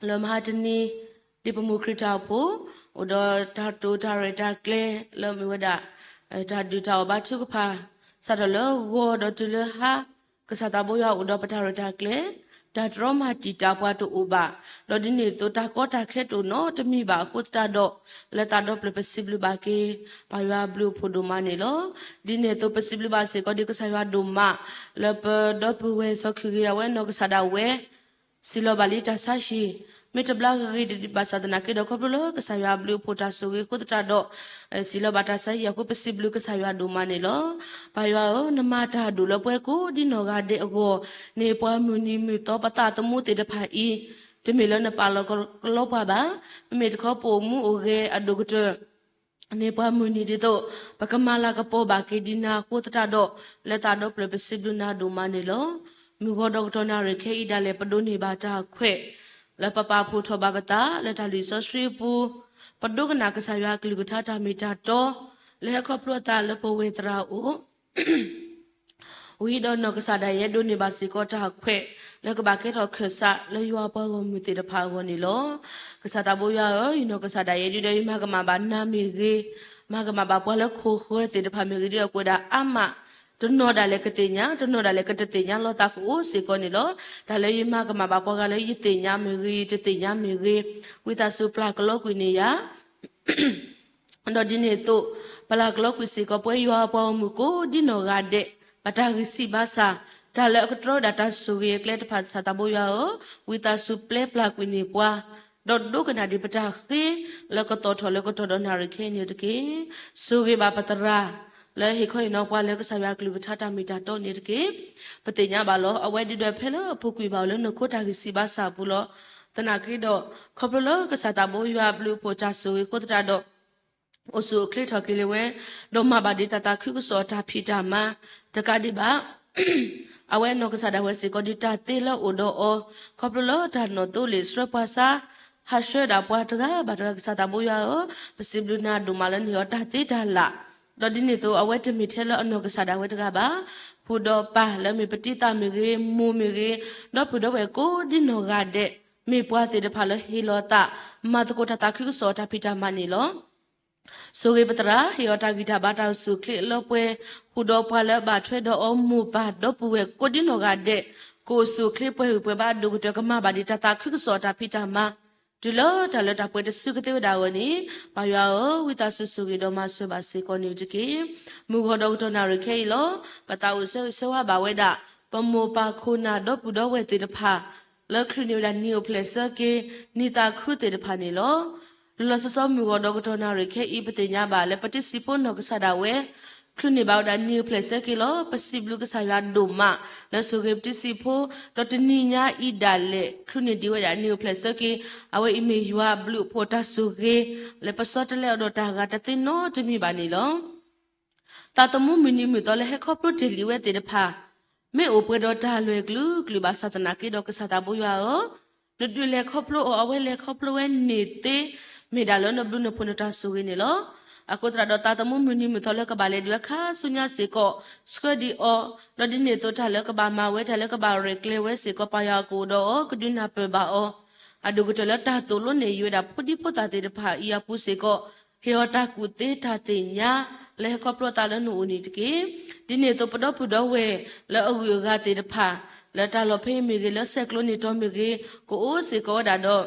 လၢမဟါတနံၤ ဒ်ပမိၢ်ခရံာ်တၢ်အိၣ်ဖှိၣ် အိၣ်ဒီးတၢ်တိာ်တၢ်ရဲၣ်တၢ်ကျဲၤ လၢမ့ၢ်ဝဲဒၣ် တၢ်ဒုးတၢ်အီၣ်ဘါထုကဖၣ် စးထီၣ်လၢဂီၤဒီးတုၤလၢဟါ ကစၢ်သးဘိယွၤအိၣ်ဒီးပတၢ်ရဲၣ်တၢ်ကျဲၤ, တၢ်တြီမၤတံာ်တာ်ပှၤတအိၣ်ဘၣ်, ဒီးဒ်န့ၣ်အသိးတၢ်ကီတၢ်ခဲတအိၣ်နီတမံၤဘၣ်အဃိသတးဒီး လၢသးဒီဖျၢၣ်ပစံးဘျုးဘၣ်က့ၤ ပၢ်ယွၤအဘျုးအဖှိၣ်ဒိၣ်မးန့ၣ်လီၤ. ဒ်န့ၣ်အသိးပစံးဘျုးဘၣ်စ့ၢ်ကီးဒ်ကစၢ်ယွၤဒိၣ်မး လၢပဒီပုၢ်ဝဲၢ်စီၤခုၣ်ဂ့ၤအဝဲနီၢ်ကစၢ်ဒၣ်ဝဲ စံးလီၤဘၣ်လံတၢ်ဆါဟံၣ်, မ့ၢ်တဘျါဂ့ၤဂ့ၤဒံးဘၣ်ဆၣ်သနာ်က့ဒီး ခီဖျိလၢကစၢ်ယွၤအဘျုးအဖှိၣ်တၢ်ဆိၣ်ဂ့ၤအဃိသတးဒီး စံးလီၤဘၣ်တၢ်ဆါဟံၣ်အဃိ ပစံးဘျုးကစၢ်ယွၤဒိၣ်မးန့ၣ်လီၤ. ပၢ်ယွၤဧၢ, နမၤတၢ်ဒိၣ်လၢပှၤကိးဒ်နီၢ်ဂၤဒဲးအဂီၢ်, နဟ့ၣ်ပှၤမုၢ်နံၤမုၢ်သီပသးသမူသ့ၣ်တဖၣ်အံၤ, တမ့ၢ်လၢနပာ်လီၤကလီပှၤဘၣ်, မ့မ့ၢ်တခီပအိၣ်မူအိၣ်ဂဲၤအဒိၣ်ကတၢၢ် န့ၢ်ပှၤမုၢ်နံၤဒ်သိး ပကမၤလၤကပီၤဘၣ်က့ၤဒ်နၤအဃိသတးဒီး လၢသးဒီဖျၢၣ်ပစံးဘျုးနၤဒိၣ်မးန့ၣ်လီၤ. မုၢ်ဂီၤဒီးကတီၢ်နၣ်ရံၣ်ခဲအံၤဒၣ်လဲာ် ပဒိးန့ၢ်ဘၣ်တၢ်ခွဲး လၢပပာ်ဖှိၣ်ထီၣ်ဘၣ်ပသး လၢတၢ်လုၢ်စီဆှံအပူၤ, ပဒိကနၣ်ကစၢ်ယွၤအကလုၢ်ကထါတၢ်မ့ၢ်တၢ်တီ, လၢဟဲခီဖျိအသးလၢပဝဲၢ်သရၣ်အိၣ် ဝံၤဒီးနီၢ်ကစၢ်ဒၣ်ယဲဒိးန့ၢ်ဘၣ်စ့ၢ်ကီးတၢ်ခွဲး လၢကဘၣ်ကဲထီၣ်ခၢၣ်စးလၢယွၤအပှၤဂီၢ်မုၢ်သ့ၣ်တဖၣ်အဂီၢ်န့ၣ်လီၤ. ကစၢ်သးဘိယွၤဧၢ, ယနီၢ်ကစၢ်ဒၣ်ယဲဒ်ဒီး ယမၤကမၣ်ဘၣ်နၤမ့ၢ်ဂ့ၤ, မၤကမၣ်ဘၣ်ပှၤလၢခိၣ်ဃၢၤသ့ၣ်တဖၣ်မ့ၢ်ဂ့ၤဒ်ဒီး ကဝဲဒၣ်အါမး, တနီၤဒၣ်လဲာ်ကသ့ၣ်ညါ, တနီၤဒၣ်လဲာ်ကတသ့ၣ်ညါလီၤသးကအိၣ်စ့ၢ်ကီးန့ၣ်လီၤ. တၢ်လၢယမၤကမၣ်ဘၣ်ပှၤဂၤလၢယသ့ၣ်ညါမ့ၢ်ဂ့ၤ, ယတသ့ၣ်ညါမ့ၢ်ဂ့ၤ, ဝံသးစူၤပျၢ်ကလီကွံာ်န့ၢ်ယၤ ဒီးဒ်န့ၣ်အသိး ပျၢ်ကလီကွံာ်စ့ၢ်ကီးပဝဲယွၤအပှၤဂီၢ်မုၢ်ကိးဒ်နီၢ်ဂၤဒဲး ဘၣ်တၢ်ဂံၢ်စၢ်ဘါစၢ်, တၢ်လၢအကတြီဝဲဒၣ်တၢ်ဆိၣ်ဂ့ၤအကျဲတဖၣ် ကစၢ်သးဘိယွၤဧၢ, ဝံသးစူၤပျဲပျၢ်ကွံာ်န့ၢ်ပှၤ, ဒီးဒိကနၣ်ဒံးပတၢ်ဃ့ လၢကသီၣ်ထီၣ်လၢကတီၢ်ဒီးနၣ်ရံၣ်ခဲအံၤန့ၣ်တက့ၢ်. ဆိၣ်ဂ့ၤဘၣ်ပသရၣ် လၢဟ့ၣ်ခီဟ့ၣ်နီၤပှၤလၢကစၢ်ယွၤအကလုၢ်ကထါတၢ်မ့ၢ်တၢ်တီန့ၣ်တက့ၢ်. ပသ့ၣ်ညါဘၣ်လီၤ, အဝဲဒ်ဒီးဖဲလၢအပူၤကွံာ်ဘၣ်အီၤလၢနခိတၢ်ဂံၢ်စၢ်ဘါစၢ်အပူၤလီၤ. သနာ်က့ဒီး ခီဖျိလၢကစၢ်သးဘိယွၤအဘျုးအဖှိၣ်တၢ်ဆိၣ်ဂ့ၤအဃိသတးဒီး အိၣ်ဆူၣ်အိၣ်ချ့ထီၣ်က့ၤလၢဝဲ, ဒီးမၤဘၣ်ဒံးတၢ်သးခုကစီၣ်တၢ်ဖံးတၢ်မၤတကးဒံးဘၣ် အဝဲနီၢ်ကစၢ်ဒၣ်ဝဲစ့ၢ်ကီးဒ်တၢ်သ့လၢအိၣ်ဒီးအီၤ, ခီဖျိလၢတၢ်နီၢ်သိလ့ၣ်ဆှၢပှၤဆါ, ဟးဆှၢဒၣ်ပှၤတဂၤဘၣ်တဂၤ ကစၢ်သးဘိယွၤဧၢ, ပစံးဘျုးနၤဒိၣ်မးလၢနဟ့ၣ်အီၤတၢ်သ့တၢ်လၢ်, ဒီးဒ်န့ၣ်အသိးအဝဲတမ့ၢ်ထဲလၢအနီၢ်ကစၢ်ဒၣ်ဝဲတဂၤဘၣ်, ဖုဒီးပၢ်လၢမ့ၢ်ပတံၤသးမ့ၢ်ဂ့ၤ, မိၢ်မ့ၢ်ဂ့ၤ, ဒီပုၢ်ဒီဝဲၢ်ကိးဒ်နီၢ်ဂၤဒဲး, မ့ၢ်ပှၤသ့ၣ်တဖၣ်လၢဟ့ၣ်လီၤသး, မၤသကိးတၢ်သးခုကစီၣ်တၢ်ဖံးတၢ်မၤန့ၣ်လီၤ. ဆိၣ်ဂ့ၤပသရၣ်, ဟ့ၣ်အီၤတၢ်ဂံၢ်တၢ်ဘါတၢ်အိၣ်ဆူၣ်အိၣ်ချ့လၢပှဲၤ, ဃုာ်ဒီးပှၤလၢအဘၣ်ထွဲဒီးအီၤမိၢ်ပၢ်ဒီပုၢ်ဝဲၢ်ကိးဒ်နီၢ်ဂၤဒဲး, ကအိၣ်ဆူၣ်အိၣ်ချ့ပှဲၤဂံၢ်ပှဲၤဘါအဒိၣ်ကတၢၢ် ကမၤဘၣ်ဒံးတၢ်သးခုကစီၣ်တၢ်ဖံးတၢ်မၤ, တုၤလၢတၢ်လၢတၢ်ပှဲၤတစုကသ့ဝဲဒၣ်အဂီၢ်န့ၣ်, ပၢ်ယွၤဧၢ, ဝံသးစူၤဆိၣ်ဂ့ၤဒီးမၤစၢၤဘၣ်စ့ၢ်ကီးန့ၣ်တက့ၢ်. မုၢ်ဂီၤဒီးကတီၢ်နၣ်ရံၣ်ခဲအံၤလီၤ. ပသးအိၣ်ဆၢဂ့ၤဆၢဝါဘၣ်ဝဲဒၣ် ပမိၢ်ပၢ်ခိၣ်နၢ်ဒီပုၢ်ဒီဝဲၢ်သ့ၣ်တဖၣ် လၢချုးန့ၢ်ဝဲဒၣ်နံၤအိၣ်ဖျဲၣ်ဆၢက့ၤ နံၤသးခုသ့ၣ်တဖၣ်န့ၣ်လီၤ. လီၤဆီဆီမုၢ်ဂီၤဒီးကတီၢ်နၣ်ရံၣ်ခဲအံၤ ပသ့ၣ်ညါဘၣ်လၢပတံၤစံးဖိနီၢ်ကစၢ်ဒၣ်ဝဲ ချုးန့ၢ်ဘၣ်ဝဲဒၣ်နံၤအိၣ်ဖျဲၣ်ဆၢက့ၤလီၤ. ပစံးဘျုးကစၢ်ယွၤဒိၣ်မး လၢဆိၣ်ဂ့ၤပတံၤစံးဖိ, ဒီးတနံၤညါအံၤဒၣ်လဲာ် ချုးန့ၢ်ဒံးဝဲဒၣ်နံၤအိၣ်ဖျဲၣ်ဆၢက့ၤ, အဝဲအံၤမ့ၢ်ယွၤအဘျုးအဖှိၣ်တၢ်ဆိၣ်ဂ့ၤ လၢပဆီတလဲအီၤဒီးတၢ်ဂၤတသ့နီတမံၤဘၣ်န့ၣ်လီၤ. သးသမူမုၢ်နံၤမုၢ်သီလၢဟဲခီဖျိတ့ၢ်လံဝဲသ့ၣ်တဖၣ် မ့ၢ်အိၣ်ပှဲၤဒီးတၢ်လွဲၢ်ကလုာ်ကလုာ်ဘၣ်ဆၣ်သနာ်က့ဒီး ကစၢ်သးဘိယွၤဧၢ, နဒုးလဲၤခီဖျိအီၤ အဝဲလဲၤခီဖျိဝဲန့ၣ်သ့, မ့ၢ်ဒၣ်လၢနဘျုးနဖှိၣ်နတၢ်ဆိၣ်ဂ့ၤန့ၣ်လီၤ. အဃိသတးဒီး သးသမူမုၢ်နံၤမုၢ်သီလၢကဘၣ်လဲၤဒံးဝဲခါဆူညါစ့ၢ်ကီး ဆှၢဒံးအီၤ, ဒီးဒ်န့ၣ်အသိးတၢ်လၢကဘၣ်မၤဝဲ တၢ်လၢကဘၣ်ရဲၣ်ကျဲၤဝဲစ့ၢ်ကီး ပၢ်ယွၤကအိၣ်ဒီးအီၤ ကဒုးနၢ်ပၢၢ်ဘၣ်အီၤ အဒိၣ်ကတၢၢ်လၢတၢ်သိၣ်လိနဲၣ်ယုာ်ဝဲဒၣ်ဖိဒံဖိသၣ်သ့ၣ်တဖၣ်အံၤအပူၤစ့ၢ်ကီး, ဟ့ၣ်အီၤတၢ်ကူၣ်သ့တၢ်သ့ၣ်ညါ လၢဟဲခီဖျိအသးလၢနအိၣ်န့ၣ်တက့ၢ်. ဒ်န့ၣ်အသိးပဒီပုၢ်ဒီဝဲၢ်လၢအဂုၤအဂၤသ့ၣ်တဖၣ် လၢတၢ်လီၢ်ဖဲအံၤမ့ၢ်ဂ့ၤ လၢဆဲးကျိးန့ၢ်တီၤမ့ၢ်ဂ့ၤ ကအိၣ်စ့ၢ်ကီးဝဲဒၣ်ဒီး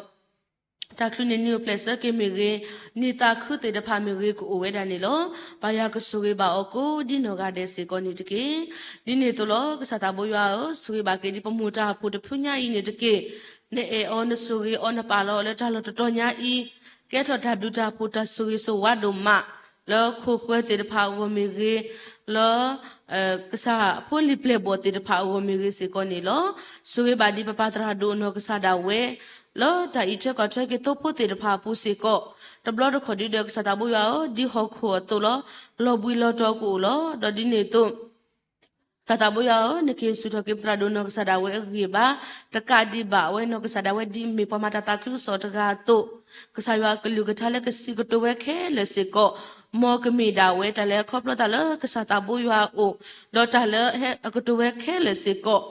တၢ်ချုးန့ၢ်နံၤအိၣ်ဖျဲၣ်ဆၢက့ၤမ့ၢ်ဂ့ၤ, နံၤသးခုသ့ၣ်တဖၣ်မ့ၢ်ဂ့ၤ ကအိၣ်ဝဲဒၣ်န့ၣ်လီၤ. ပၢ်ယွၤကဆိၣ်ဂ့ၤဘၣ်အီၤကိးဒ်နီၢ်ဂၤဒဲးစ့ၢ်ကီးန့ၣ်တက့ၢ်. ဒ်န့ၣ်အသိးလီၤ. ကစၢ်သးဘိယွၤဧၢ, ဆိၣ်ဂ့ၤဘၣ်က့ၤဒ်ပမိၢ်တၢ်အိၣ်ဖှိၣ်တဖုညါအံၤန့ၣ်တက့ၢ်. နအဲၣ်အီၤ နဆိၣ်ဂ့ၤအီၤ နပာ်လီၤအီၤလၢတၢ်လီၢ်တတီၤညါအံၤ, ကဲထီၣ်တၢ်ဘျုးတၢ်ဖှိၣ်တၢ်ဆိၣ်ဂ့ၤဆိၣ်ဝါဒိၣ်မး လၢခိၣ်ဃၢၤသ့ၣ်တဖၣ်အဂီၢ်မ့ၢ်ဂ့ၤ, လၢ ကစၢ်ဖိလံၤပျဲၢ်ဘီၣ်သ့ၣ်တဖၣ်အဂီၢ်မ့ၢ်ဂ့ၤစ့ၢ်ကီးန့ၣ်လီၤ. ဆိၣ်ဂ့ၤဘၣ်ဒ်ပပၢ်သရၣ်ဒိၣ်နီၢ်ကစၢ်ဒၣ်ဝဲ လၢတၢ်အံးထွဲကွၢ်ထွဲက့ၤသိဖိသ့ၣ်တဖၣ်အပူၤစ့ၢ်ကီး, တဘျီတခီၣ်ဒုဒီးကစၢ်သးဘိယွၤဧၢ, ဒ်ဟီၣ်ခိၣ်အသိးလီၤ. လီၤဘှံးလီၤတီၤကအိၣ်လီၤ. ဒီးဒ်န့ၣ်အသိး ကစၢ်သးဘိယွၤဧၢ, နကဟ့ၣ်ဆူၣ်ထီၣ်က့ၤပသရၣ်ဒိၣ်နီၢ်ကစၢ်ဒၣ်ဝဲအဂံၢ်အဘါ, တကးဒံးဘၣ်အဝဲနီၢ်ကစၢ်ဒၣ်ဝဲဒ်မ့ၢ်ပှၤမၤတၢ်သးခုကစီၣ်တဂၤအသိး, ကစၢ်ယွၤအကလုၢ်ကထါလၢကစံးကတိၤဝဲခဲလၢာ်စ့ၢ်ကီး, မ်ကမ့ၢ်ဒၣ်ဝဲတၢ်လၢအခီဖျိသးလၢကစၢ်သးဘိယွၤအအိၣ်, ဒီးတၢ်လၢအကတိၤဝဲခဲလၢာ်စ့ၢ်ကီး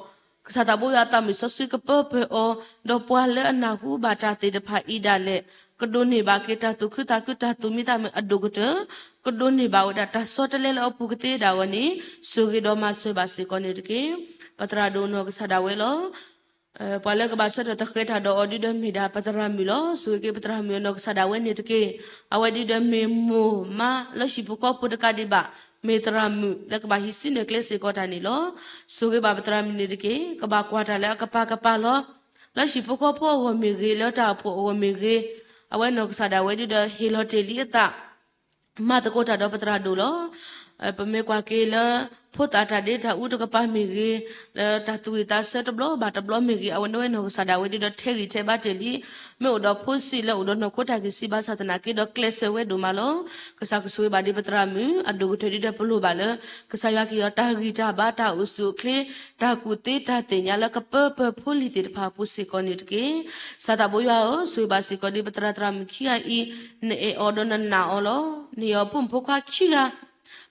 ကစၢ်သးဘိယွၤအသးမုာ်စီဆှံကပၢပၢၢ်အီၤ, ဒီးပှၤလၢအနၢ်ဟူဘၣ်တၢ်သ့ၣ်တဖၣ်အံၤဒၣ်လဲာ် ကဒိးန့ၢ်ဘၣ်က့ၤတၢ်သူၣ်ခုသးခုတၢ်သူၣ်မံသးမုာ်အဒိၣ်ကတၢၢ်, ကဒိးန့ၢ်ဘၣ်ဝဲဒၣ်တၢ်ဆီတလဲလၢအပူၤကသ့ဒၣ်အဂီၢ်န့ၣ်, ဆိၣ်ဂ့ၤဒီးမၤစၢၤဘၣ်စ့ၢ်ကီးန့ၣ်တက့ၢ်. ပသရၣ်ဒိၣ်နီၢ်ကစၢ်ဒၣ်ဝဲလီၤ. ပှၤလၢကဘၣ်ဆၢထၢၣ်သဃဲၤတၢ်ဒီးအီၤဒုဒီးမ့ၢ်ဒၣ်ပသရၣ်မုၣ်လီၤ. ဆိၣ်ဂ့ၤက့ၤပသရၣ်မုၣ်အနီၢ်ကစၢ်ဒၣ်ဝဲန့ၣ်တက့ၢ်. အဝဲဒုဒီးမ့ၢ်မိၢ်မါလၢဟံၣ်ဖိဃီဖိတကးဒံးဘၣ်, မ့ၢ်သရၣ်မုၣ်လၢကဘၣ်ဟံးစုနဲၣ်ကျဲစ့ၢ်ကီးတၢ်န့ၣ်လီၤ. ဆိၣ်ဂ့ၤဘၣ်ပသရၣ်မုၣ်န့ၣ်တက့ၢ်. ကဘၣ်ကွၢ်တၢ်လၢအကပၤကပၤလီၤ. လၢဟံၣ်ဖိဃီဖိအဂီၢ်မ့ၢ်ဂ့ၤ, လၢတၢ်အိၣ်ဖှိၣ်အဂီၢ်မ့ၢ်ဂ့ၤ, အဝဲနီၢ်ကစၢ်ဒၣ်ဝဲဒုဒီးဟ့ၣ်လီၤတ့ၢ်လံအသး မၤသကိးတၢ်ဒီးပသရၣ်ဒိၣ်လီၤ. ပမ့ၢ်ကွၢ်က့ၤလၢ ဖိသၣ်တၢ်ဒ့တၢ်အူတကပၤမ့ၢ်ဂ့ၤ, လၢတၢ်သူၣ်ဝံၣ်သးဆၢတဘျီဘၣ်တဘျီမ့ၢ်ဂ့ၤ, အဝဲနီၢ်ကစၢ်ဒၣ်ဝဲဒုဒီးထဲးဂံၢ်ထဲးဘါတ့ၢ်လံ, မ့ၢ်အိၣ်ဒီးဖိဆံးလၢအိၣ်ဒီးနီၢ်ခိတၢ်ဂံၢ်စၢ်ဘါစၢ်သနာ်က့ဒီးကျဲးစၢးဝဲဒိၣ်မးလီၤ. ကစၢ်ကဆိၣ်ဂ့ၤဘၣ်ဒ်ပသရၣ်မုၣ် အဒိၣ်ကတၢၢ်ဒုဒီးပလိၣ်ဘၣ်လၢ ကစၢ်ယွၤကဟ့ၣ်အီၤတၢ်ဂံၢ်တၢ်ဘါတၢ်အိၣ်ဆူၣ်အိၣ်ချ့ တၢ်ကူၣ်သ့တၢ်သ့ၣ်ညါလၢကပၢပၢၢ်ဖိလံၤသ့ၣ်တဖၣ်အပူၤစ့ၢ်ကီးန့ၣ်တက့ၢ်. ကစၢ်သးဘိယွၤဧၢ, ဆိၣ်ဂ့ၤဘၣ်စ့ၢ်ကီးဒ်ပသရၣ်သရၣ်မုၣ်ခံဂၤအံၤ, နအဲၣ်အီၤဒီးနနာ်အီၤလီၤ. နဟ့ၣ်အီၤဖိမုၣ်ဖိခွါခံဂၤ,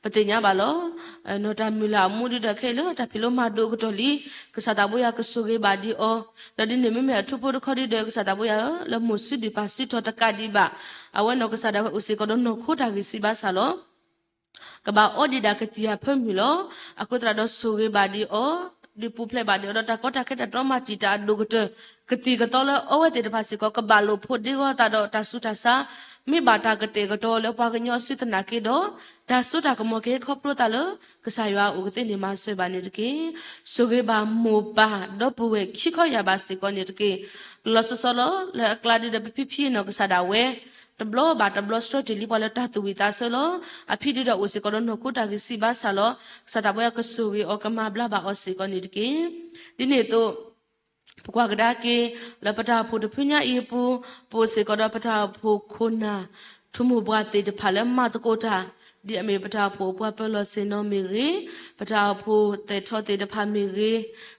ပသ့ၣ်ညါဘၣ်လီၤ. နီၢ်တၢ်မုၢ်လၢ်အမူဒုဒီးခဲအံၤလၢတၢ်ဖံးလိမၤဒိၣ်အကတီၢ်လံ, ကစၢ်သးဘိယွၤကဆိၣ်ဂ့ၤဘၣ်ဒ်အီၤ, ဒီးဒ်န့ၣ်မ့မ့ၢ်အထူဖိတခီဒုဒီးကစၢ်သးဘိယွၤဧၢ, လၢမိၢ်စုဒုၣ်ပၢ်စုတီၤတကးဒံးဘၣ်, အဝဲနီၢ်ကစၢ်ဒၣ်ဝဲအိၣ်စ့ၢ်ကီးဒီးနီၢ်ခိတၢ်ဂံၢ်စၢ်ဘါစၢ်လီၤ. ကဘၣ်အီဒံးဒၣ်ကသံၣ်အဖၢမုၢ်လီၤ. အဃိသတးဒီးဆိၣ်ဂ့ၤဘၣ်ဒ်အီၤ, ဒုးပူၤဖျဲးဘၣ်ဒ်အီၤဒီးတၢ်ကီတၢ်ခဲတၢ်တြီမၤတံာ်တာ်အဒိၣ်ကတၢၢ်, ကသံၣ်ကသီလၢအဝဲသ့ၣ်တဖၣ်စ့ၢ်ကီး ကဘၣ်လိာ်ဖိးဒ့ဂီၤသးဒီးတၢ်ဆူးတၢ်ဆါ, မ့ၢ်ဘၣ်တၢ်ကတဲာ်ကတီၤလၢပှၤကညီအစုသနာ်က့ဒီး, တၢ်စိတၢ်ကမီၤကဟဲခီဖျိသးလၢ ကစၢ်ယွၤအအိၣ်ကသ့န့ၣ်မၤစၢၤဘၣ်န့ၣ်တက့ၢ်. ဆိၣ်ဂ့ၤဘၣ်မိၢ်ပၢ် ဒီပုၢ်ဝဲၢ်ခံခီယၢ်ဘၣ်စ့ၢ်ကီးန့ၣ်တက့ၢ်. လီၤလီၤဆီဆီလီၤ. လၢအကျါဒုဒီးပဖံဖံနီၢ်ကစၢ်ဒၣ်ဝဲ တဘျီဘၣ်တဘျီဆှၢတ့ၢ်လံပှၤလၢတၢ်သူၣ်ဝံၣ်သးဆၢလီၤ. အဖံဒုဒီးအိၣ်စ့ၢ်ကီးဒီးနီၢ်ခိတၢ်ဂံၢ်စၢ်ဘါစၢ်လီၤ. ကစၢ်သးဘိယွၤကဆိၣ်ဂ့ၤအီၤကမၤဘျါဘၣ်အီၤစ့ၢ်ကီးန့ၣ်တက့ၢ်. ဒ်န့ၣ်အသိး ပကွၢ်ကဒါက့ၤ လၢပတၢ်အိၣ်ဖှိၣ်တဖုညါအံၤအပူၤ, ပအိၣ်စ့ၢ်ကီးဒီးပတၢ်အိၣ်ဖှိၣ်ခိၣ်နၢ် ထူမိၢ်ပှၢ်သ့ၣ်တဖၣ်လၢမၤသကိးတၢ်, ဒ်အမ့ၢ်ပတၢ်အိၣ်ဖှိၣ်အပှၤပၢၤလီၢ်ဆ့ၣ်နီၤမ့ၢ်ဂ့ၤ, ပတၢ်အိၣ်ဖှိၣ်သဲးထီၣ်သ့ၣ်တဖၣ်မ့ၢ်ဂ့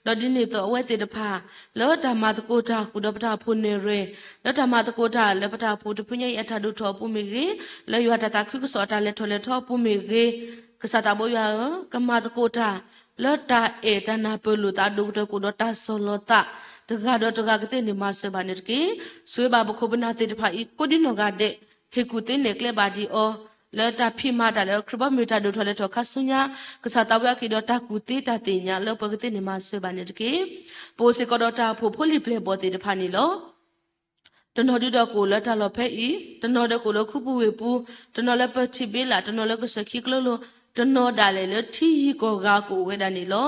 ၤ, ဒီးဒ်န့ၣ်အသိးအဝဲသ့ၣ်တဖၣ် လၢတၢ်မၤသကိးတၢ်ဃုာ်ဒီးပတၢ်အိၣ်ဖှိၣ်နဲၣ်ရွဲၣ်, လၢတၢ်မၤသကိးတၢ်လၢပတၢ်အိၣ်ဖှိၣ်တဖုညါအံၤအတၢ်ဒိၣ်ထီၣ်အပူၤမ့ၢ်ဂ့ၤ, လၢယွၤတၢ်သးခုကစီၣ်အတၢ်လဲၤထီၣ်လဲၤထီအပူၤမ့ၢ်ဂ့ၤ, ကစၢ်သးဘိယွၤဧၢ, ကမၤသကိးတၢ် လၢတၢ်အဲၣ်တၢ်နၢ်ပၢၢ်လိာ်သးအဒိၣ်ကတၢၢ်ကအိၣ်ဒီးတၢ်ဆီၣ်လီၤသး တဂၤဒီးတဂၤကသ့ၣ်န့ၣ်မၤစၢၤဘၣ်န့ၣ်တက့ၢ်. ဆိၣ်ဂ့ၤဘၣ်ပခိၣ်ပနၢ်သ့ၣ်တဖၣ်အံၤကိးဒ်နီၢ်ဂၤဒဲး, ဟ့ၣ်ကူၣ်သ့နဲၣ်ကျဲဘၣ်ဒံးအီၤ, လၢတၢ်ဖံးမၤတၢ်လၢခရံာ်ဘီမုၢ်တၢ်ဒိၣ်ထီၣ်လဲၤထီၣ်ခါဆူညါ, ကစၢ်သးဘိယွၤကဟ့ၣ်ဒီးတၢ်ကူၣ်သ့တၢ်သ့ၣ်ညါလၢပှၤကသ့ၣ်န့ၣ်မၤစၢၤဘၣ်န့ၣ်တက့ၢ်. ပအိၣ်စ့ၢ်ကီးဒီးတၢ်အိၣ်ဖှိၣ်ဖိလံၤပျဲၢ်ဘီၣ်သ့ၣ်တဖၣ်န့ၣ်လီၤ. တနီၤဒုဒီးကအိၣ်လၢတၢ်လီၢ်ဖဲအံၤ, တနီၤဒီးကအိၣ်လၢခူပူၤဝ့ၢ်ပူၤ, တနီၤလၢပၢၢ်ထံးဘ့လး, တနီၤလၢကစၢၢ်ခံကျိလိၤ, တနီၤဒၣ်လဲာ်လၢထံယံၤကီၢ်ဂၤကအိၣ်ဝဲဒၣ်န့ၣ်လီၤ.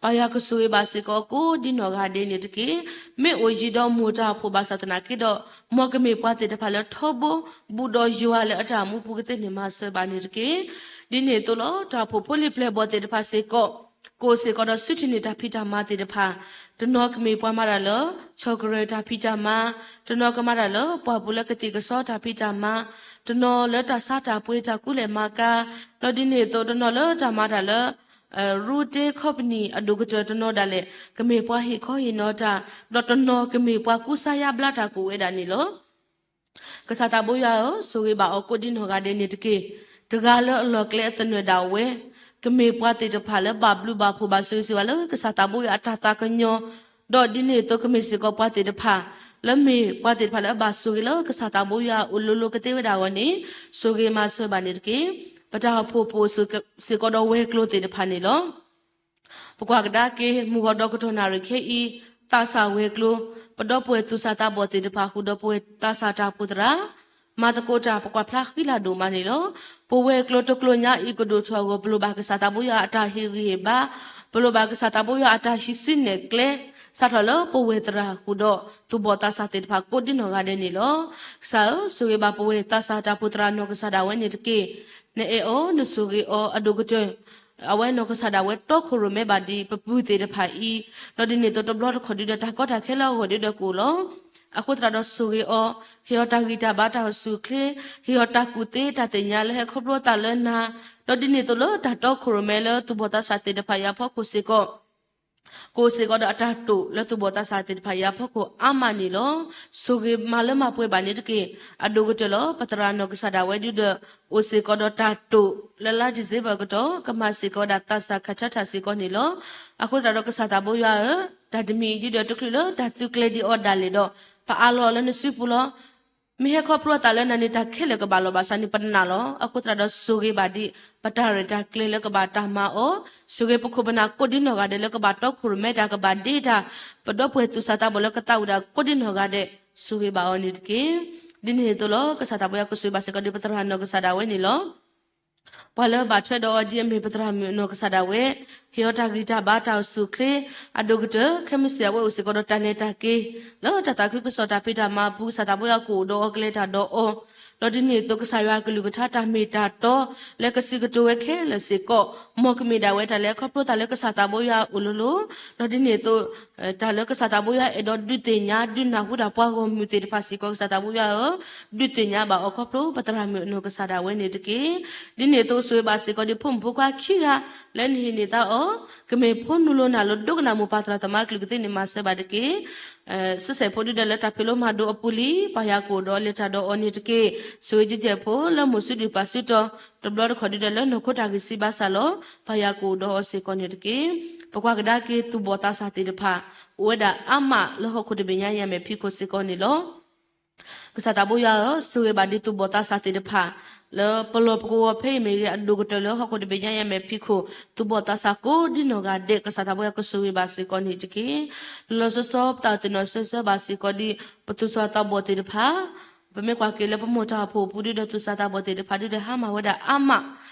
ပၢ်ယွၤကဆိၣ်ဂ့ၤဘၣ်စ့ၢ်ကီးကိးဒ်နီၢ်ဂၤဒဲးန့ၣ်တက့ၢ်. မ့ၢ်အိၣ်ယံၤဒီးမိၢ်တၢ်အိၣ်ဖှိၣ်ဘၣ်ဆၣ်သနာ်က့ဒီး, မ်ကမ့ၢ်ပှၤသ့ၣ်တဖၣ်လၢထီဘိ, ဘူးဒီးယွၤလၢအတၢ်မူပူၤကသ့ၣ်န့ၣ်မၤစၢၤဘၣ်န့ၣ်တက့ၢ်. ဒ်န့ၣ်အသိးလီၤ. တၢ်အိၣ်ဖှိၣ်ဖိလံၤပျဲၢ်ဘီၣ်သ့ၣ်တဖၣ်စ့ၢ်ကီး ကအိၣ်စ့ၢ်ကီးဒီးဆူထံၣ်န့ၢ်တၢ်ဖံးတၢ်မၤသ့ၣ်တဖၣ်, တနီၤကမ့ၢ်ပှၤမၤတၢ်လၢ ဆီၣ်ကရၢၢ်တၢ်ဖံးတၢ်မၤ, တနီၤကမၤတၢ်လၢပှၢ်ပူၤလၢကသံၣ်ကစီတၢ်ဖံးတၢ်မၤ, တနီၤလၢတၢ်ဆါတၢ်ပှ့ၤတၢ်ကူလဲၢ်မၤကၤ, ဒီးဒ်န့ၣ်အသိး တနီၤလၢတၢ်မၤတၢ်လၢ ရူတ့ခီပနံၣ်အဒိၣ်ကတၢၢ်, တနီၤဒၣ်လဲာ် ကမ့ၢ်ပှၤဟ့ၣ်ခီဟ့ၣ်နီၤတၢ်, ဒီးတနီၤကမ့ၢ်ပှၤကူစါယါဘျါတၢ်ကအိၣ်ဝဲဒၣ်န့ၣ်လီၤ. ကစၢ်သးဘိယွၤဧၢ, ဆိၣ်ဂ့ၤဘၣ်အီၤကိးဒ်နီၢ်ဂၤဒဲးန့ၣ်တက့ၢ်. တဂၤလၢအလီၢ်ကျဲအသနၢၣ်ဒၣ်ဝဲ, ကမ့ၢ်ပှၤသ့ၣ်တဖၣ်လၢဘၣ်ဘျုးဘၣ်ဖှိၣ်ဘၣ်ဆိၣ်ဂ့ၤစ့ၢ်ကီးလၢကစၢ်သးဘိယွၤအတၢ်သးကညီၤ, ဒီးဒ်န့ၣ်အသိးကမ့ၢ်စ့ၢ်ကီးပှၤသ့ၣ်တဖၣ် လၢမ့ၢ်ပှၤသ့ၣ်တဖၣ်လၢအဘၣ်ဆိၣ်ဂ့ၤလၢကစၢ်သးဘိယွၤအအိၣ်လိၤလိၤကသ့ဝဲဒၣ်အဂီၢ်န့ၣ်, ဆိၣ်ဂ့ၤမၤစၢၤဘၣ်န့ၣ်တက့ၢ်. ပတၢ်အိၣ်ဖှိၣ်ပအိၣ်စ့ၢ်ကီးဒီးဝဲၤကျိၤသ့ၣ်တဖၣ်န့ၣ်လီၤ. ပကွၢ်ကဒါက့ၤ မုၢ်ဂီၤဒီကတီၢ်နၣ်ရံၣ်ခဲအံၤ, သးစၢ်ဝဲၤကျိၤ, ပဒီပုၢ်ဝဲၢ်သူၣ်စၢ်သးဘီၣ်သ့ၣ်တဖၣ် ဃုာ်ဒီးပဝဲသးစၢ်တၢ်အိၣ်ဖှိၣ်သရၣ်, မၤသကိးတၢ် ပကွၢ်ဖျါဃံလၤဒိၣ်မးန့ၣ်လီၤ. ပဝဲၤကျိၤတကျိၤညါအံၤကဒိၣ်ထီၣ်အဂီၢ် ပလိၣ်ဘၣ်ကစၢ်သးဘိယွၤအတၢ်ဟ့ၣ်ဂံၢ်ဟ့ၣ်ဘါ, ပလိၣ်ဘၣ်ကစၢ်သးဘိယွၤအတၢ်ဟံးစုနဲၣ်ကျဲ, စးထီၣ်လၢပဝဲၢ်သရၣ်ဃုာ်ဒီးသူၣ်ဘီၣ်သးစၢ်သ့ၣ်တဖၣ်ကိးဒ်နီၢ်ဂၤဒဲးန့ၣ်လီၤ. ကစၢ်ဧၢ, ဆိၣ်ဂ့ၤဘၣ်ပဝဲသးစၢ်တၢ်အိၣ်ဖှိၣ်သရၣ်နီၢ်ကစၢ်ဒၣ်ဝဲန့ၣ်တက့ၢ်. နအဲၣ်အီၤ နဆိၣ်ဂ့ၤအီၤအဒိၣ်ကတၢၢ် အဝဲနီၢ်ကစၢ်ဒၣ်ဝဲတီခိၣ်ရိၣ်မဲဘၣ်ဒံးပပုၢ်သ့ၣ်တဖၣ်အံၤ, ဒီးဒ်န့ၣ်အသိးတဘျီတခီၣ်ဒုဒီးတၢ်ကီတၢ်ခဲလၢအဂီၢ်ဒုဒီးကအိၣ်လီၤ. အဃိသတးဒီးဆိၣ်ဂ့ၤအီၤ, ဟ့ၣ်အီၤတၢ်ဂံၢ်တၢ်ဘါတၢ်အိၣ်ဆူၣ်အိၣ်ချ့, ဟ့ၣ်အီၤတၢ်ကူၣ်သ့တၢ်သ့ၣ်ညါလၢဟဲခီဖျိအသးလၢနၤ, ဒီးဒ်န့ၣ်အသိးလၢတၢ်တီခိၣ်ရိၣ်မဲလၢသူၣ်ဘီၣ်သးစၢ်သ့ၣ်တဖၣ်အံၤအဖီခိၣ်စ့ၢ်ကီး ကအိၣ်စ့ၢ်ကီးဒီးအတၢ်တိာ်လၢသူၣ်ဘီၣ်သးစၢ်သ့ၣ်တဖၣ်အံၤအဖီခိၣ်အါမးန့ၣ်လီၤ. ဆိၣ်ဂ့ၤမၤလၢမၤပှဲၤဘၣ်န့ၣ်တက့ၢ်. အဒိၣ်ကတၢၢ်လီၤ ပသရၣ်နီၢ်ကစၢ်ဒၣ်ဝဲဒုဒီး အိၣ်စ့ၢ်ကီးဒီးတၢ်တိာ်လၢလါ December ကတီၢ် ကမၤစ့ၢ်ကီးဝဲဒၣ်သးစၢ်ခးဆါထၣ်စ့ၢ်ကီးန့ၣ်လီၤ. အဃိသတးဒီးကစၢ်သးဘိယွၤဧၢ, တၢ်တမံၤအံၤဒုဒီးတချုးလၢတၢ်သုးကျဲၤဒံးအီၤဒၣ်လဲာ်ဒီး ပအးလီၤအီၤလၢနစုပူၤလီၤ. မ့ၢ်ဟဲခီဖျိအသးလၢနၤန့ၣ် တၢ်ခဲလၢာ်ကဘၣ်လီၤဘၣ်ဆၣ်န့ၣ် ပနာ်လီၤ. အဃိသတးဒီးဆိၣ်ဂ့ၤဘၣ်ဒံး ပတၢ်ရဲၣ်တၢ်ကျဲၤလၢကဘၣ်တၢ်မၤအီၤ, ဆိၣ်ဂ့ၤပခိၣ်ပနၢ်ကိးဒံနီၢ်ဂၤဒဲးလၢကဘၣ်တီခိၣ်ရိၣ်မဲတၢ်ကဘၣ်ဒ့တၢ်, ပဒီပုၢ်ဝဲၢ်သူၣ်စၢ်သးဘီၣ်လၢကသးဝံၣ်ဒၣ်ကိးဒံနီၢ်ဂၤဒဲး ဆိၣ်ဂ့ၤဘၣ်အီၤန့ၣ်တက့ၢ်. ဒ်န့ၣ်အသိးလီၤ ကစၢ်သးဘိယွၤကဆိၣ်ဂ့ၤဘၣ်စ့ၢ်ကီးဒံးပသရၣ်နီၢ်ကစၢ်ဒၣ်ဝဲန့ၣ်လီၤ. ပှၤလၢဘၣ်ထွဲဒီးအီၤဒ်အမ့ၢ်ပသရၣ်မုၣ်နီၢ်ကစၢ်ဒၣ်ဝဲ, ဟ့ၣ်အီၤတၢ်ဂံၢ်တၢ်ဘါတၢ်အိၣ်ဆူၣ်အိၣ်ချ့, အဒိၣ်ကတၢၢ် ခဲမုၢ်ဆ့ၣ်အဝဲအိၣ်စ့ၢ်ကီးဒီးတၢ်လဲၤတၢ်က့ၤ လၢတၢ်သးခုကစီၣ်တၢ်ဖံးတၢ်မၤအပူၤ ကစၢ်သးဘိယွၤကအိၣ်ဒီးအီၤကလဲၤတၢ်ဒီးအီၤ, ဒီးဒ်န့ၣ်အသိးကစၢ်ယွၤအကလုၢ်ကထါတၢ်မ့ၢ်တၢ်တီ လၢကစံးကတိၤဝဲခဲလၢာ်စ့ၢ်ကီး မ်ကမ့ၢ်ဒၣ်ဝဲတၢ်လဲၤခီဖျိသးလၢကစၢ်သးဘိယွၤအအိၣ်လိၤလိၤ, ဒီးဒ်န့ၣ်အသိး တၢ်လၢကစၢ်သးဘိယွၤအဲၣ်ဒိးဒုးသ့ၣ်ညါ ဒုးနၢ်ဟူဒၣ်ပှၤဂီၢ်မုၢ်သ့ၣ်တဖၣ်စ့ၢ်ကီး ကစၢ်သးဘိယွၤဧၢ, ဒုးသ့ၣ်ညါဘၣ်အီၤခီဖျိပသရၣ်မုၣ်အနီၢ်ကစၢ်ဒၣ်ဝဲန့ၣ်တက့ၢ်. ဒ်န့ၣ်အသိးဆိၣ်ဂ့ၤဘၣ်စ့ၢ်ကီးဒ်ဖိမုၣ်ဖိခွါခံဂၤ လၢနဟ့ၣ်န့ၢ်သးအီၤ, ကမ့ၢ်ဖိနူလိၤနၢ်လိၤဒိကနၣ်မိၢ်ပၢ်သရၣ်သမါကလုၢ်ကသ့န့ၣ် မၤစၢၤဘၣ်တက့ၢ်. ဆံးစဲးဖိဒုဒီးလၢတၢ်ဖံးလိမၤဒိးအပူၤလံ ပၢ်ယွၤကအိၣ်ဒီးအီၤလဲၤတၢ်ဒီးအီၤန့ၣ်တက့ၢ်. ဆိၣ်ဂ့ၤကဲးကဲးဖိလၢမိၢ်စုဒုၣ်ပၢ်စုတီၤ တဘျီတခီၣ်ဒုဒီးလၢနီၢ်ခိတၢ်ဂံၢ်စၢ်ဘါစၢ်လီၤ. ပၢ်ယွၤကအိၣ်ဒီးအီၤစ့ၢ်ကီးန့ၣ်တက့ၢ်. ပကွၢ်ကဒါက့ၤသူၣ်ဘီၣ်သးစၢ်သ့ၣ်တဖၣ် အိၣ်ဝဲဒၣ်အါမးလၢဟီၣ်ခိၣ်တဘ့ၣ်ညါယၤမဲာ်ဖံးခိၣ်စ့ၢ်ကီးန့ၣ်လီၤ. ကစၢ်သးဘိယွၤဧၢ, ဆိၣ်ဂ့ၤဘၣ်ဒ်သူၣ်ဘီၣ်သးစၢ်သ့ၣ်တဖၣ် လၢပလီၢ်ပကဝီၤဖဲအံၤမ့ၢ်ဂ့ၤ, အဒိၣ်ကတၢၢ်လၢဟီၣ်ခိၣ်တဘ့ၣ်ညါယၤမဲာ်ဖံးခိၣ် သူၣ်ဘီၣ်သးစၢ်ကိးဒ်နီၢ်ဂၤဒဲး ကစၢ်သးဘိယွၤကဆိၣ်ဂ့ၤဘၣ်စ့ၢ်ကီးန့ၣ်တက့ၢ်. လီၤလီၤဆီဆီ ပသးအိၣ်သ့ၣ်နီၣ်ဆၢဆၢဘၣ်စ့ၢ်ကီးဒ် ပသူၣ်စၢ်သးဘီၣ်သ့ၣ်တဖၣ် ပမ့ၢ်ကွၢ်က့ၤလၢပမိၢ်တၢ်အိၣ်ဖှိၣ်အပူၤဒုဒီး သူၣ်စၢ်သးဘီၣ်သ့ၣ်တဖၣ်ဒုဒီးဟါမၢ်ဝဲဒၣ်အါမး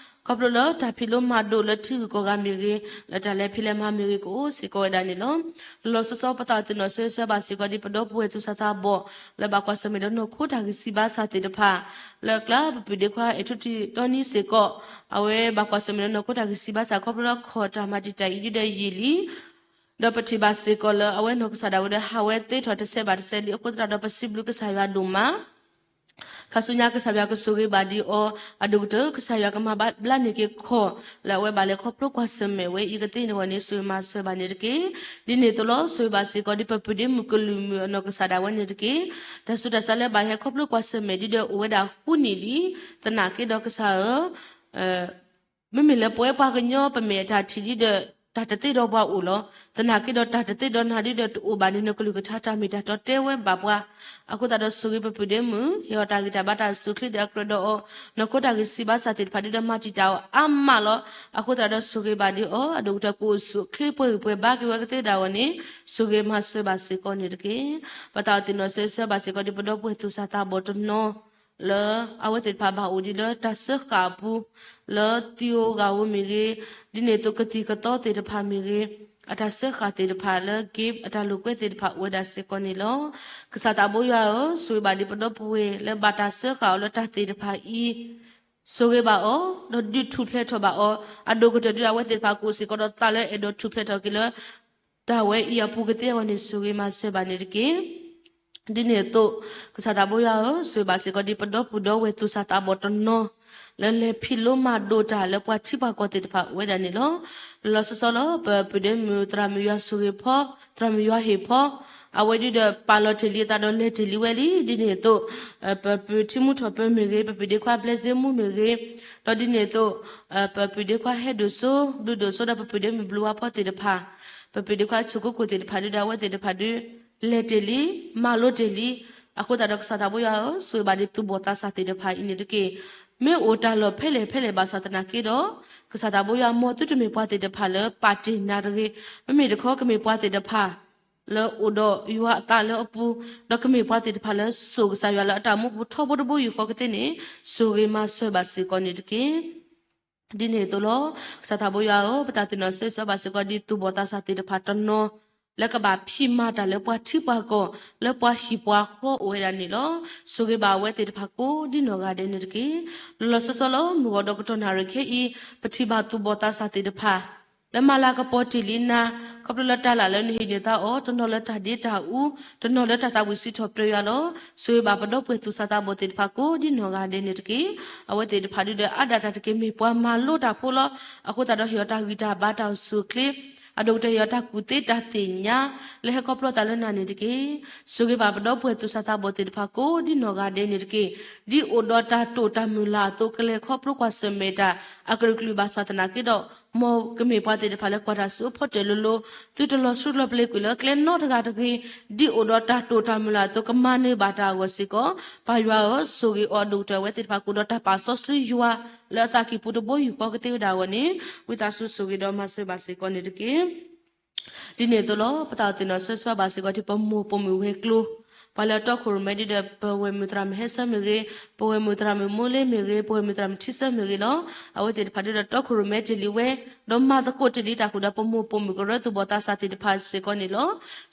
ခီဖျိလၢတၢ်ဖံးလိမၤဒိးလၢထံဂုၤကီၢ်ဂၤမ့ၢ်ဂ့ၤ, လၢတၢ်လဲၤဖံးလဲၤမၤမ့ၢ်ဂ့ၤ ကအိၣ်စ့ၢ်ကီးဝဲဒၣ်န့ၣ်လီၤ. လီၤလီၤဆီဆီ ပသးအိၣ်သ့ၣ်နီၣ်ဆၢဆၢဘၣ်စ့ၢ်ကီးဒ်ပဒီပုၢ်ဝဲၢ်သူၣ်စၢ်သးဘီၣ် လၢဘၣ်ကွၢ်ဆၢၣ်မဲာ်ဒီးနီၢ်ခိတၢ်ဂံၢ်စၢ်ဘါစၢ်သ့ၣ်တဖၣ် လၢအကျါပပုၢ်ဒ့ခွါအဲၣ်ထူထံးတီနံစ့ၢ်ကီး အဝဲဘၣ်ကွၢ်ဆၢၣ်မဲာ်ဒီးနီၢ်ခိတၢ်ဂံၢ်စၢ်ဘါစၢ်ခီဖျိလၢခီၣ်တၢ်မၤတံာ်တာ်အံၤဒုဒီးယံာ်လံ ဒီးပထံၣ်ဘၣ်စ့ၢ်ကီးလၢအဝဲနီၢ်ကစၢ်ဒၣ်ဝဲဒီးဟးဝဲသ့ထီၣ်တစဲးဘၣ်တစဲးလံ. အဃိသတးဒီးပစံးဘျုးကစၢ်ယွၤဒိၣ်မး ခါဆူညါကစၢ်ယွၤကဆိၣ်ဂ့ၤဘၣ်ဒံးအီၤ, အဒိၣ်ကတၢၢ်ကစၢ်ယွၤကမၤဘျါန့ၢ်က့ၤခီၣ် လၢအဝဲဘၣ်လဲၤခီဖျိကွၢ်ဆၢၣ်မဲာ်ဝဲအံၤကသ့န့ၣ်ဂီၢ်န့ၣ် ဆိၣ်ဂ့ၤမၤစၢၤဘၣ်န့ၣ်တက့ၢ်. ဒ်န့ၣ်အသိးလီၤ ဆိၣ်ဂ့ၤဘၣ်စ့ၢ်ကီးဒ်ပပုၢ်ဒ့မုၣ်ကလုာ်မုၣ်အနီၢ်ကစၢ်ဒၣ်ဝဲန့ၣ်တက့ၢ်. တၢ်ဆူးတၢ်ဆါလၢဘၣ်ဟဲခီဖျိကွၢ်ဆၢၣ်မဲာ်ဒ်ဒီးအိၣ်ဝဲဒၣ်ဃုနံၣ်လံ. သနာ်က့ဒီးကစၢ်ဧၢ မ့မ့ၢ်လၢပဝဲပှၤကညီပမဲာ်တၢ်ထံၣ်ဒ်ဒီး တၢ်တသ့ဒီးပှၤအိၣ်လီၤ. သနာ်က့ဒီးတၢ်တသ့ဒီးနၤဒ်ဒီးတအိၣ်ဘၣ်န့ၣ် နကလုၢ်ကထါတၢ်မ့ၢ်တၢ်တီတဲဝဲဘၣ်ပှၤ. အဃိသတးဒီးဆိၣ်ဂ့ၤပပုၢ်ဒ့မုၣ် ဟ့ၣ်အီၤတၢ်ဂံၢ်တၢ်ဘါတၢ်အိၣ်ဆူၣ်အိၣ်ချ့ဒီးအကြၢးဒီးအီၤ နီၢ်ခိတၢ်ဂံၢ်စၢ်ဘါစၢ်သ့ၣ်တဖၣ်ဒ်ဒီးမၤတံာ်တာ်အီၤအါမးလီၤ. အဃိသတးဒီးဆိၣ်ဂ့ၤဘၣ်ဒံးအီၤ အဒိၣ်ကတၢၢ်ကအိၣ်ဆူၣ်အိၣ်ချ့ပှဲၤဂံၢ်ပှဲၤဘါက့ၤဝဲကသ့ဒၣ်အဂီၢ်န့ၣ် ဆိၣ်ဂ့ၤမၤစၢၤဘၣ်စ့ၢ်ကီးန့ၣ်တက့ၢ်. ပသးအိၣ်သ့ၣ်နီၣ်ဆၢဆၢဘၣ်စ့ၢ်ကီးဒ်ပဒီပုၢ်ဝဲၢ်သူၣ်စၢ်သးဘီၣ်တနီၤ လၢအဝဲသ့ၣ်တဖၣ်ဘၣ်အိၣ်ဒံးလၢတၢ်စၢဃာ်အပူၤ လၢသံဧိၤဂာ်ဧိၤမ့ၢ်ဂ့ၤ, ဒ်န့ၣ်အသိးကသံၣ်ကသီသ့ၣ်တဖၣ်မ့ၢ်ဂ့ၤ, အတၢ်စၢဃာ်သ့ၣ်တဖၣ်လၢ game အတၢ်လိာ်ကွဲသ့ၣ်တဖၣ်အိၣ်ဝဲဒၣ်စ့ၢ်ကီးန့ၣ်လီၤ. ကစၢ်သးဘိယွၤဧၢ, ဆိၣ်ဂ့ၤဘၣ်ဒံးပဒီပုၢ်ဝဲၢ်လၢဘၣ်တၢ်စၢဃာ်အီၤလၢတၢ်သ့ၣ်တဖၣ်အံၤ, ဆိၣ်ဂ့ၤဘၣ်အီၤ, ဒီးဒုးထူၣ်ဖျဲးထီၣ်ဘၣ်အီၤ, အဒိၣ်ကတၢၢ်ဒ်အဝဲသ့ၣ်တဖၣ်ကအိၣ်စ့ၢ်ကီးဒီးသးလၢအဲၣ်ဒိးထူၣ်ဖျဲးထီၣ်က့ၤလၢ တၢ်ဝဲအံၤအပူၤကသ့အဂီၢ်န့ၣ် ဆိၣ်ဂ့ၤမၤစၢၤဘၣ်န့ၣ်တက့ၢ်. ဒ်န့ၣ်အသိး ကစၢ်သးဘိယွၤဧၢ, ဆိၣ်ဂ့ၤဘၣ်စ့ၢ်ကီးဒ်ပဒီပုၢ်ဒီဝဲၢ်သူၣ်စၢ်သးဘီၣ်တနီၤ လၢလဲၤဖံးလိမၤဒိးတၢ်လၢပှၤထံပှၤကီၢ်သ့ၣ်တဖၣ်အိၣ်ဝဲဒၣ်န့ၣ်လီၤ. လီၤလီၤဆီဆီလၢ ပပုၢ်ဒ့မုၣ်သရၣ်မုၣ်ယွၤဆိၣ်ဂ့ၤဖီ, သရၣ်မုၣ်ယွၤဟ့ၣ်ဖီ, အဝဲဒုဒီးပာ်လီၤတ့ၢ်လံအသးဒီးလဲၤတ့ၢ်လံဝဲလံ. ဒ်န့ၣ်အသိး ပပုၢ်ထံမူထီၣ်ပၢမ့ၢ်ဂ့ၤ, ပပုၢ်ဒ့ခွါဘျဲစ့မူမ့ၢ်ဂ့ၤ, ဒီးဒ်န့ၣ်အသိး ပပုၢ်ဒ့ခွါဟဲဒိၣ်စိ ဒုးဒိၣ်စိဒီးပပုၢ်ဒ့မုၣ်ဘျုးဝါဖီသ့ၣ်တဖၣ်, ပပုၢ်ဒ့ခွါဆိၣ်ကိကိၣ်သ့ၣ်တဖၣ်ဒုဒီး အဝဲသ့ၣ်တဖၣ်ဒု လဲၤတ့ၢ်လံ, မၤလိတ့ၢ်လံ. အဃိသတးဒီးကစၢ်သးဘိယွၤဧၢ, ဆိၣ်ဂ့ၤဘၣ်ဒံးသူၣ်ဘီၣ်သးစၢ်သ့ၣ်တဖၣ်အံၤန့ၣ်တက့ၢ်. မ့ၢ်အိၣ်တၢ်လီၢ်ဖဲလဲၣ်ဖဲလဲၣ်ဘၣ်ဆၣ်သနာ်က့ဒီး ကစၢ်သးဘိယွၤ မ်သုတမ့ၢ်ပှၤသ့ၣ်တဖၣ်လၢပာ်တ့ၢ်နၤတဂ့ၤ, မ့မ့ၢ်တခီကမ့ၢ်ပှၤသ့ၣ်တဖၣ် လၢအိၣ်ဒီးယွၤအသးလၢအပူၤ, ဒီးကမ့ၢ်ပှၤသ့ၣ်တဖၣ်လၢစိာ်ကစၢ်ယွၤလၢအတၢ်မူပူၤထီဘိတဘိယူၢ်ဃီကသ့န့ၣ် ဆိၣ်ဂ့ၤမၤစၢၤဘၣ်စ့ၢ်ကီးန့ၣ်တက့ၢ်. ဒ်န့ၣ်အသိးလီၤ. ကစၢ်သးဘိယွၤဧၢ, ပသးသ့ၣ်နီၣ်ဆၢဆၢဘၣ်စ့ၢ်ကီးဒ်သူၣ်ဘီၣ်သးစၢ်သ့ၣ်တဖၣ်တနီၤ လၢကဘၣ်ဖံးမၤတၢ်လၢပှၤထံပှၤကီၢ် လၢပှၤဟံၣ်ပှၤဃီအိၣ်ဝဲဒၣ်န့ၣ်လီၤ. ဆိၣ်ဂ့ၤဘၣ်အဝဲသ့ၣ်တဖၣ်ကိးဒ်နီၢ်ဂၤဒဲးန့ၣ်တက့ၢ်. လီၤလီၤဆီဆီလီၤ မုၢ်ဂီၤဒီးကတီၢ်နၣ်ရံၣ်ခဲအံၤ ပထံၣ်ဘၣ်သူၣ်ဘီၣ်သးစၢ်သ့ၣ်တဖၣ် လၢမၤလၤကပီၤတ့ၢ်လံနၤ ခီဖျိလၢတၢ်လၢ်လၢနဟ့ၣ်န့ၢ်သးအီၤ တနီၤလၢတၢ်ဒ့တၢ်အူ တနီၤလၢတၢ်သးဝံၣ်စံးထီၣ်ပတြၢၤယွၤလီၤ. ဆိၣ်ဂ့ၤဘၣ်ပဒီပုၢ်ဝဲၢ်သူၣ်စၢ်သးဘီၣ်သ့ၣ်တဖၣ်ကိးဒ်နီၢ်ဂၤဒဲးန့ၣ်တက့ၢ်. အဝဲသ့ၣ်တဖၣ်ဒုဒီးအါဒၣ်တၢ်တက့ၢ် မ့ၢ်ပှၤမၤလိတၢ်ဖိလီၤ. အဃိသတးဒီးဟ့ၣ်အီၤတၢ်ဂံၢ်တၢ်ဘါတၢ်အိၣ်ဆူၣ်အိၣ်ချ့ အဒိၣ်ကတၢၢ်ဟ့ၣ်အီၤတၢ်ကူၣ်သ့တၢ်သ့ၣ်ညါ လၢဟဲခီဖျိသးလၢနၤန့ၣ်တက့ၢ်. ဆိၣ်ဂ့ၤဘၣ်ပဒီပုၢ်ဝဲၢ်သူၣ်စၢ်သးဘီၣ်သ့ၣ်တဖၣ်ကိးဒ်နီၢ်ဂၤဒဲးန့ၣ်တက့ၢ်. ဒ်အိၣ်ဒီးတၢ်တိာ်တၢ်မုၢ်လၢ်အသိး ကလဲၤခီဖျိကွၢ်ဆၢၣ်မဲာ်တၢ် အကလုာ်ကလုာ်ဘၣ်ဆၣ်သနာ်က့ဒီး မ်ကမ့ၢ်ပှၤသ့ၣ်တဖၣ်လၢကွၢ်တၢ်ဆူအဖီတၢၣ်လိၤလိၤ သုတလီၤဆူလီၤပျ့ၤကွံာ်လၢကျဲနီတဂၤတဂ့ၤ, ဒ်အိၣ်ဒီးတၢ်တိာ်တၢ်မုၢ်လၢ်အသိး ကမၤနၢၤဘၣ်တၢ်အဂီၢ်စ့ၢ်ကီး, ပၢ်ယွၤဧၢ, ဆိၣ်ဂ့ၤအီၤအဒိၣ်ကတၢၢ်အဝဲသ့ၣ်တဖၣ်ကအိၣ်ဒီးတၢ်ပာ်စီဆှံယွၤ လၢအသးကံၢ်ပူၤတဘိယူၢ်ဃီကသ့ဝဲဒၣ်အဂီၢ်န့ၣ်, ဝံသးစူၤဆိၣ်ဂ့ၤဒီးမၤစၢၤဘၣ်စ့ၢ်ကီးန့ၣ်တက့ၢ်. ဒ်န့ၣ်အသိးလီၤ, ပသးအိၣ်သ့ၣ်နီၣ်ဆၢဆၢဘၣ်စ့ၢ်ကီးဒ်ပမိၢ်ပိာ်မုၣ်ဝဲၤကျိၤ, ပှၤလၢအတီခိၣ်ရိၣ်မဲဒ်ဒီး ပဝဲၢ်မုၣ်သရၣ်မုၣ်ဟဲဆၢမ့ၢ်ဂ့ၤ, ပဝဲၢ်မုၣ်သရၣ်မုၣ်မိၢ်လ့မ့ၢ်ဂ့ၤ, ပဝဲၢ်မုၣ်သရၣ်မုၣ်ထံဆၢမ့ၢ်ဂ့ၤလီၤ. အဝဲသ့ၣ်တဖၣ်ဒ်ဒီးတီခိၣ်ရိၣ်မဲတ့ၢ်လံဝဲ, ဒီးမၤသကိးတ့ၢ်လံတၢ်ဃုာ်ဒီးပမိၢ်ပိာ်မုၣ်ကရၢသူၣ်ဘီၣ်သးစၢ်သ့ၣ်တဖၣ်စ့ၢ်ကီးန့ၣ်လီၤ.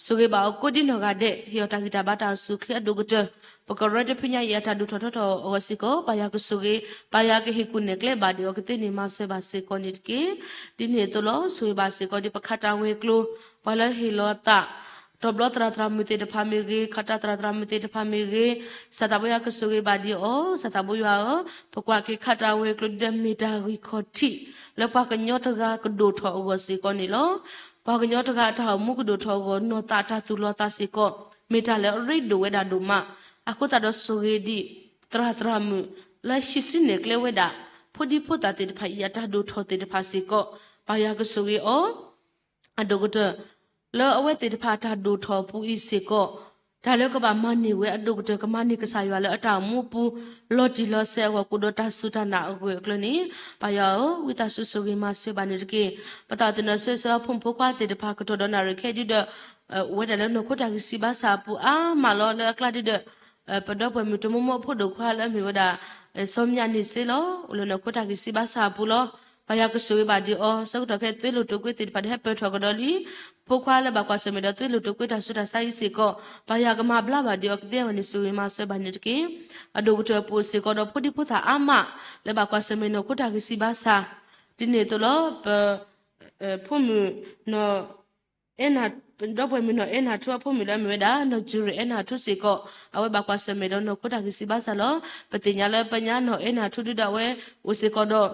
ဆိၣ်ဂ့ၤဘၣ်အီၤကိးဒ်နီၢ်ဂၤဒဲး, ဟ့ၣ်အီၤတၢ်ဂံၢ်တၢ်ဘါတၢ်အိၣ်ဆူၣ်အိၣ်ချ့အဒိၣ်ကတၢၢ်, ပကရၢတဖုညါအံၤအတၢ်ဒိၣ်ထီၣ်ထီထီၣ်အဂီၢ်စ့ၢ်ကီး, ပၢ်ယွၤကဆိၣ်ဂ့ၤ, ပၢ်ယွၤကဟ့ၣ်ကူၣ်နဲၣ်ကျဲဘၣ်ဒံးအီၤကသ့န့ၣ် မၤစၢၤဘၣ်စ့ၢ်ကီးန့ၣ်တက့ၢ်. ဒ်န့ၣ်အသိးလီၤ, ဆိၣ်ဂ့ၤဘၣ်စ့ၢ်ကီးဒ်ပခးတၢ်ဝဲၤကျိၤ, ပှၤလၢဟ့ၣ်လီၤသး တီၤဘျီသရၣ်သရၣ်မုၣ်သ့ၣ်တဖၣ်မ့ၢ်ဂ့ၤ, ခးတၢ်သရၣ်သရၣ်မုၣ်သ့ၣ်တဖၣ်မ့ၢ်ဂ့ၤ, ကစၢ်သးဘိယွၤကဆိၣ်ဂ့ၤဘၣ်ဒံးအီၤ, ကစၢ်သးဘိယွၤဧၢ, ပကွၢ်က့ၤခးတၢ်ဝဲၤကျိၤဒ်ဒီးမ့ၢ်တၢ်ဂံၢ်ခီၣ်ထံး လၢပှၤကညီတဂၤကဒိၣ်ထီၣ်အဂီၢ်စ့ၢ်ကီးန့ၣ်လီၤ. ပှၤကညီတဂၤအတၢ်အိၣ်မူကဒိၣ်ထီၣ်အဂီၢ် နီၢ်သးတၢ်သူၣ်လီၤသးစ့ၢ်ကီး, မ့ၢ်တၢ်လၢအရ့ဒိၣ်ဝဲဒၣ်ဒိၣ်မး, အဃိသတးဒီးဆိၣ်ဂ့ၤဒံး သရၣ်သရၣ်မုၣ် လၢဟံးစုနဲၣ်ကျဲဝဲဒၣ် ဖိဒံဖိသၣ်သ့ၣ်တဖၣ်အံၤအတၢ်ဒိၣ်ထီၣ်သ့ၣ်တဖၣ်စ့ၢ်ကီး, ပၢ်ယွၤကဆိၣ်ဂ့ၤအီၤ အဒိၣ်ကတၢၢ်, လၢအဝဲသ့ၣ်တဖၣ်အတၢ်ဒိၣ်ထီၣ်အပူၤအံၤစ့ၢ်ကီး, တၢ်လၢကဘၣ်မၤန့ၢ်ဝဲအဒိၣ်ကတၢၢ် ကမၤန့ၢ်ကစၢ်ယွၤလၢအတၢ်အိၣ်မူအပူၤ လီၤတံၢ်လီၤဆဲးအဂီၢ် ကအိၣ်ဒီးတၢ်စူၢ်တၢ်နာ်အဂၢၢ်အကျၢၤန့ၣ်, ပၢ်ယွၤဧၢ, ဝံသးစူၤဆိၣ်ဂ့ၤမၤစၢၤဘၣ်န့ၣ်တက့ၢ်. ပသးအိၣ်သ့ၣ်နီၣ်ဆၢဆၢအဖိမုၣ်ဖိခွါသ့ၣ်တဖၣ် ကတီၢ်ဒီးနၣ်ရံၣ်ခဲအံၤဒုဒီး အိၣ်ဝဲဒၣ်လၢနီၢ်ခိတၢ်ဂံၢ်စၢ်ဘါစၢ်အပူၤအါမးလီၤ. လၢအကျါဒုဒီး ပဒီပုၢ်ဝဲၢ်မုၣ်တမိၢ်မိၢ်အဖိဒိၣ်ခွါလၢအမ့ၢ်ဝဲဒၣ် စီၤမၠးန့ၣ်စ့လီၤ. အိၣ်လၢနီၢ်ခိတၢ်ဂံၢ်စၢ်ဘါစၢ်အပူၤလီၤ. ပၢ်ယွၤကဆိၣ်ဂ့ၤဘၣ်ဒံးအီၤ, ဆၢကတီၢ်ခဲအံၤ သွ့လိာ်တိာ်ကွ့သ့ၣ်တဖၣ်ဒီးဟဲပၢၢ်ထီၣ်ကဒီးလံ. ဖိခွါလၢဘၣ်ကွၢ်ဆၢၣ်မဲာ်ဒီးသွ့လိာ်တိာ်ကွ့တၢ်ဆူးတၢ်ဆါအံၤစ့ၢ်ကီး, ပၢ်ယွၤကမၤဘျါဘၣ်ဒံးအီၤကသ့အဂီၢ်န့ၣ် ဆိၣ်ဂ့ၤမၤစၢၤဘၣ်န့ၣ်တက့ၢ်. အဒိၣ်ကတၢၢ်ပအိၣ်စ့ၢ်ကီးဒီးဖိဒံဖိသၣ်အါမး လၢဘၣ်ကွၢ်ဆၢၣ်မဲာ်နီၢ်ခိတၢ်ဂံၢ်စၢ်ဘါစၢ်, ဒ်န့ၣ်အသိးလီၤ. ပ ဖိမုၣ်နီၢ် အဲနၤ ဒီပုၢ်ဝဲၢ်မုၣ်နီၢ်အဲနၤထူအဖိမုၣ်လၢအမ့ၢ်ဝဲဒၣ် နီၢ်ကၠူရံၣ်အဲနၤထူစ့ၢ်ကီး, အဝဲဘၣ်ကွၢ်ဆၢၣ်မဲာ်ဒီးနီၢ်ခိတၢ်ဂံၢ်စၢ်ဘါစၢ်လီၤ. ပသ့ၣ်ညါလၢပညါနီၢ်အဲနၤထူဒုဒီးအဝဲအိၣ်စ့ၢ်ကီးဒီး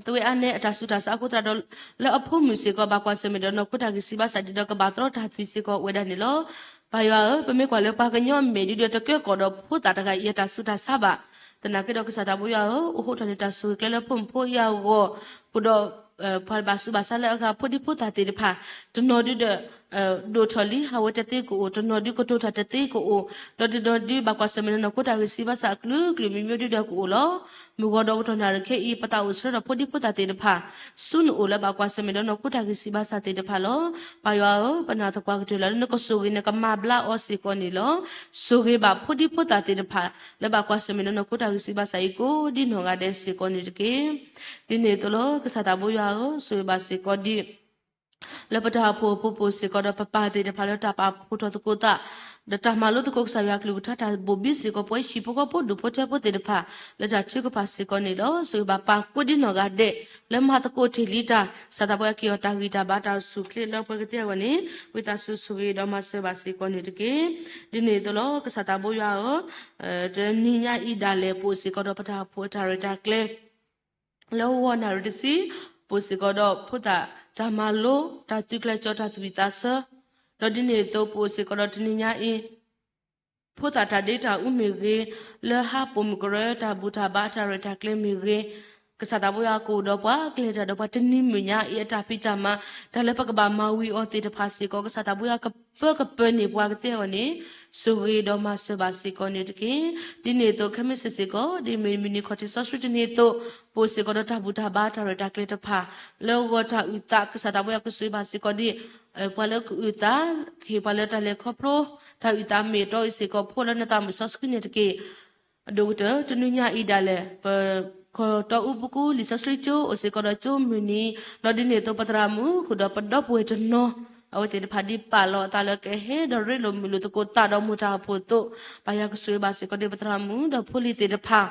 သဝဲအါနဲအတၢ်ဆူးတၢ်ဆါအဃိသတးဒီး လၢအဖိမုၣ်စ့ၢ်ကီး ဘၣ်ကွၢ်ဆၢၣ်မဲာ်ဒီးနီၢ်ခိတၢ်ဂံၢ်စၢ်ဘါစၢ် ဒ်ဒီးကဘၣ်သရီတၢ်သွံၣ်စ့ၢ်ကီးဝဲဒၣ်န့ၣ်လီၤ. ပၢ်ယွၤဧၢ, ပမ့ၢ်ကွၢ်လၢပှၤကညီအမဲာ်ဒုဒီး တကဲကီၢ်ဒီးဖိသၣ်တဂၤအံၤအတၢ်ဆူးတၢ်ဆါဘၣ်. သနာ်က့ဒီးကစၢ်သးဘိယွၤဧၢ, အိးထီၣ်န့ၢ်တၢ်ဆိၣ်ဂ့ၤကျဲလၢဖိမုၣ်ဖိယာ်အဂီၢ်, ဃုာ်ဒီး ပှၤဘၣ်ဆူးဘၣ်ဆါလၢအဂၤ ဖိဒံဖိသၣ်သ့ၣ်တဖၣ်, တနီၤဒုဒီး ဒိၣ်ထီၣ်လံ ဟးဝဲတသ့ကအိၣ်, တနီၤဒုကတိၤတၢ်တသ့ကအိၣ်, ဒီးတနီၤဒုဘၣ်ကွၢ်ဆၢၣ်မဲာ်ဒီးနီၢ်ခိတၢ်ဂံၢ်စၢ်ဘါစၢ်အကလုာ်ကလုာ်မံၤမံၤဒုဒီးကအိၣ်လီၤ. မုၢ်ဂီၤဒီးကတီၢ်နၣ်ရံၣ်ခဲအံၤ ပသးအိၣ်ဆၢဒီးဖိဒံဖိသၣ်သ့ၣ်တဖၣ် ဆူနအိၣ်လၢဘၣ်ကွၢ်ဆၢၣ်မဲာ်ဒီးနီၢ်ခိတၢ်ဂံၢ်စၢ်ဘါစၢ်သ့ၣ်တဖၣ်လီၤ. ပၢ်ယွၤဧၢ, ပနာ်သပှၢ်ကတၢၢ်လၢနကဆိၣ်ဂ့ၤနကမၤဘျါအီၤစ့ၢ်ကီးန့ၣ်လီၤ. ဆိၣ်ဂ့ၤဘၣ်ဖိဒံဖိသၣ်သ့ၣ်တဖၣ် လၢဘၣ်ကွၢ်ဆၢၣ်မဲာ်ဒီးနီၢ်ခိတၢ်ဂံၢ်စၢ်ဘါစၢ်အံၤကိးဒ်နီၢ်ဂၤဒဲးစ့ၢ်ကီးန့ၣ်တက့ၢ်. ဒ်န့ၣ်အသိးလီၤ. ကစၢ်သးဘိယွၤဧၢ, ဆိၣ်ဂ့ၤဘၣ်စ့ၢ်ကီးဒ် လၢပတၢ်အိၣ်ဖှိၣ်အပူၤစ့ၢ်ကီးဒီး ပပၢ်သ့ၣ်တဖၣ်လၢတၢ်ပာ်ဖှိၣ်ထီၣ်သကိးသး ဒီးတၢ်မၤလိသကိးကစၢ်ယွၤအကလုၢ်ကထါ တၢ်ဘိၣ်ဘံစ့ၢ်ကီး ပှၤဟံၣ်ဖိဃီဖိဒူၣ်ဖိထၢဖိသ့ၣ်တဖၣ် လၢတၢ်ထုကဖၣ်စ့ၢ်ကီးန့ၣ်လီၤ. ဆိၣ်ဂ့ၤဘၣ်ပၢ်ကိးဒ်နီၢ်ဂၤဒဲး လၢမၤသကိးတ့ၢ်လံတၢ် ကစၢ်သးဘိယွၤက့ၤအီၤတၢ်ဂံၢ်တၢ်ဘါတၢ်အိၣ်ဆူၣ်အိၣ်ချ့လၢပှဲၤကသ့အဂီၢ်န့ၣ် ဝံသးစူၤဆိၣ်ဂ့ၤဒီးမၤစၢၤဘၣ်စ့ၢ်ကီးန့ၣ်တက့ၢ်. ဒ်န့ၣ်အသိးလီၤ. ကစၢ်သးဘိယွၤဧၢ, တနံၤညါအံၤဒၣ်လဲာ် ပအိၣ်စ့ၢ်ကီးဒီးပတၢ်အိၣ်ဖှိၣ်အတၢ်ရဲၣ်တၢ်ကျဲၤ လၢဂီၤနၣ်ရံၣ်တဆံ, ပအိၣ်စ့ၢ်ကီးဒီးဖိသၣ်တၢ်မၤလိ, တၢ်သုးကျဲၤကၠီ တၢ်သးဝံၣ်သးဆၢ, ဒီးဒ်န့ၣ်အသိး ပအိၣ်စ့ၢ်ကီးဒီးတနံၤညါအံၤ ဖိသၣ်တၢ်ဒ့တၢ်အူမ့ၢ်ဂ့ၤ, လၢဟးပိာ်မုၣ်ကရၢတၢ်ဘူၣ်တၢ်ဘါတၢ်ရဲၣ်တၢ်ကျဲၤမ့ၢ်ဂ့ၤ, ကစၢ်သးဘိယွၤကအိၣ်ဒီးပှၤ ကလဲၤတၢ်ဒီးပှၤတနံၤမုၢ်ညါအံၤအတၢ်ဖံးတၢ်မၤ, တၢ်လၢပကဘၣ်မၤဝံၤအီၤသ့ၣ်တဖၣ်စ့ၢ်ကီး ကစၢ်သးဘိယွၤကပၢကပၢန့ၢ်ပှၤကသ့အဂီၢ်န့ၣ် ဆိၣ်ဂ့ၤဒီးမၤစၢၤဘၣ်စ့ၢ်ကီးန့ၣ်တက့ၢ်. ဒ်န့ၣ်အသိး ခဲမုၢ်ဆ့ၣ်စ့ၢ်ကီး ဒ်မုၢ်နံၤခီၣ်ထံးစီဆှံတနံၤအသိး ပအိၣ်စ့ၢ်ကီးဒီးတၢ်ဘူၣ်တၢ်ဘါတၢ်ရဲၣ်တၢ်ကျဲၤတဖၣ် လၢဂီၤတၢ်အုၣ်သး ကစၢ်သးဘိယွၤကဆိၣ်ဂ့ၤဘၣ်စ့ၢ်ကီးဒ် ပှၤလၢကအုၣ်သး ကဟ့ၣ်ပှၤလၢတၢ်လဲၤခီဖျိ တၢ်အုၣ်သးမ့ၢ်အတီအံၤစ့ၢ်ကီး ဖိလၢနသးမုာ်စီဆှံန့ၣ်တက့ၢ်. အဒိၣ်ကတၢၢ် တနံၤညါအံၤဒၣ်လဲာ် ပခီတီအူပူၤကူ လံာ်စီဆှံကၠိ အိၣ်စ့ၢ်ကီးဒီးကၠိမုၢ်နံၤ, ဒီးဒ်န့ၣ်အသိး ပသရၣ်မုၣ် ဃုာ်ဒီးပဒီပုၢ်ဝဲၢ်တနီၤ အဝဲသ့ၣ်တဖၣ်ဒ်ပာ်လီၤအသးလၢကဟဲဒီးရ့လိာ်မုာ်လိာ်သကိးသးဒီးမိၢ်တၢ်အိၣ်ဖှိၣ်အသိး, ပာ်ယွၤကဆိၣ်ဂ့ၤဘၣ်စ့ၢ်ကီးဒီးပသရၣ်မုၣ်ဒီးဖိလံၤသ့ၣ်တဖၣ်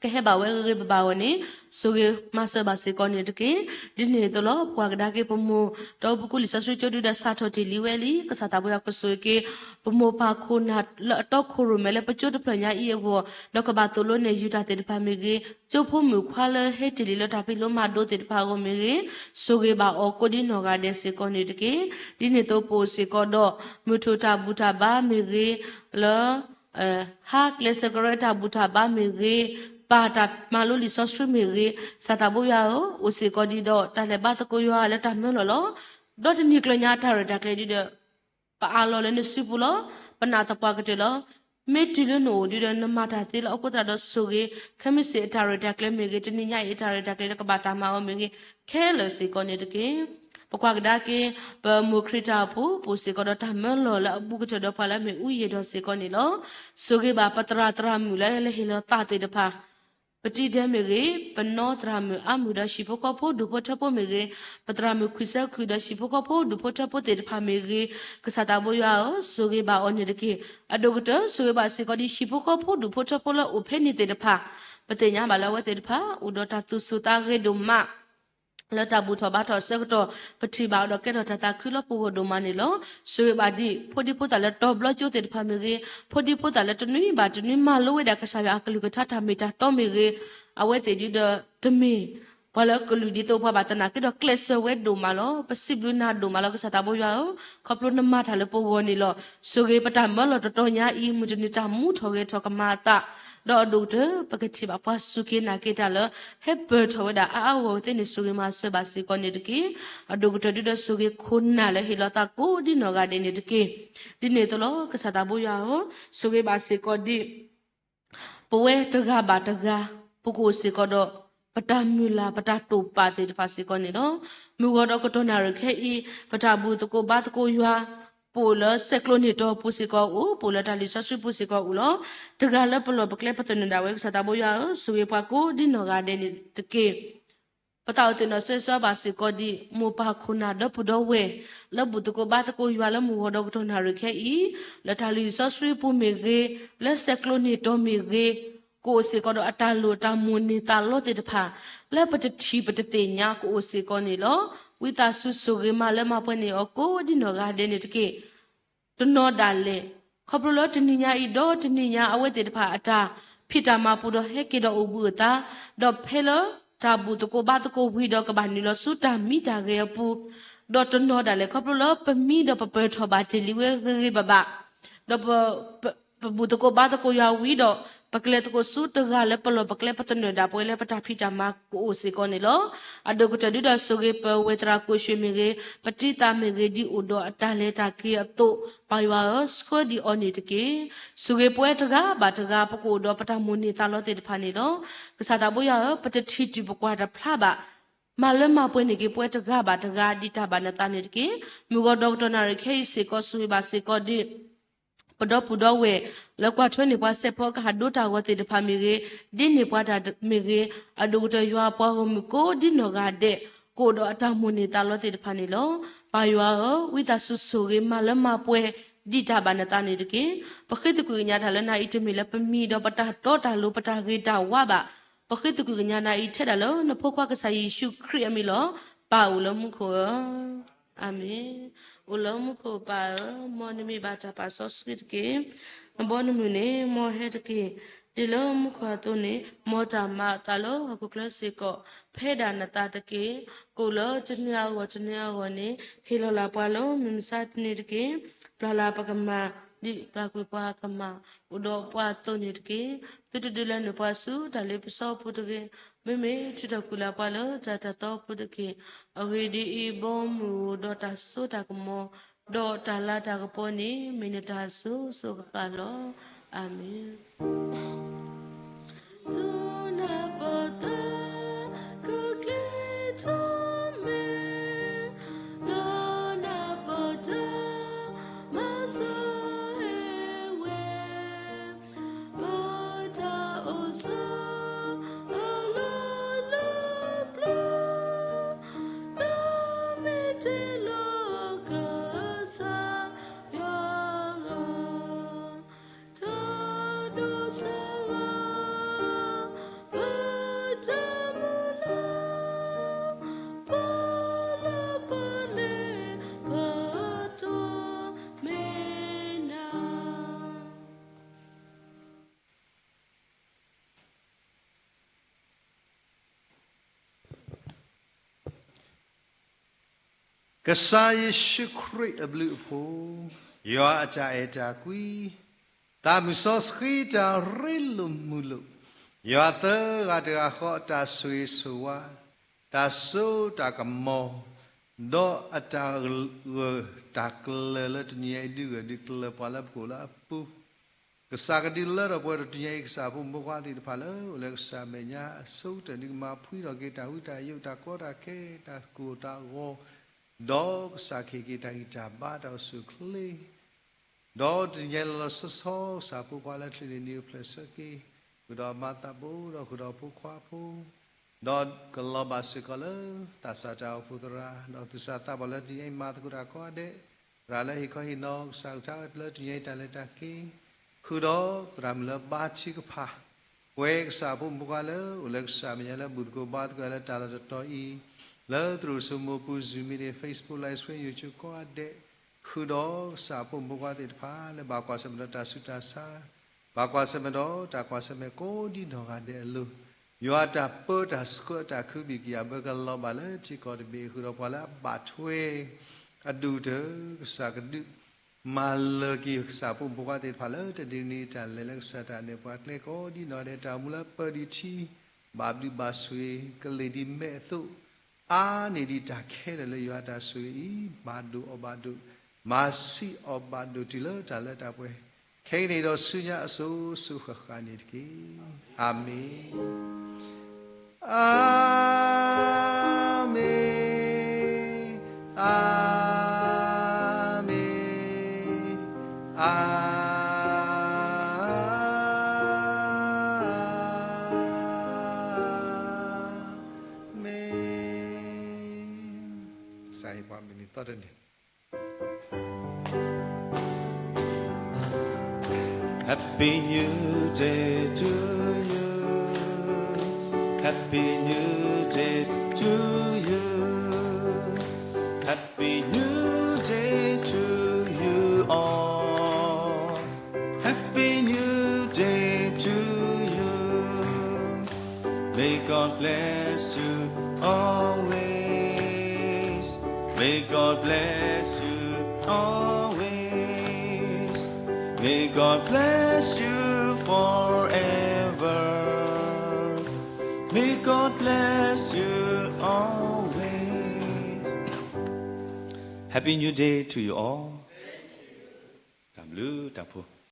ကဟဲဘၣ်ဝဲဂ့ၤဂ့ၤဘၣ်ဘၣ်အဂီၢ်န့ၣ် ဆိၣ်ဂ့ၤမၤစၢၤဘၣ်စ့ၢ်ကီးန့ၣ်တက့ၢ်. ဒ်န့ၣ်အသိးလီၤ ပကွၢ်ကဒါက့ၤပမိၢ် ဒီးပကူလံာ်စီဆှံကၠိဒုဒီးစးထီၣ်တ့ၢ်လံဝဲလံ ကစၢ်သးဘိယွၤကဆိၣ်ဂ့ၤက့ၤ ပမိၢ်ပၢ်ခိၣ်နၢ်လၢအတီခိၣ်ရိၣ်မဲလၢပကၠိတဖျၢၣ်ညါအံၤအဂီၢ် ဒီးကဘၣ်သိၣ်လိနဲၣ်ယုၤတၢ်သ့ၣ်တဖၣ်မ့ၢ်ဂ့ၤ, ကၠိဖိမုၣ်ခွါလၢဟဲတ့ၢ်လံလၢတၢ်ဖံးလိမၤဒိးသ့ၣ်တဖၣ်အဂီၢ်မ့ၢ်ဂ့ၤ, ဆိၣ်ဂ့ၤဘၣ်အီၤကိးဒ်နီၢ်ဂၤဒဲးစ့ၢ်ကီးန့ၣ်တက့ၢ်. ဒ်န့ၣ်အသိးပအိၣ်စ့ၢ်ကီးဒီး မုၢ်ထူၣ်တၢ်ဘူၣ်တၢ်ဘါမ့ၢ်ဂ့ၤ, လၢ ဟါကျဲးစၢးကရၢတၢ်ဘူၣ်တၢ်ဘါမ့ၢ်ဂ့ၤ, ပၢ်တၢ်မၤလိလံာ်စီဆှံမ့ၢ်ဂ့ၤ, ကစၢ်သးဘိယွၤဧၢ, အိၣ်စ့ၢ်ကီးဒံးဒီးတၢ်လဲၤဘါသကိးယွၤလၢတၢ်မၢလီၤလီၤ. ဒီးတနံၤကျၢၤညါတၢ်ရဲၣ်တၢ်ကျဲၤဒ်ဒီး ပအးလီၤလၢနစုပူၤလီၤ. ပနာ်သပှၢ်ကတၢၢ်လီၤ. မ့ၢ်တုၤလၢနအိၣ်ဒ်ဒီးနမၤတၢ်သ့လၢအဃိသတးဒီးဆိၣ်ဂ့ၤ ခဲမုၢ်ဆ့ၣ်အတၢ်ရဲၣ်တၢ်ကျဲၤမ့ၢ်ဂ့ၤ, တနံၤညါအံၤအတၢ်ရဲၣ်တၢ်ကျဲၤဒီးကဘၣ်တၢ်မၤအီၤမ့ၢ်ဂ့ၤ, ခဲလၢာ်စ့ၢ်ကီးန့ၣ်တက့ၢ်. ပကွၢ်ကဒါက့ၤ ပမိၢ်ခရံာ်တၢ်အိၣ်ဖှိၣ် ပအိၣ်စ့ၢ်ကီးဒီးတၢ်မၢလီၤလၢအဘူးကတၢၢ်ဒီးပှၤလၢအမ့ၢ်အူယဲၢ်ဒီးစ့ၢ်ကီးန့ၣ်လီၤ. ဆိၣ်ဂ့ၤဘၣ်ပသရၣ်သရၣ်မုၣ်လၢလဲၤဟ့ၣ်လီၤသးသ့ၣ်တဖၣ် ပတံၤဒဲးမ့ၢ်ဂ့ၤ, ပနီၢ်သရၣ်မုၣ်အါမုၢ်ဒီးဟံၣ်ဖိဃီဖိဒူၣ်ဖိထၢဖိမ့ၢ်ဂ့ၤ, ပသရၣ်မုၣ်ခွံဆၢခုၣ်ဒီးဟံၣ်ဖိဃီဖိဒူၣ်ဖိထၢဖိသ့ၣ်တဖၣ်မ့ၢ်ဂ့ၤ, ကစၢ်သးဘိယွၤဧၢ, ဆိၣ်ဂ့ၤဘၣ်အီၤန့ၣ်တက့ၢ်. အဒိၣ်ကတၢၢ်ဆိၣ်ဂ့ၤဘၣ်စ့ၢ်ကီးဒ်ဟံၣ်ဖိဃီဖိဒူၣ်ဖိထၢဖိလၢအိၣ်ဖဲန့ၣ်သ့ၣ်တဖၣ်, ပသ့ၣ်ညါဘၣ်လၢအဝဲသ့ၣ်တဖၣ် အိၣ်ဒီးတၢ်သူၣ်ဆူၣ်သးဂဲၤဒိၣ်မး လၢတၢ်ဘူၣ်ထီၣ်ဘါထီၣ်အဆၢကတီၢ် ပထံၣ်ဘၣ်အီၤဒီးကဲထီၣ်တၢ်သးခုလၢပဂီၢ်ဒိၣ်မးန့ၣ်လီၤ. ဆိၣ်ဂ့ၤဘၣ်ဒ် ဖိဒံဖိသၣ်လၢတီၤဘျီကၠိသ့ၣ်တဖၣ်မ့ၢ်ဂ့ၤ, ဖိဒံဖိသၣ်လၢတနွံဘၣ်တနွံမၤလိဝဲဒၣ်ကစၢ်ယွၤအကလုၢ်ကထါတၢ်မ့ၢ်တၢ်တီမ့ၢ်ဂ့ၤ, အဝဲသ့ၣ်ဒ်ဒီးတမ့ၢ် ပှၤလၢအကလုၢ်ဒ်သိးပှၤဘၣ်သနာ်က့ဒီးကျဲးစၢးဝဲဒိၣ်မးလီၤ. ပစံးဘျုးနၤဒိၣ်မးလီၤ ကစၢ်သးဘိယွၤဧၢ, ခီဖျိနမၤတၢ်လၢပဂီၢ်န့ၣ်လီၤ. ဆိၣ်ဂ့ၤပတၢ်မၢလီၤတတီၤညါအံၤ မုၢ်တနံၤတၢ်မူထီၣ်ဂဲၤထီၣ်ကမၤအသး, ဒီးအဒိၣ်ကတၢၢ် ပကထံၣ်ဘၣ်ပှၤစူၢ်က့ၤနာ်က့ၤတၢ်လၢ ဟဲပၢၢ်ထီၣ်ဝဲဒၣ်အါအါဂီၢ်ဂီၢ်သ့ၣ်န့ၣ် ဆိၣ်ဂ့ၤမၤစၢၤဘၣ်စ့ၢ်ကီးန့ၣ်တက့ၢ်. အဒိၣ်ကတၢၢ်ဒ်ဒီးဆိၣ်ဂ့ၤခိၣ်နၢ်လၢဟ့ၣ်လီၤသးကိးဒ်နီၢ်ဂၤဒဲးန့ၣ်တက့ၢ်. ဒ်န့ၣ်အသိးလီၤ ကစၢ်သးဘိယွၤဧၢ, ဆိၣ်ဂ့ၤဘၣ်စ့ၢ်ကီးဒ် ပဝဲတဂၤဘၣ်တဂၤ ပကအိၣ်စ့ၢ်ကီးဒီး ပတၢ်မုၢ်လၢ် ပတၢ်တိာ်ပာ်သ့ၣ်တဖၣ်စ့ၢ်ကီးန့ၣ်လီၤ. မုၢ်ဂီၤဒီးကတီၢ်နၣ်ရံၣ်ခဲအံၤ ပတၢ်ဘူၣ်သကိးဘါသကိးယွၤ ပအိၣ်လၢဆဲးကျိးန့ၢ်တီၤပူၤစ့ၢ်ကီးအိၣ်, ပအိၣ်လၢတၢ်လုၢ်စီဆှံပူၤစ့ၢ်ကီးအိၣ်လီၤ. တဂၤလၢပလီၢ်ပကျဲပသနၢၣ်ဒၣ်ဝဲ ကစၢ်သးဘိယွၤဧၢ, ဆိၣ်ဂ့ၤပှၤကိးဒ်နီၢ်ဂၤဒဲးန့ၣ်တက့ၢ်. ပသးအိၣ်သ့ၣ်နီၣ်စၢဆၢဘၣ်စ့ၢ်ကီးဒ် မိၢ်ပၢ်ခိၣ်နၢ်ဒီပုၢ်ဒီဝဲၢ် လၢဘူၣ်သကိးဘါသကိးယွၤလၢမုၢ်ဂီၤဒီးကတီၢ်နၣ်ရံၣ်ခဲအံၤ, လၢတၢ်လုၢ်စီဆှံပူၤမ့ၢ်ဂ့ၤ, လၢဆဲးကျိးန့ၢ်တီၤမ့ၢ်ဂ့ၤ, ကအိၣ်စ့ၢ်ကီးဒီးအတၢ်လိၣ်အတၢ်မိၣ်န့ၢ်သးလီသ့ၣ်တဖၣ် လၢပတထံၣ်ပတသ့ၣ်ညါကအိၣ်စ့ၢ်ကီးန့ၣ်လီၤ. ဝံသးစူၤဆိၣ်ဂ့ၤမၤလၢမၤပှဲၤန့ၢ်အီၤကိးဒ်နီၢ်ဂၤဒဲးန့ၣ်တက့ၢ်. တနီၤဒၣ်လဲာ် ခီဖျိလၢတနံၤညါအံၤဒီးတနံၤညါ အဝဲသ့ၣ်တဖၣ်အတၢ်ဖံးတၢ်မၤပူၤဒီးဟဲက့ၤဒီးအိၣ်ဘှံးအသး, ဒီးဖဲလၢတၢ်ဘူၣ်သကိးဘါသကိးဝံၤဒီးကဘၣ်နုာ်လီၤဆူတၢ်မံတၢ်ဂဲၤအပူၤ, ဒီးတနီၤဒၣ်လဲာ် ခီဖျိလၢပမံဒီးပပၢၢ်ထီၣ်ဘၣ်တ့ၢ်လံဝဲဂ့ၤဂ့ၤဘၣ်ဘၣ်, ဒီးပ ပဘူၣ်သကိးဘါသကိးယွၤဝံၤဒီး ပကျဲသကိးဆူတဂၤလၢပလီၢ်ပကျဲပသနၢၣ်ဒၣ်ပဝဲလၢ ပတၢ်ဖံးတၢ်မၤကအိၣ်စ့ၢ်ကီးန့ၣ်လီၤ. အဒိၣ်ကတၢၢ်ဒ်ဒီးဆိၣ်ဂ့ၤပဝဲသရၣ်ကိၣ်ရွှ့ၣ်မ့ၢ်ဂ့ၤ, ပတံၤသၣ်မ့ၢ်ဂ့ၤ ဒ်အိၣ်ဒီးအတၢ်လဲၤတၢ်က့ၤအသိး, ပၢ်ယွၤဧၢ, ဆှၢဒံးအီၤန့ၣ်တက့ၢ်. ဆိၣ်ဂ့ၤပဝဲတဂၤဘၣ်တဂၤ ပကအိၣ်ဒီးပတၢ်မိၣ်န့ၢ်သးလီသ့ၣ်တဖၣ်န့ၣ်လီၤ. ကစၢ်သးဘိယွၤဧၢ, ပတထံၣ်တုၤပကွၢ်တဖျါဘၣ် မၤလၢမၤပှဲၤန့ၢ်က့ၤပဝဲတဂၤဘၣ်တဂၤ ဒ်တၢ်ဘၣ်နသးန့ၣ်တက့ၢ်. မုၢ်ဂီၤဒီးကတီၢ်နၣ်ရံၣ်ခဲအံၤစ့ၢ်ကီး ဆိၣ်ဂ့ၤဘၣ်စ့ၢ်ကီးဒ် ပဒီပုၢ်ဒီဝဲၢ် လၢကွၢ်ထွဲန့ၢ်ပှၤစဲးဖီကဟၣ်ဒိတၢ်ဂီၤသ့ၣ်တဖၣ်မ့ၢ်ဂ့ၤ, ဒ်န့ၢ်ပှၤတၢ်မ့ၢ်ဂ့ၤ, အဒိၣ်ကတၢၢ်ယွၤပှၤဂီၢ်မုၢ်ကိးဒ်နီၢ်ဂၤဒဲး ကအိၣ်ဒီးအတၢ်မိၣ်န့ၢ်သးလီသ့ၣ်တဖၣ်န့ၣ်လီၤ. ပၢ်ယွၤဧၢ, ဝံသးစူၤဆိၣ်ဂ့ၤမၤလၢမၤပှဲၤ ဒ်တၢ်ဘၣ်နသးန့ၣ်တက့ၢ်. ပဃ့သကွံာ်ကညးတၢ်လၢနၤအံၤ တမ့ၢ်လၢပမံၤဒီးပတၢ်တီတၢ်လိၤ ပတၢ်ဂ့ၤတၢ်ဝါဘၣ်. ပဃ့သကွံာ်ကညးနၤအံၤ ထဲဒၣ်လၢနဖိခွါကစၢ်ယ့ၣ်ၡူးခရံာ်အမံၤလီၤ. ပၢ်အိၣ်လၢမူခိၣ်ဧၢ, အၤမ့ၣ်. အိၣ်လၢမူခိၣ်ပၢ်ဧၢ, မ်နမံၤဘၣ်တၢ်ပာ်စီဆှံတက့ၢ်. နဘီနမုၢ်န့ၣ် မ်ဟဲတက့ၢ်. ဒ်လၢမူခိၣ်အသိးန့ၣ် မ်တၢ်မၤအသးလၢဟီၣ်ခိၣ်ချၢစ့ၢ်ကီး ဖဲဒၣ်နသးတက့ၢ်. ကအိၣ်လၢတနံၤအဂီၢ်တနံၤအဂီၢ်န့ၣ် ဟ့ၣ်လီၤလၢ်ပှၤလၢမုၢ်မဆါတနံၤတက့ၢ်. ပျၢ်လၢ်ပကမၢ် ဒ်ပျၢ်ကွံာ်ပှၤကမၢ် အိၣ်ဒီးပှၤအသိးန့ၣ်တက့ၢ်. သုတဒုးလဲနုာ်ပှၤဆူတၢ်လ့ပစီအပူၤတဂ့ၤ. မ့မ့ၢ်ထုးထီၣ်ကွံာ်လၢ်ပှၤလၢတၢ်တၢ်သီအပူၤတက့ၢ်. အဂ့ၢ်ဒ်အံၤ, ဘီမုၢ်ဒီးတၢ်စိတၢ်ကမီၤ ဒီးတၢ်လၤတၢ်ကပီၤန့ၣ် မ့ၢ်နတၢ်စိစိဃၣ်ဃၣ်လီၤ. အၤမ့ၣ်. ဆူနပတ ကကျဲထီၣ်မဲ လၢနပတ မၤစၢၤဟ့ဝဲ ပတၢ်အိၣ်ဆၢအလီၢ်လၢပျၢၤ ဒီးမ့ၢ်တ့ၢ်လီၤက ကစၢ်ယ့ၣ်ၡူးခရံာ်အဘျုးအဖှိၣ်, ယွၤအတၢ်အဲၣ်တၢ်ကွံ, သးမုၢ်စီဆှံတၢ်ရ့လိာ်မုာ်လိာ်, ယွၤသၢဂၤတဂၤဃီအတၢ်ဆိၣ်ဂ့ၤဆိၣ်ဝါ, တၢ်စိတၢ်ကမီၤ, ဒီးအတၢ်ဂၢၢ်တၢ်ကျၢၤလၢတနံၤအံၤဒုးဂၢၢ်ဒုးကျၢၤပှၤလၢပကိာ်လၢအပူၤ ကစၢ်ကဒုးလၢထီၣ်ပှဲၤဒီးတနံၤအံၤ ကစၢ်ဖိမုၣ်ဖိခွါသ့ၣ်တဖၣ်လၢအိၣ်လၢကစၢ်မဲာ်ညါအဆိကတၢၢ် ဒုးကမၤဖှံထီၣ်က့ၤတၢ်ဝံတၢ်ယိး တၢ်ကီတၢ်ခဲ တၢ်ကိၢ်တၢ်ဂီၤ, ဒီးကစၢ်ကဟ့ၣ်က့ၤတၢ်ဂံၢ်တၢ်ဘါတၢ်အိၣ်ဆူၣ်အိၣ်ချ့ ဒီးတနံၤညါလီၤလီၤဆီဆီ ကစၢ်ဖိခွါလၢချ့န့ၣ် နံၤအိၣ်ဖျဲၣ်ဆၢက့ၤ, ဃုာ်ဒီးမၤသးဘိဒီးဃုာ်ဒီးဖိခွါဖိ ဒီးကလီၤဘၣ်စ့ၢ်ကီးလၢသးစၢ်တၢ်အိၣ်ဖှိၣ်သရၣ်, ဒီးသူၣ်စၢ်သးဘီၣ်လၢတနံၤအံၤမၤသကိးတၢ်ကိးဂၤဒဲး, သရၣ်လၢဟ့ၣ်ခီဟ့ၣ်နီၤ ကစၢ်ကစၢ်လၢတနံၤအံၤတၢ်လဲၤတၢ်က့ၤ, ဃုာ်ဒီးသရၣ်မုၣ်လၢဘါထုကဖၣ်, ပဝဲကစၢ်ဖိမုၣ်ဖိခွါလၢအိၣ်လၢကစၢ်မဲာ်ညါလၢဘူၣ်သကိးဘါသကိးလၢတၢ်လီၢ်တတီၤအံၤ, လၢသရိာ်စိမိၤပူၤ Zoom meeting, Facebook live stream ယိၤကၠိကိးဂၤဒဲး, ဃုာ်ဒီးကစၢ်ဖိမုၣ်ဖိခွါသ့ၣ်တဖၣ်လၢဘၣ်ကွၢ်ဆၢၣ်မဲာ်ဒီးတၢ်ဆူးတၢ်ဆါ ဘၣ်ကွၢ်ဆၢၣ်မဲာ်ဒီးတၢ်ကွၢ်ဆၢၣ်မဲာ်ကိးဒံနီၢ်ဂၤဒဲးအလိၤ, ယွၤတၢ်ပၢတၢ်ဆှၢတၢ်ခုဘံၣ်ကယာ်ဘၢကလီၤဘၣ်လၢထံကီၢ်တဘ့ၣ် ဃုာ်ဒီးပှၤလၢအဘၣ်ထွဲအဒိၣ်ကတၢၢ် ကစၢ်ကဒုး မၤလၢာ်က့ၤကစၢ်ဖိမုၣ်ဖိခွါသ့ၣ်တဖၣ်လၢတနံၤတနံၤတၢ်လဲၤလၢကစၢ်တၢ်နဲၣ်ပှၤကျဲကိးဒံနီၢ်ဂၤဒဲး တၢ်အိၣ်မူလၢပၢဒံးထံ ဘၣ်ဘျုးဘၣ်ဆိၣ်ဂ့ၤ ကလ့ၢ်ဒံးမဲာ်အသိး အါန့ၢ်ဒံးတၢ်ခဲလၢာ်လၢယွၤတၢ်ဆိၣ်ဂ့ၤအံၤ မၤဒိၣ်အီၣ်ဘၣ်ဒိၣ် မၤဆံးအီၣ်ဘၣ်ဒိၣ်တုၤလၢတၢ်လၢတၢ်ပှဲၤ ခဲကနံၣ်အံၤဒီးဆူညါအစိၤစိၤဃၣ်ဃၣ်န့ၣ်တက့ၢ်. အၤမ့ၣ်. အၤမ့ၣ်, အၤမ့ၣ်, အၤမ့ၣ်. ကစၢ်ဟ့ၣ်ပှၤမုၢ်နံၤသီတနံၤ Happy New Day to you. Happy New Day to you. Happy New Day to you all. Happy New Day to you. May God bless you always. May God bless you always. May God bless you forever. May God bless you always. Happy New Day to you all. တၢ်ဘျုးတၢ်ဖှိၣ်